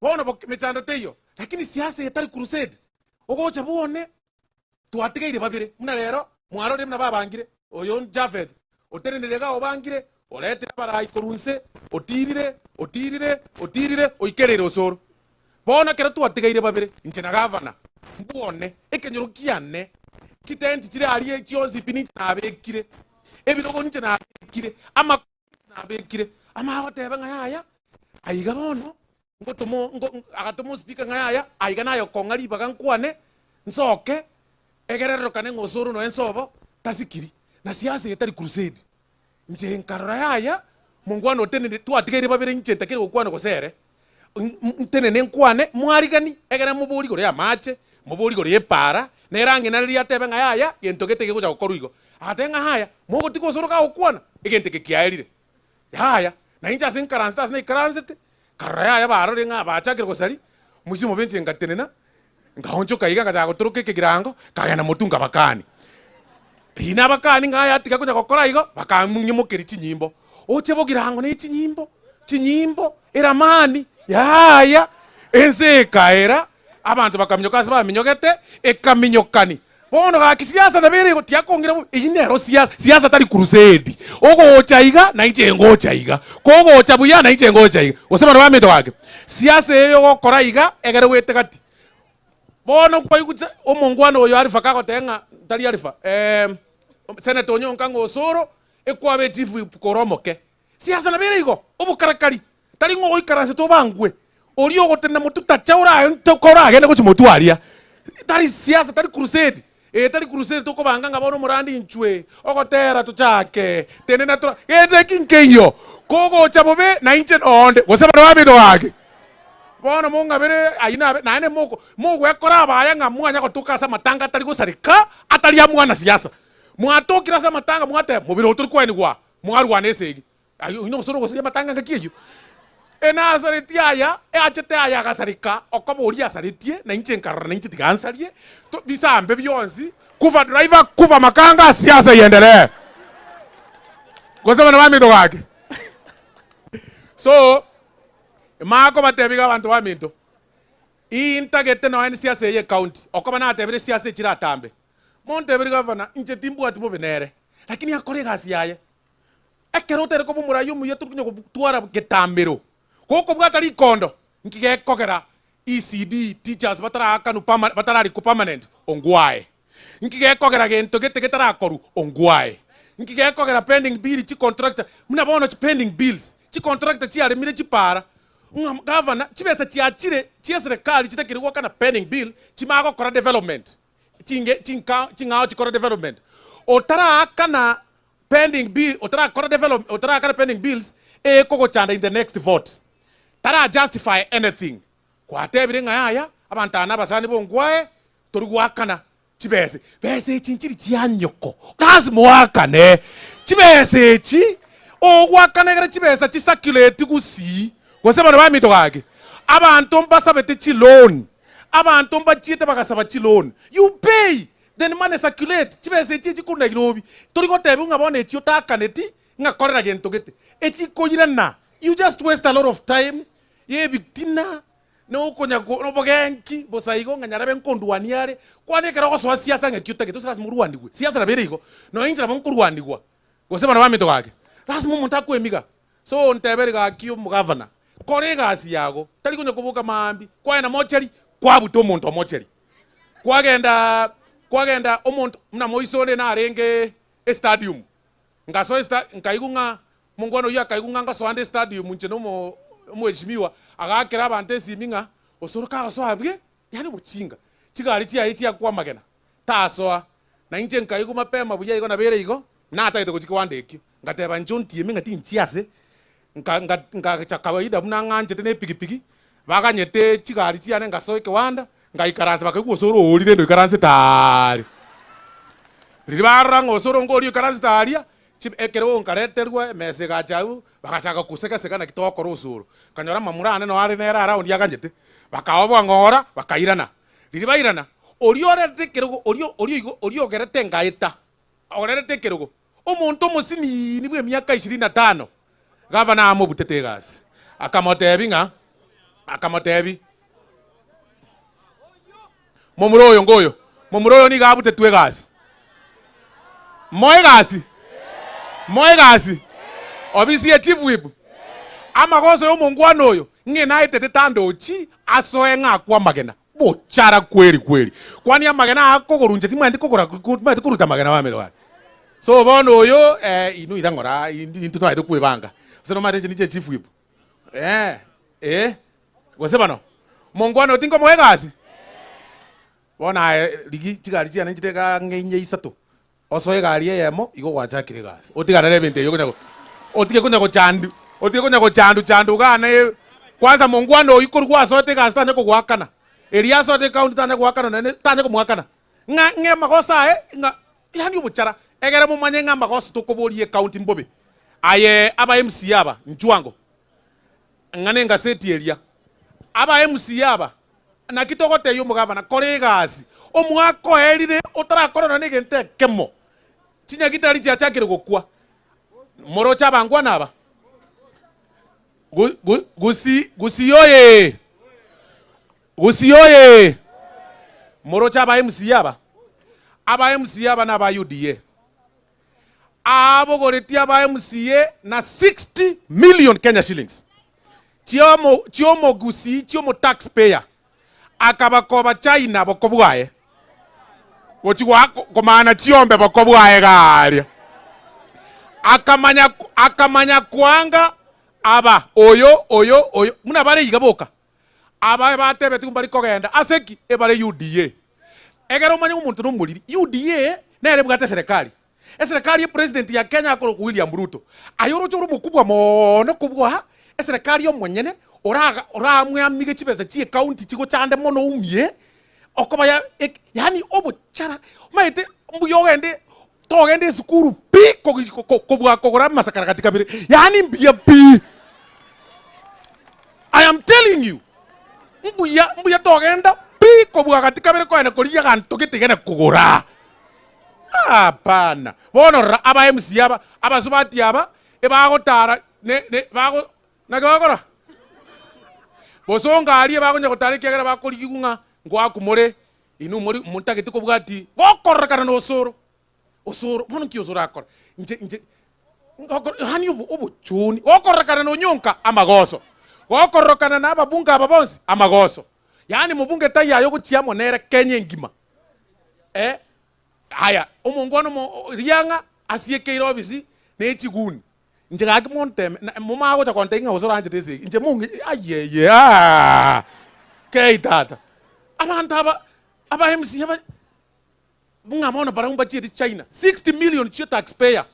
S16: bono mechando teiyo lakini siasa yetari crusade ogocha buone twatigeire babire muna rero mwarore muna babangire oyo Jafet oterenderega obangire orete barai korunse otirire otirire otirire oikerere Osoro bona kero twatigeire babire inche na gavana mbuone ekenyoro kiane chitenti chire arie chionsi pini nabekire ebirogo ninche nabekire ama nabekire ama agoteba ng'aya aiga bono ngotomo agatomo speaker ng'aya aiga nayo kong'ari baga nkwane nsoke egerero kane ngosoro no ensobo tasikiri na siasa yetari crusade nje nkarora yaya mungwano otenene twatigeire babere nche ntakire gokwana gosere ntenene nkwane mwarigani egere muburi gore amache muburi gore epara nerange nari atebe ng'aya gento gete gocha gokorwa igo ate ng'aya mogoti gosoro ka gokwana egente kiaerire haya na inja ase nkaranse ase nkaranse karora yaya barore ng'a bachakire gosari musi mobenche ngatenena ngaonchoka iga ngacha gotoroka ekegirango kagenda motunga bakani rina bakani ng'aya atiga konya gokora igo bakamunyimokeri chinyimbo oche bogirango ne chinyimbo chinyimbo eramani yaya ense ekaera abantu bakaminyoka ase baminyogete ekaminyokani bono gakisiasa nabere igo tiakongera iyi nero siasa siasa tari crusade ogocha iga na inche ngocha iga kogocha buya na inche ngocha iga gose bana bamito gake siasa eyo gokora iga egere gwete gati bono kwaigucha omongwana oyo Arifa kagotenga tari Arifa senator Onyonka ngosoro ekwabe chief koromoke siasa nabere igo obukarakari Tari ngo ikaranse to bangwe. Ori ogotena mututa chaura ntokora agenda gochi mutwaria. Tari siasa tari crusade. Tari crusade toko banganga bono morandi inchwe. Ogotera tuchake. Tenena tura. Gete kinkeyo. Kogo chabobe na inche onde. Gose bano babido wake. Bono munga bere aina naene moko. Mungu ekora baya nga mwanya gotuka sa matanga tari gosarika atari ya mwana siasa. Mwatokira sa matanga mwate mubiro turi kwenigwa. Mwarwane segi. Ayo ino soro gosia matanga ngakiyo. Enasareti aya achete aya gasarika okobori asaretie na inche nkarora na inche tigansarie bisambe byonsi kuva driver kuva makanga siasa iendelee gosema na mito wake so mako batebiga abantu baminto intagete no en siasa ye county okoba na atebere siasa chiratambe montebere governor inche timbu ati bobenere lakini akore gasi yaye ekero tere ko murayo muye tukunyo kutwara getambero koko bwata rikondo nkigekogera ECD teachers batarakanu batarari ku permanent ongwae nkigekogera gento gete getarakoru ongwae nkigekogera pending bill chi contractor muna bono chi pending bills chi contractor chi aremire chipara governor chibesa chiachire chi serikali chitakirwa kana pending bill chimagokora development chinge chinka chingao chikora development otara kana pending bill otara kora development otara kana pending bills e koko chanda in the next vote tara justify anything kwatebire ngaya abantana basani bongwae tori gwakana chibese bese chinchiri chianyoko lazima wakane chibese chi ogwakana gere chibesa chi circulate gusi gose bana bamito gake abantu mbasabete chi loan abantu mbachite bakasaba chi loan you pay then money circulate chibese chi chikuna Nairobi tori gotebe ngabone chi otakaneti ngakorera gento gete echikoyirana you just waste a lot of time ye victina no konya no bogenki bosaigo nganyarabe nkondwaniare kwanekera gosoa siasa ngekyuta geto lazima urwandigwe siasa rabere igo no injira bonkurwandigwa gose bana bamito gake lazima umuntu akwemiga so ntebere gakio mugavana kore gasi yago tari konya kubuka mambi kwaena mocheri kwabuta omuntu omocheri kwagenda kwagenda omuntu mna moisone na arenge stadium ngaso nkaigunga mungwano ya kaigunga ngaso ande stadium nche no mheshimiwa agakera abantu esiminga osoro kaso abwe yani buchinga chigari chiayi chiakwa magena tasoa na inche nkaigu mapema buya igo na bere igo na ataite gochikwanda ekio ngateba ncho ntieme ngati nchiase nka nka cha kawaida muna nganje tene pikipiki bakanyete chigari chiane ngaso ekewanda ngaikaranse bakaigu osoro orire ndo ikaranse tari ribara ngosoro ngori ikaranse taria ekero nkareterwa mese gachau bakachaka kusekaseka na kitokoro usuru kanyora mamurane no ari nera around yakanyete bakaobwa ngora bakairana riri bairana oriorete kerugo orio orio igo oriogerete ngaita orerete kerugo omuntu musini ni bwe miaka 25 gavana amubutete gasi akamotebi nga akamotebi momuroyo ngoyo momuroyo ni gabutetwe gasi moe gasi moegasi obisi ya chief whip amagoso yo mungwano oyo ng'ina etete tandochi asoe ng'akwa magena bochara kweri kweri kwani amagena akogorunje timwendi kogora kumwendi kuruta magena wamero wake so bono oyo inu irangora intu twaete kwibanga so no matenje nije chief whip gose bano mungwano tingo moegasi bona ligi chigari chiane chiteka ng'enye isato osoe gari yemo igo gwachakire gasi otigana rebente yo kunya otige kunya gochandu otige kunya gochandu chandu gane kwanza mungwano ikuru gwasote gasi tanya kogwakana eria sote county tanya gwakana nene tanya komwakana nga nge magosa nga yani obuchara egere mumanye nga magosa tukoborie county mbobe aye aba MC aba nchwango ngane ngaseti eria aba MC aba na kitogote yo mugavana kore gasi omwako erire otarakorana negente kemo chinyagitari chiachakire gokwa morocha bangwa naba gusi gusiyoye gusiyoye morocha ba MC aba aba MC aba na ba UDA abogoretia ba MCA na 60 million Kenya shillings chiomo chiomo gusi chiomo taxpayer akabakoba China bokobwaye gochigwa komana chiombe bokobwaye gari akamanya akamanya kwanga Aba oyo oyo oyo muna bare igaboka. Aba batebe tumbari kogenda aseki ebare UDA. Egero manya omuntu nomuliri UDA nere bwate serikali. Eserikali ya president ya Kenya akoro William Ruto. Ayoro choro mukubwa mono kubwa eserikali yo mwenyene ora ora amige chibesa chi county chiko chande mono umie okoba ya yani obochara maete mbuyogende togende sukuru pi kobwa kogora masakara katika bire yani mbia pi. I am telling you mbuya mbuya togenda pi kobwa katika bire koena koriya ganto kitigene kogora. Hapana. Bono aba MC aba abasubati aba ebagotara ne bago nagakora. Bosonga ali bagonya gotara kiagera bakorigunga ngwakumore inu muri muntagete ko bwati gokorekana no osoro. Osoro bono ki osoro akora. Nje nje hani obuchuni gokorekana no nyonka amagoso. Gokorokana na ababunga ababonsi amagoso. Yani mubunge tayayo guchiamo nere Kenya ngima. Aya omongwana mo rianga asieke irobisi ne chiguni nje gaki monteme muma go konte inga osoro anje tese nje mungi ayeye ah kei tata abantu aba aba MC aba bunga bara umba chiri China 60 million chi taxpayer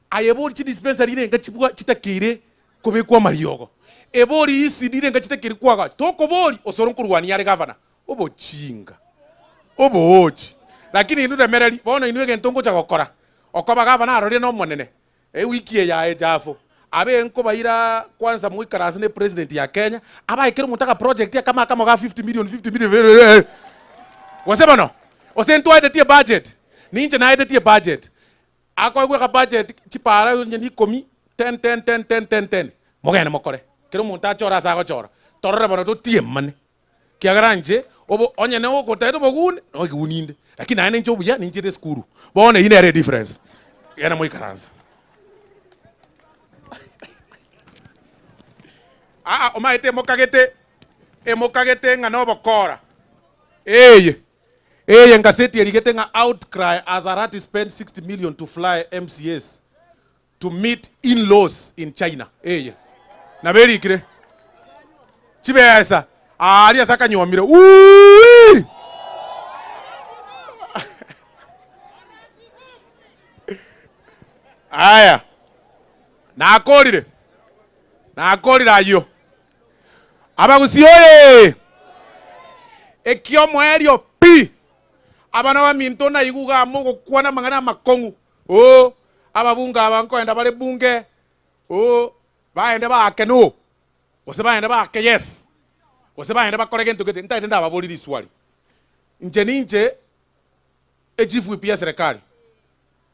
S16: ayebori chi dispensary renga chibwa chitakire kubikwa mariogo ebori ECD renga chitakire kwaga tokobori osoro nkurwani yare governor obochinga obochi. Lakini inu remereri bono inu egentongo chagokora okoba gavana arorie no monene wiki ya ejafo abe nkobaira kwanza muikarasi ne president ya Kenya abaikere mutaka project ya kama kama ga 50 million 50 million wasema no osento aitetie budget ninje na aitetie budget akoigwe ka budget chipara nye nikomi 10 10 10 10 10 10 mogene mokore kero muntu achora sa gochora torore bono totie mane kiagaranje obo onyene ogoteto bogune no giuninde lakini naene ncho buya ninje te skuru bone ine re difference yana moikaranza ah omaete mokagete emokagete nga no bokora eye eye ngaseti erigete nga outcry as Arati spent 60 million to fly MCS to meet in-laws in China. Eye naberikire chibesa ari asakanyomire ui. Aya nakorire nakorire ayo abagusi oye ekio mwerio pi abana ba minto na iguga mogokwana mangana makongu o ababunga abankoenda bare bunge o baende baake no gose baende baake yes gose baende bakore gento gete ntaite ndababoriri swali nje ninje echifu pia serikali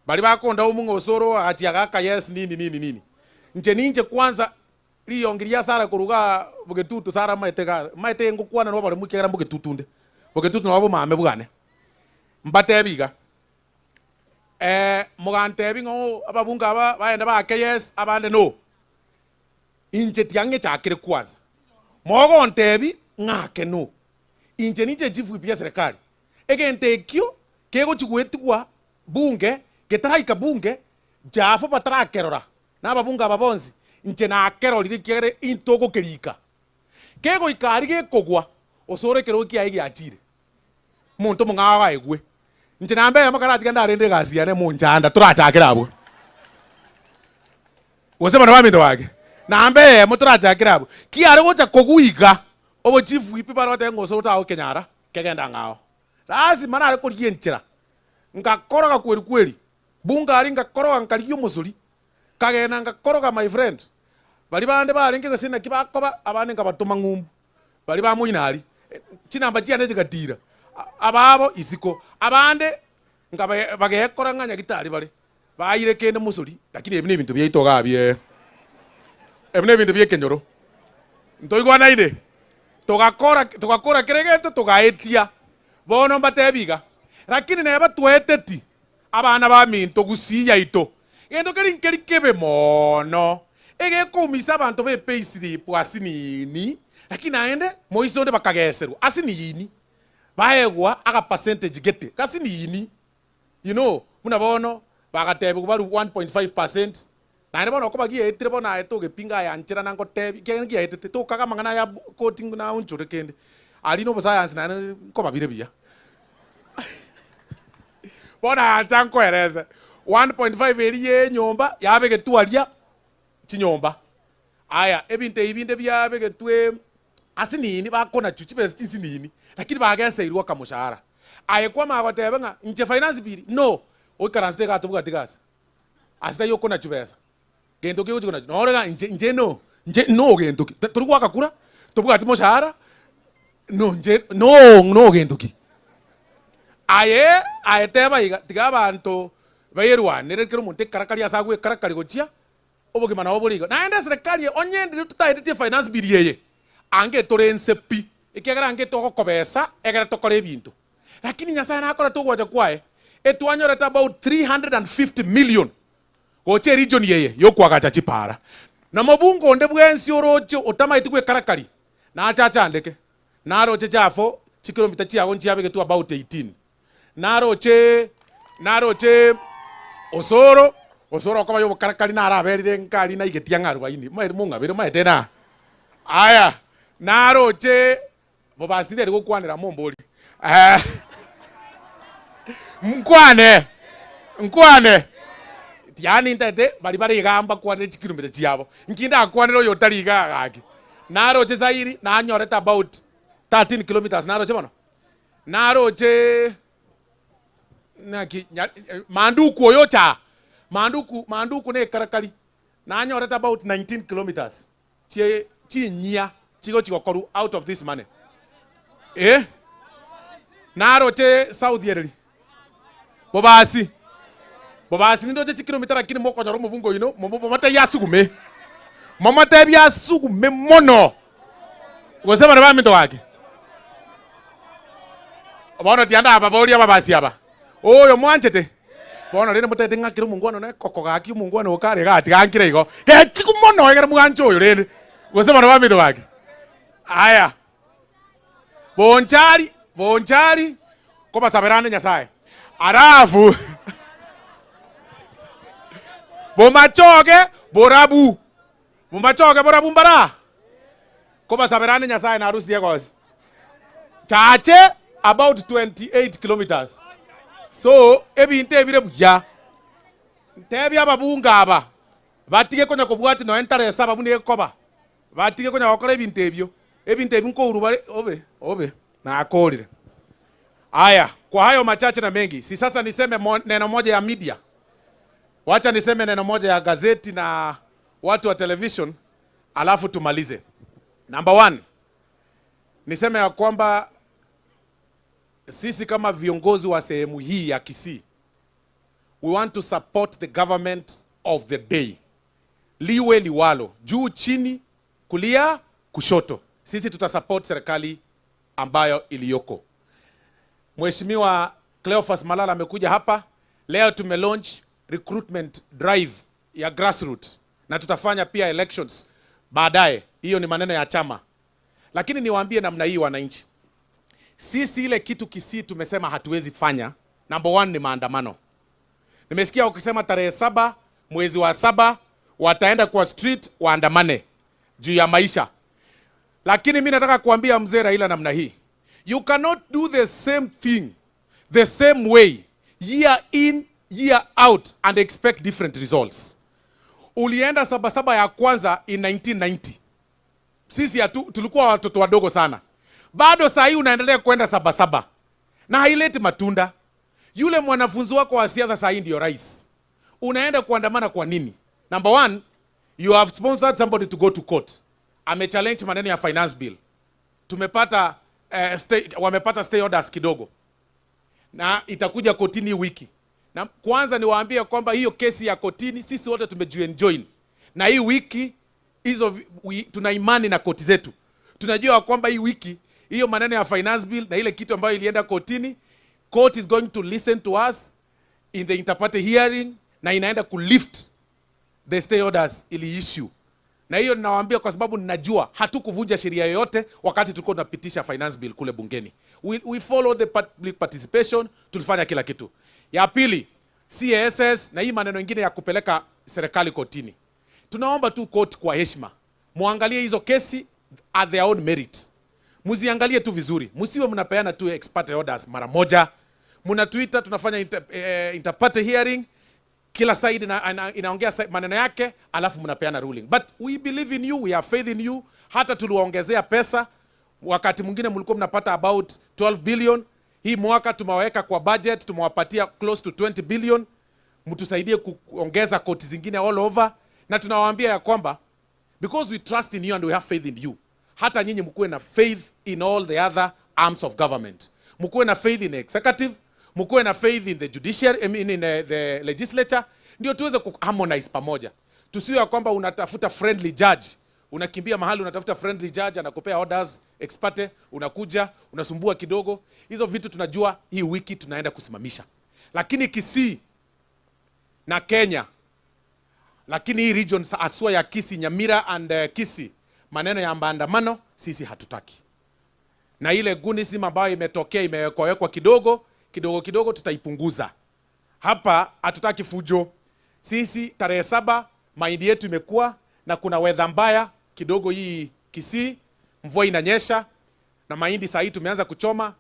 S16: bali bakonda omungo osoro ati agaka yes nini nini nini nje ninje kwanza liyongiria sara kuruga bugetutu sara maitega maite ngukwana no bali mukera bugetutunde bugetutu nabo mame bugane mbatebiga mugantebi ngo ababunga aba baenda ba yes abande no inje tiange chakire kwanza mogontebi ngake no inje ninje chifu pia serikali egente ekio kego chigwetigwa bunge getaraika bunge jafo batarakerora nababunga ababonzi nche nakerorire kiagere intoko kerika kego ikari gekogwa osore kero kiaye giachire muntu mung'awa egwe nche nambe amakarati ndarende gasi yane munjanda turachakira abo gose bana bamindo wake nambe muturachakira abo kiare gocha koguiga obo chifu ipi barote ngoso tawo kenyara kegenda ng'ao lazima nare korienchera ngakoroga kweli kweli bunga ari ngakoroga nkariyo musuri kagena ngakoroga my friend bali bande barenge gosina kibakoba abande ngabatuma ngumbu bali bamuinari chinamba chiane chikatira ababo isiko abande ngabagekora nganya gitari bali bayire kende musuri lakini ebi nebintu byaitoga bye ebi nebintu byekenyoro ntoigwana ide togakora togakora keregeto togaetia bono mbatebiga lakini neba tweteti abana ba minto gusiya ito gendo keri nkeri kebe mono egekumisa abantu be payslip asinini lakini aende moisonde bakageserwa asinini baegwa aka percentage gete kasinini you know muna bono bagatebe kubaru 1.5% Naende bono okoba gietire bono aye togepinga ayanchera na ngotebi kiagera giaetete tokaga amang'ana ya koti na onchore kende. Ari no science naende nkobabire buya. Bono ancha nkoerese 1.5 eri ye nyomba yabegetwaria chinyomba. Aya ebinte ibinde byabegetwe asinini bakona chuchibesa chinsinini lakini bageseirwa kamushahara. Aye kwa magotebe ng'a nche finance bill no oikaranse gatubuga tigasa. Asita yokona chubesa. Gento ki uchikona no rega nche no nche no gento ki turi gwakakura tubuga timoshahara no nche no no gento ki. Aye aye teba iga tiga bantu bayerwanire kero omonto ekarakari ase agwe ekarakari gochia obogima nabo bore igo. Naende serikali onye tutaetetie finance bill eye ange torense pi ekiagera ange togokobesa egere tokore ebinto. Lakini Nyasaye nakora togwacha kwaye etwanyorete about 350 million gochia region yeye yokwagacha chipara. Na mobungo onde bwensi oroche otamaeti gwekarakari nachachandeke naroche chafo chikilomita chiago nchiabegetwe about 18 naroche naroche osoro osoro okoba yobokarakari naraberire nkari naigetia ng'arubaini maere mong'abere maete na aya naroche bobasire gokwanera mombori mkwane nkwane yani ntete bari bari igamba kwanire chikilomita chiabo nkinda akwanire oyo otari iga gaki naroche zairi nanyorete about 13 kilometers naroche bono naroche naki manduku oyo cha manduku manduku ne karakari nanyorete about 19 kilometers chie chinyia chigo chigokoru out of this money naroche south yereri bobasi bobasi nindoche chikilomita lakini mokonyora omobungo ino momate yasugume momate byasugume mono gose bana baminto wake bono tianda aba bori ababasi aba oyo mwanchete bono rende motete ng'akire omongwana ne koko gaki omongwana okare gati gankire igo gechiku mono egere mwanche oyo rende gose bana baminto wake aya bonchari bonchari kobasaberane Nyasaye arafu bomachoge borabu bomachoge borabu mbara kobasaberane Nyasaye na harusi yegosi chache about 28 kilometers so ebinte ebire buya ntebia ababunga aba batige konya kobwati no entare sababu ne koba batige konya gokora ebinte ebyo ebinte ebi nkouru bare obe obe na akorire. Aya, kwa hayo machache na mengi, si sasa niseme neno moja ya media. Wacha niseme neno moja ya gazeti na watu wa television, alafu tumalize. Number 1, niseme ya kwamba sisi kama viongozi wa sehemu hii ya Kisii, we want to support the government of the day. Liwe liwalo, juu chini, kulia, kushoto. Sisi tutasupport serikali ambayo iliyoko. Mheshimiwa Cleophas Malala amekuja hapa. Leo tumelaunch recruitment drive ya grassroots na tutafanya pia elections baadaye. Hiyo ni maneno ya chama. Lakini niwaambie namna hii wananchi. Sisi ile kitu Kisii tumesema hatuwezi fanya. Number 1 ni maandamano. Nimesikia ukisema tarehe 7 mwezi wa 7 wataenda kwa street waandamane juu ya maisha. Lakini mimi nataka kuambia mzee Raila namna hii. You cannot do the same thing the same way year in year out and expect different results. Ulienda sabasaba ya kwanza in 1990. Sisi tulikuwa watoto wadogo sana. Bado saa hii unaendelea kwenda sabasaba. Na haileti matunda. Yule mwanafunzi wako wa siasa saa hii ndio rais. Unaenda kuandamana kwa nini? Number 1, you have sponsored somebody to go to court. Ame challenge maneno ya finance bill. Tumepata wamepata stay orders kidogo. Na itakuja kotini wiki. Na kwanza niwaambie kwamba hiyo kesi ya kotini sisi wote tumejoin. Na hii wiki hizo tuna imani na koti zetu. Tunajua kwamba hii wiki hiyo maneno ya finance bill na ile kitu ambayo ilienda kotini, court is going to listen to us in the interparty hearing na inaenda ku lift the stay orders ili issue. Na hiyo ninawaambia kwa sababu ninajua hatukuvunja sheria yoyote wakati tulikuwa tunapitisha finance bill kule bungeni. We follow the public participation, tulifanya kila kitu. Ya pili, CASS na hii maneno mengine ya kupeleka serikali kotini. Tunaomba tu court kwa heshima muangalie hizo kesi at their own merit, muziangalie tu vizuri, msiwe mnapeana tu ex parte orders mara moja. Mnatuita tunafanya interparty hearing, kila side inaongea maneno yake, alafu mnapeana ruling. But we believe in you, we have faith in you. Hata tuliwaongezea pesa, wakati mwingine mlikuwa mnapata about 12 billion. Hii mwaka tumeweka kwa budget, tumewapatia close to 20 billion. Mtusaidie kuongeza koti zingine all over. Na tunawaambia ya kwamba because we trust in you and we have faith in you, hata nyinyi mkuwe na faith in all the other arms of government. Mkuwe na faith in the executive, mkuwe na faith in the judiciary, I mean in the legislature, ndio tuweze kuharmonize pamoja. Tusiwe kwamba unatafuta friendly judge, unakimbia mahali unatafuta friendly judge anakupea orders ex parte, unakuja unasumbua kidogo. Hizo vitu tunajua hii wiki tunaenda kusimamisha. Lakini Kisii na Kenya, lakini hii region aswa ya Kisii, Nyamira and Kisii, maneno ya maandamano sisi hatutaki. Na ile gunism ambayo imetokea imewekwa kidogo kidogo kidogo tutaipunguza. Hapa hatutaki fujo. Sisi tarehe 7 mahindi yetu imekuwa na kuna weather mbaya kidogo hii Kisii, mvua inanyesha na mahindi saa hii tumeanza kuchoma.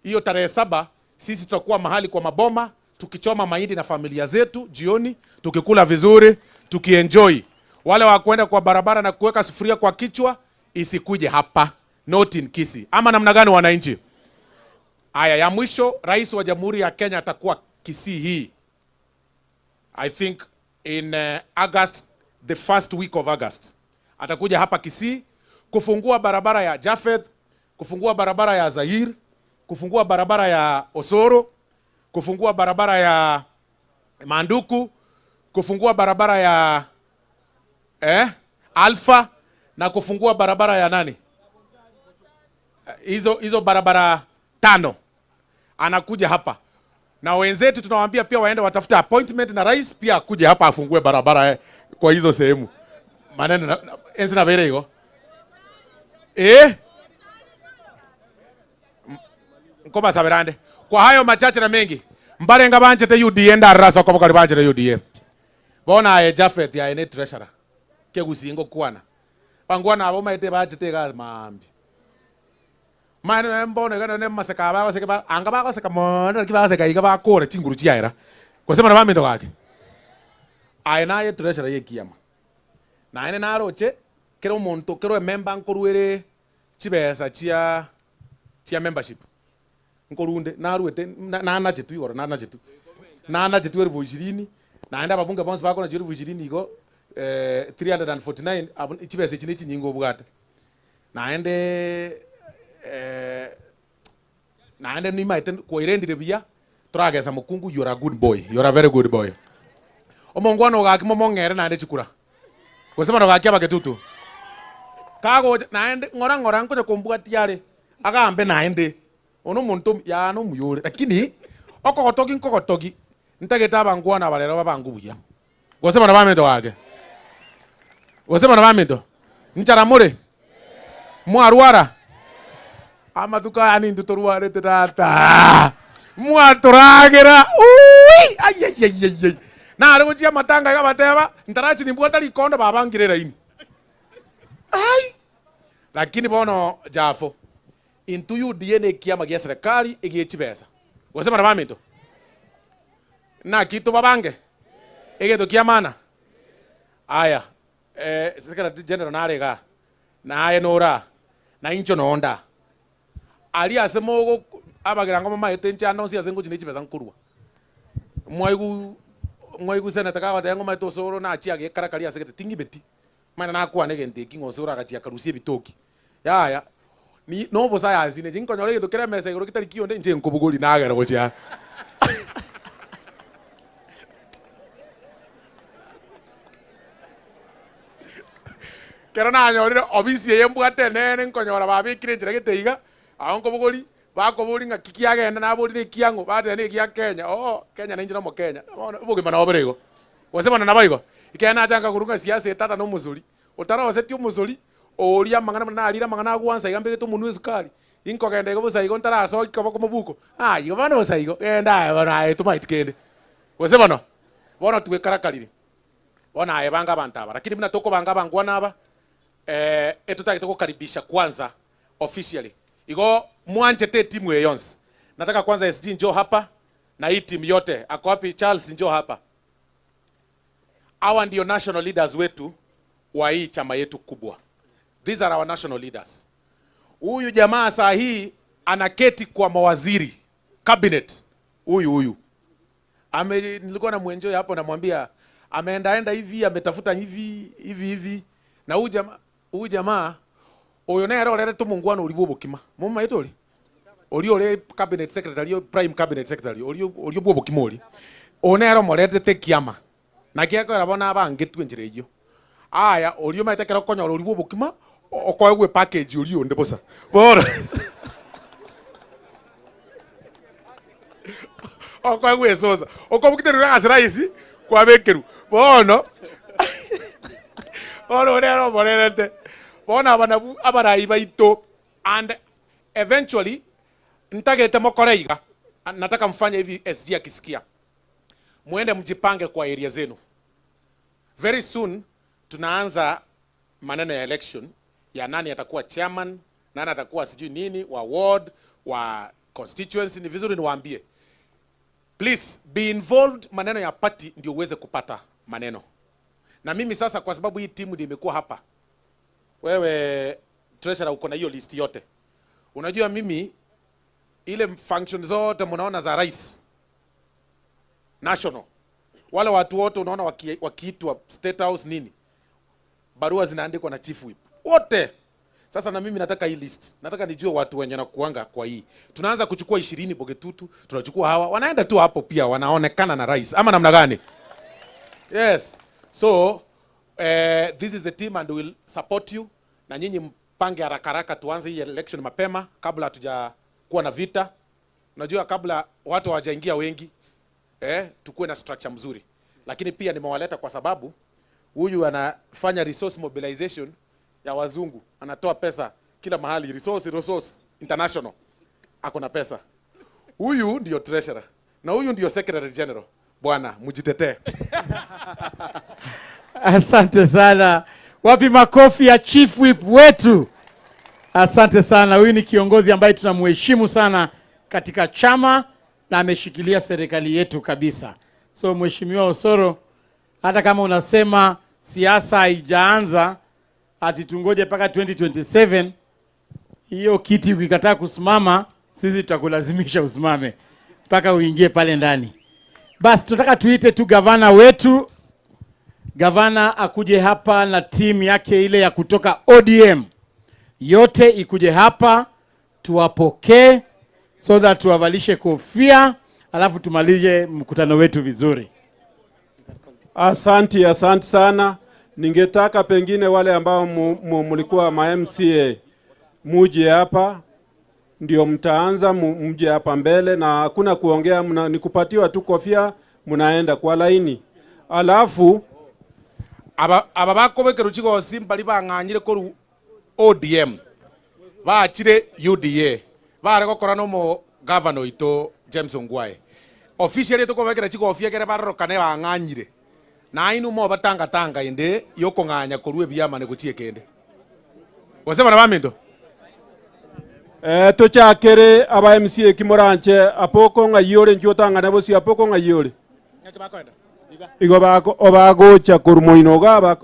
S16: Hiyo tarehe 7 sisi tutakuwa mahali kwa maboma tukichoma mahindi na familia zetu jioni, tukikula vizuri, tukienjoy. Wale wa kwenda kwa barabara na kuweka sufuria kwa kichwa isikuje hapa, not in Kisii. Ama namna gani wananchi? Aya ya mwisho, Rais wa Jamhuri ya Kenya atakuwa Kisii hii. I think in August, the first week of August. Atakuja hapa Kisii kufungua barabara ya Jafeth, kufungua barabara ya Zaire, kufungua barabara ya Osoro, kufungua barabara ya Manduku, kufungua barabara ya Alpha na kufungua barabara ya nani? Hizo barabara 5. Anakuja hapa. Na wenzetu tunawaambia pia waende watafuta appointment na rais pia akuje hapa afungue barabara kwa hizo sehemu. Maneno enzi na bere hiyo. Nkoba saberande. Kwa hayo machache na mengi, mbarenga banchete UDA ndarasa kwa bakari banchete UDA. Bona aye Jafeth ya ene treasurer. Kegusingo kwana. Bangwana abo maite banchete ga mambi. Mane mbone kana ne maseka ba baseka ba anga ba baseka mona ki baseka iga ba kore chinguru chiaira. Kosema na bamendo gake. Aye naye treasurer ye kiyama. Na ene naroche kero monto kero member nkoruere chibesa chia membership. Nkorunde naruete na chetu igoro na chetu. Na chetu 20,000 naenda babunge bonse bako na 20,000 igo 349 chibesa chine chinyingo bugata. Naende naende ni maite koirendire bia turagesa mukungu, you are a good boy, you are a very good boy. Omongwana ogaki momongere naende chikura. Gosema nogaki abaketutu. Kago naende ngora ngora nkonya kombwati are agambe naende ono muntu ya no muyore lakini okogotogi nkogotogi ntageta abangwana barero babangu buya. Gosema na bamendo wake. Gosema na bamendo. Ncharamure. Mwarwara. Amatuka ani ndutorwarete tata. Mwatoragera. Ui ay ay ay ay. Na ari gochia matanga gabateba ntarachi nimbwata likondo babangire raini. Ai. Lakini bono jafo. Into UDA ne kiama gia serikali igie chibesa. Gosema na bamendo. Na kitu babange. Egeto kiamana. Aya. Secretary General narega. Na aye nora. Na incho nonda. Ali asemo abagira ngoma maete nchano si asengo chine chibesa nkurwa. Mwaigu seneta kawa tengo maito soro na achia ge karakari asegete tingi beti. Mana nakuwa negente kingo soro agachia karusie bitoki. Ya. Ni no bosa ya sine jinko nyore geto kera mesa igoro kitari kionde nje nkobugoli nagera gochia. Kero na nyorire obisi yembwate nene nkonyora babikire njira gete iga aho nkobugoli bakobori ng'a kiagenda naborire kiango batene kia Kenya. Oh Kenya na injira mo Kenya ubugima na oberego gosema na baigo ikena changa kurunga siasa tata no musuri utarose ti musuri oria mangana na alira mangana gwansa igambe to munu esukari inkogenda igo busa igo ntaraso ikoboko mubuko ah igo bano busa igo genda bana etumait kende gosema no bono tuwe karakarire Bona aye banga bantaba. Lakini mna toko banga bangwana aba. Etutaki toko karibisha kwanza officially. Igo muanje te timu yonse. Nataka kwanza SG njoo hapa na hii timu yote. Ako wapi Charles njoo hapa. Hawa ndio national leaders wetu wa hii chama yetu kubwa. These are our national leaders. Huyu jamaa saa hii anaketi kwa mawaziri cabinet. Huyu. Nilikuwa na muenjoy hapo namwambia ameendaenda hivi, ametafuta hivi hivi hivi. Na huyu jamaa oyo naye arorere tumungwana uri bubukima. Muma yetu ori ori cabinet secretary, prime cabinet secretary, ori bubukima ori. One aromorete te kiama. Na kiako arabona abange tu njira iyo. Aya ori maite kero konyora ori bubukima okoegwe package ori onde bosa. Bora. Okoegwe sosa. Okobukite rura asiraisi kwa bekeru. Bono. Bono ori aromorete. Bona abana abarayi baito and eventually nitagete mokoreiga. Nataka mfanye hivi SG akisikia. Muende mjipange kwa area zenu. Very soon tunaanza maneno ya election ya nani atakuwa chairman, nani atakuwa sijui nini wa ward, wa constituency. Ni vizuri niwaambie. Please be involved maneno ya party ndio uweze kupata maneno. Na mimi sasa kwa sababu hii timu ndio imekuwa hapa. Wewe treasurer uko na hiyo list yote. Unajua mimi ile function zote mnaona za rais national. Wale watu wote unaona wakiitwa State House nini? Barua zinaandikwa na chief whip. Wote. Sasa na mimi nataka hii list. Nataka nijue watu wenye nakuanga kwa hii. Tunaanza kuchukua 20 Bogetutu, tunachukua hawa. Wanaenda tu hapo pia wanaonekana na rais. Ama namna gani? Yes. So, this is the team and we'll support you. Na nyinyi mpange haraka haraka tuanze hii election mapema kabla hatujakuwa na vita. Unajua kabla watu hawajaingia wengi, tukuwe na structure mzuri. Lakini pia nimewaleta kwa sababu huyu anafanya resource mobilization ya wazungu, anatoa pesa kila mahali, resource international. Ako na pesa. Huyu ndio treasurer na huyu ndio secretary general. Bwana, mjitetee.
S1: Asante sana. Wapi makofi ya chief whip wetu? Asante sana. Huyu ni kiongozi ambaye tunamheshimu sana katika chama na ameshikilia serikali yetu kabisa. So Mheshimiwa Osoro, hata kama unasema siasa haijaanza ati tungoje mpaka 2027, hiyo kiti ukikataa kusimama sisi tutakulazimisha usimame mpaka uingie pale ndani. Basi tunataka tuite tu gavana wetu. Gavana akuje hapa na timu yake ile ya kutoka ODM. Yote ikuje hapa tuwapokee so that tuwavalishe kofia alafu tumalize mkutano wetu vizuri.
S13: Asante, asante sana. Ningetaka pengine wale ambao mlikuwa ma MCA muje hapa, ndio mtaanza, mje hapa mbele na hakuna kuongea, nikupatiwa tu kofia mnaenda kwa laini. Alafu
S16: aba bakobekera chigosi mbali bang'anyire koru ODM baachire UDA bare gokora no mo governor ito James Ongwae officially tukobekera chigofia kere barorokane bang'anyire na inu mo batanga tanga inde yokong'anya koru ebiama ne guchie kende gose bana bamindo
S13: tochakere aba MCA kimoranche apoko ng'ayore nchiotanga nabo si apoko ng'ayore igo bako obagocha korumoino ga ba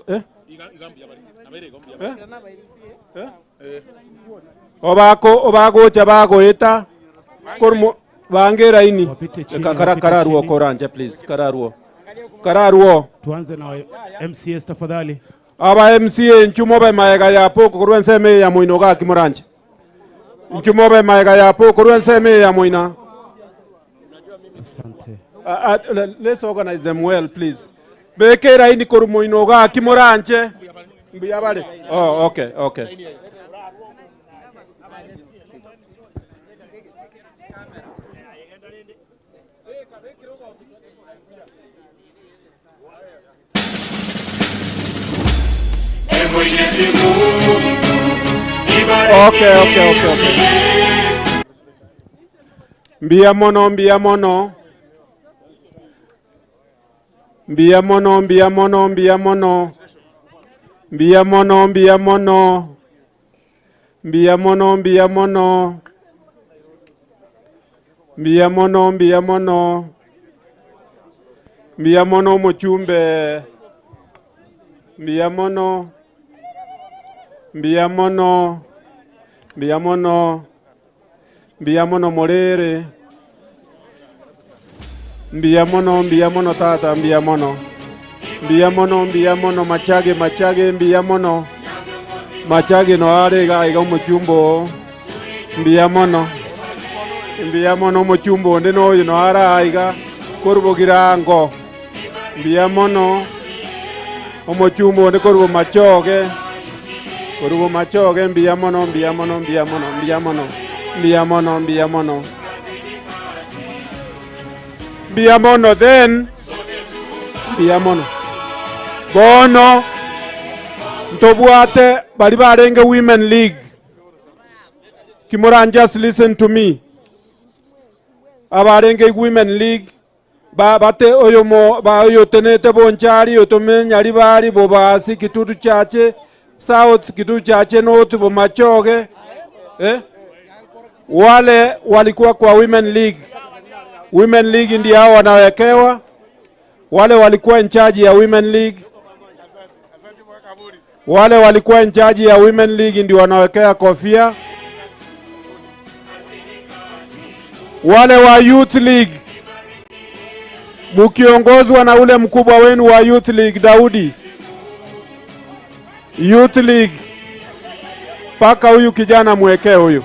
S13: obako obagocha bagoeta korumo bangera ini kararuo koranje please kararuo
S5: tuanze na MCA tafadhali.
S13: Aba MCA nchumo ba maega ya poko korwenseme ya moino ga kimoranje nchumo ba maega ya poko korwenseme ya moina.
S5: Asante.
S13: Let's organize them well, please. Bekera ini korumoino ga kimoranje. Mbiyabale. Oh, okay, okay. Okay, okay, okay, okay. Mbia mono, mbia mono. Mbuya mono, mbuya mono, mbuya mono. Mbuya mono, mbuya mono. Mbuya mono, mbuya mono. Mbuya mono, mbuya mono. Mbuya mono muchumbe. Mbuya mono. Mbuya mono. Mbuya mono. Mbuya mono morere. Mbuya mono, mbuya mono tata, mbuya mono. Mbuya mono, mbuya mono machage, machage, mbuya mono. Machage no are ga iga muchumbo. Mbuya mono. Mbuya mono muchumbo onde no no ara iga korubo girango. Mbuya mono. Omochumbo onde korubo machoge. Korubo machoge mbuya mono, mbuya mono, mbuya mono, mbuya mono. Mbuya mono, mbuya mono. Mbuya mono then. Mbuya mono. Bono. Ntobwate bali barenge Women League. Kimoran, just listen to me. Abarenge Women League ba bate oyo mo ba oyo tenete bonchari otome nyari bari bobasi Kitutu Chache South, Kitutu Chache North, bomachoge Wale walikuwa kwa Women League. Women League ndio hao wanawekewa. Wale walikuwa in charge ya Women League. Wale walikuwa in charge ya Women League ndio wanawekea kofia. Wale wa Youth League mukiongozwa na ule mkubwa wenu wa Youth League Daudi. Youth League paka huyu kijana mwekee huyu.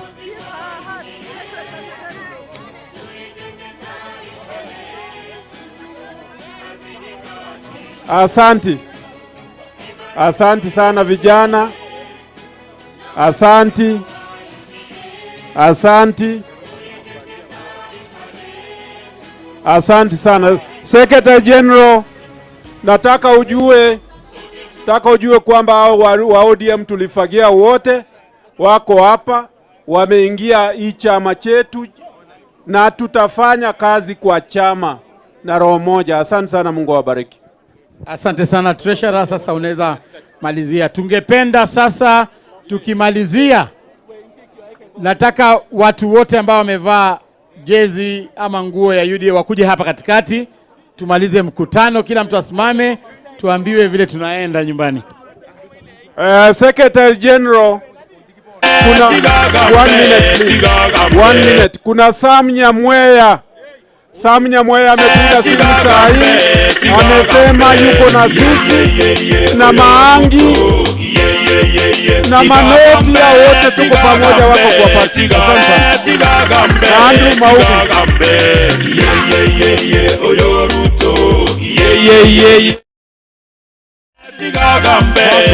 S13: Asanti. Asanti sana vijana. Asanti. Asanti. Asanti sana. Secretary General, nataka ujue kwamba hao wa ODM tulifagia wote wako hapa, wameingia hii chama chetu na tutafanya kazi kwa chama na roho moja. Asante sana, Mungu awabariki.
S1: Asante sana Treasurer, sasa unaweza malizia. Tungependa sasa tukimalizia, nataka watu wote ambao wamevaa jezi ama nguo ya UDA wakuje hapa katikati, tumalize mkutano, kila mtu asimame, tuambiwe vile tunaenda nyumbani.
S13: Secretary General, kuna 1 minute please. 1 minute. Kuna Sam Nyamweya. Sam Nyamweya amepiga simu saa hii, amesema yuko na sisi na Maangi na Manoti ya wote tuko pamoja, wako kwa party. Asante sana. Andrew Maubi.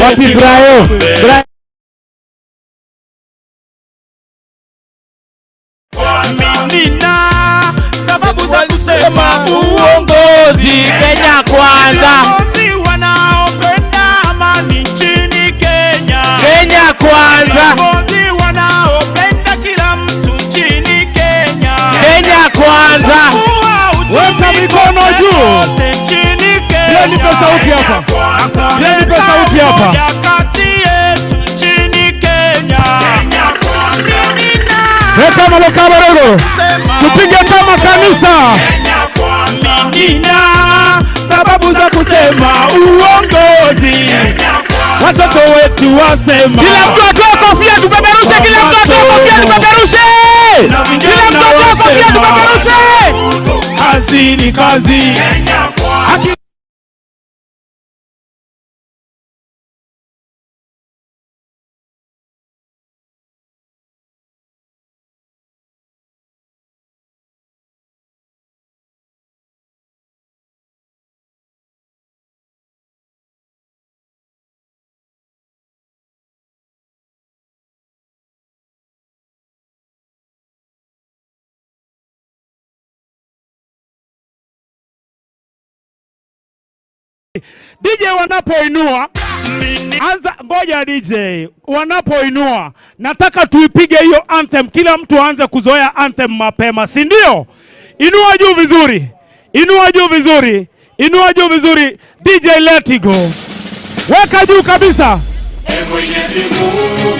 S1: Wapi Brayo?
S12: Sababu za kusema uongozi
S15: Kenya kwanza.
S12: Viongozi wanaopenda amani nchini Kenya.
S15: Kenya kwanza.
S12: Viongozi wanaopenda kila mtu nchini Kenya.
S15: Kenya kwanza.
S5: Weka mikono juu. Pia nipe sauti hapa. Pia nipe sauti hapa.
S12: Kati yetu nchini Kenya. Kenya kwanza.
S5: Weka maloka barogo. Tupige kama kanisa.
S12: Nina sababu za kusema uongozi. Watoto wetu wasema.
S15: Kila mtu atoe kofia tupeperushe, kila mtu atoe kofia tupeperushe. Kila mtu atoe kofia tupeperushe.
S12: Kazi ni kazi.
S5: DJ wanapoinua, anza ngoja DJ, wanapoinua nataka tuipige hiyo anthem, kila mtu aanze kuzoea anthem mapema, si ndio? Inua juu vizuri. Inua juu vizuri. Inua juu vizuri. DJ, let it go. Weka juu kabisa.
S12: E Mwenyezi Mungu,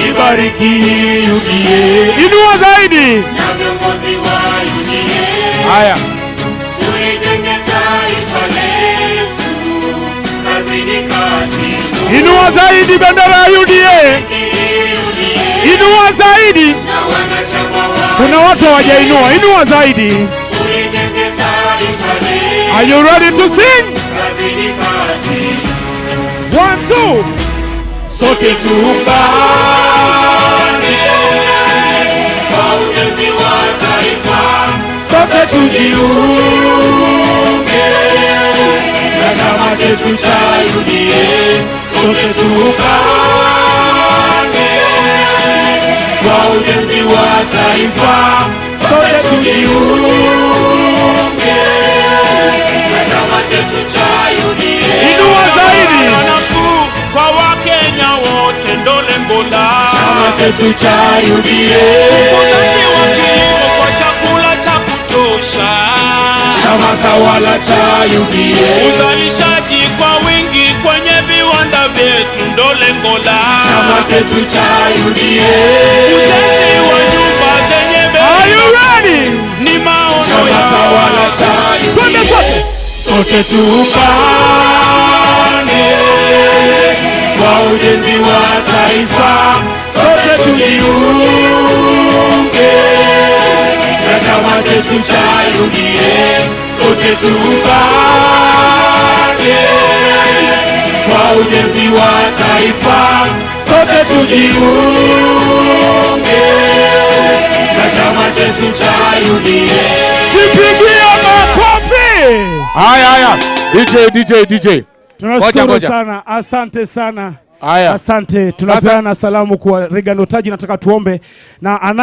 S12: ibariki UDA.
S5: Inua zaidi.
S12: Na viongozi wa UDA.
S16: Haya.
S12: Tulijenge taifa letu. Kazi ni kazi.
S5: Inua zaidi bendera ya UDA. Inua zaidi.
S12: Na wanachama wa
S5: Kuna watu hawajainua. Inua zaidi.
S12: Tulijenge taifa letu.
S5: Are you ready to sing?
S12: Kazi ni kazi.
S5: One, two.
S12: Sote tuungane kwa ujenzi wa taifa, sote tujiunge na chama chetu cha UDA. Sote tuungane kwa ujenzi wa taifa, sote tujiunge na chama chetu cha UDA.
S5: Inua zaidi.
S12: Nafuu kwa Wakenya wote ndo lengo la chama chetu cha UDA. Ukuzaji wa kilimo kwa chakula cha kutosha, chama tawala cha UDA. Uzalishaji kwa wingi kwenye viwanda vyetu ndo lengo la chama chetu cha UDA. Ujenzi wa nyumba zenye bei
S5: Are you ready?
S12: ni maono chama tawala cha
S5: Twende
S12: UDA.
S5: sote.
S12: Sote tuungane kwa ujenzi wa taifa, sote tujiunge na chama chetu cha UDA. Sote tuungane kwa ujenzi wa taifa, sote tujiunge na chama chetu cha UDA.
S5: Jipigie makofi.
S16: Haya, haya. DJ, DJ, DJ. Ngoja,
S5: Tunashukuru
S16: ngoja.
S5: sana, asante sana.
S16: Haya.
S5: Asante. Tunapeana salamu kwa Regan Otaji, nataka tuombe na ana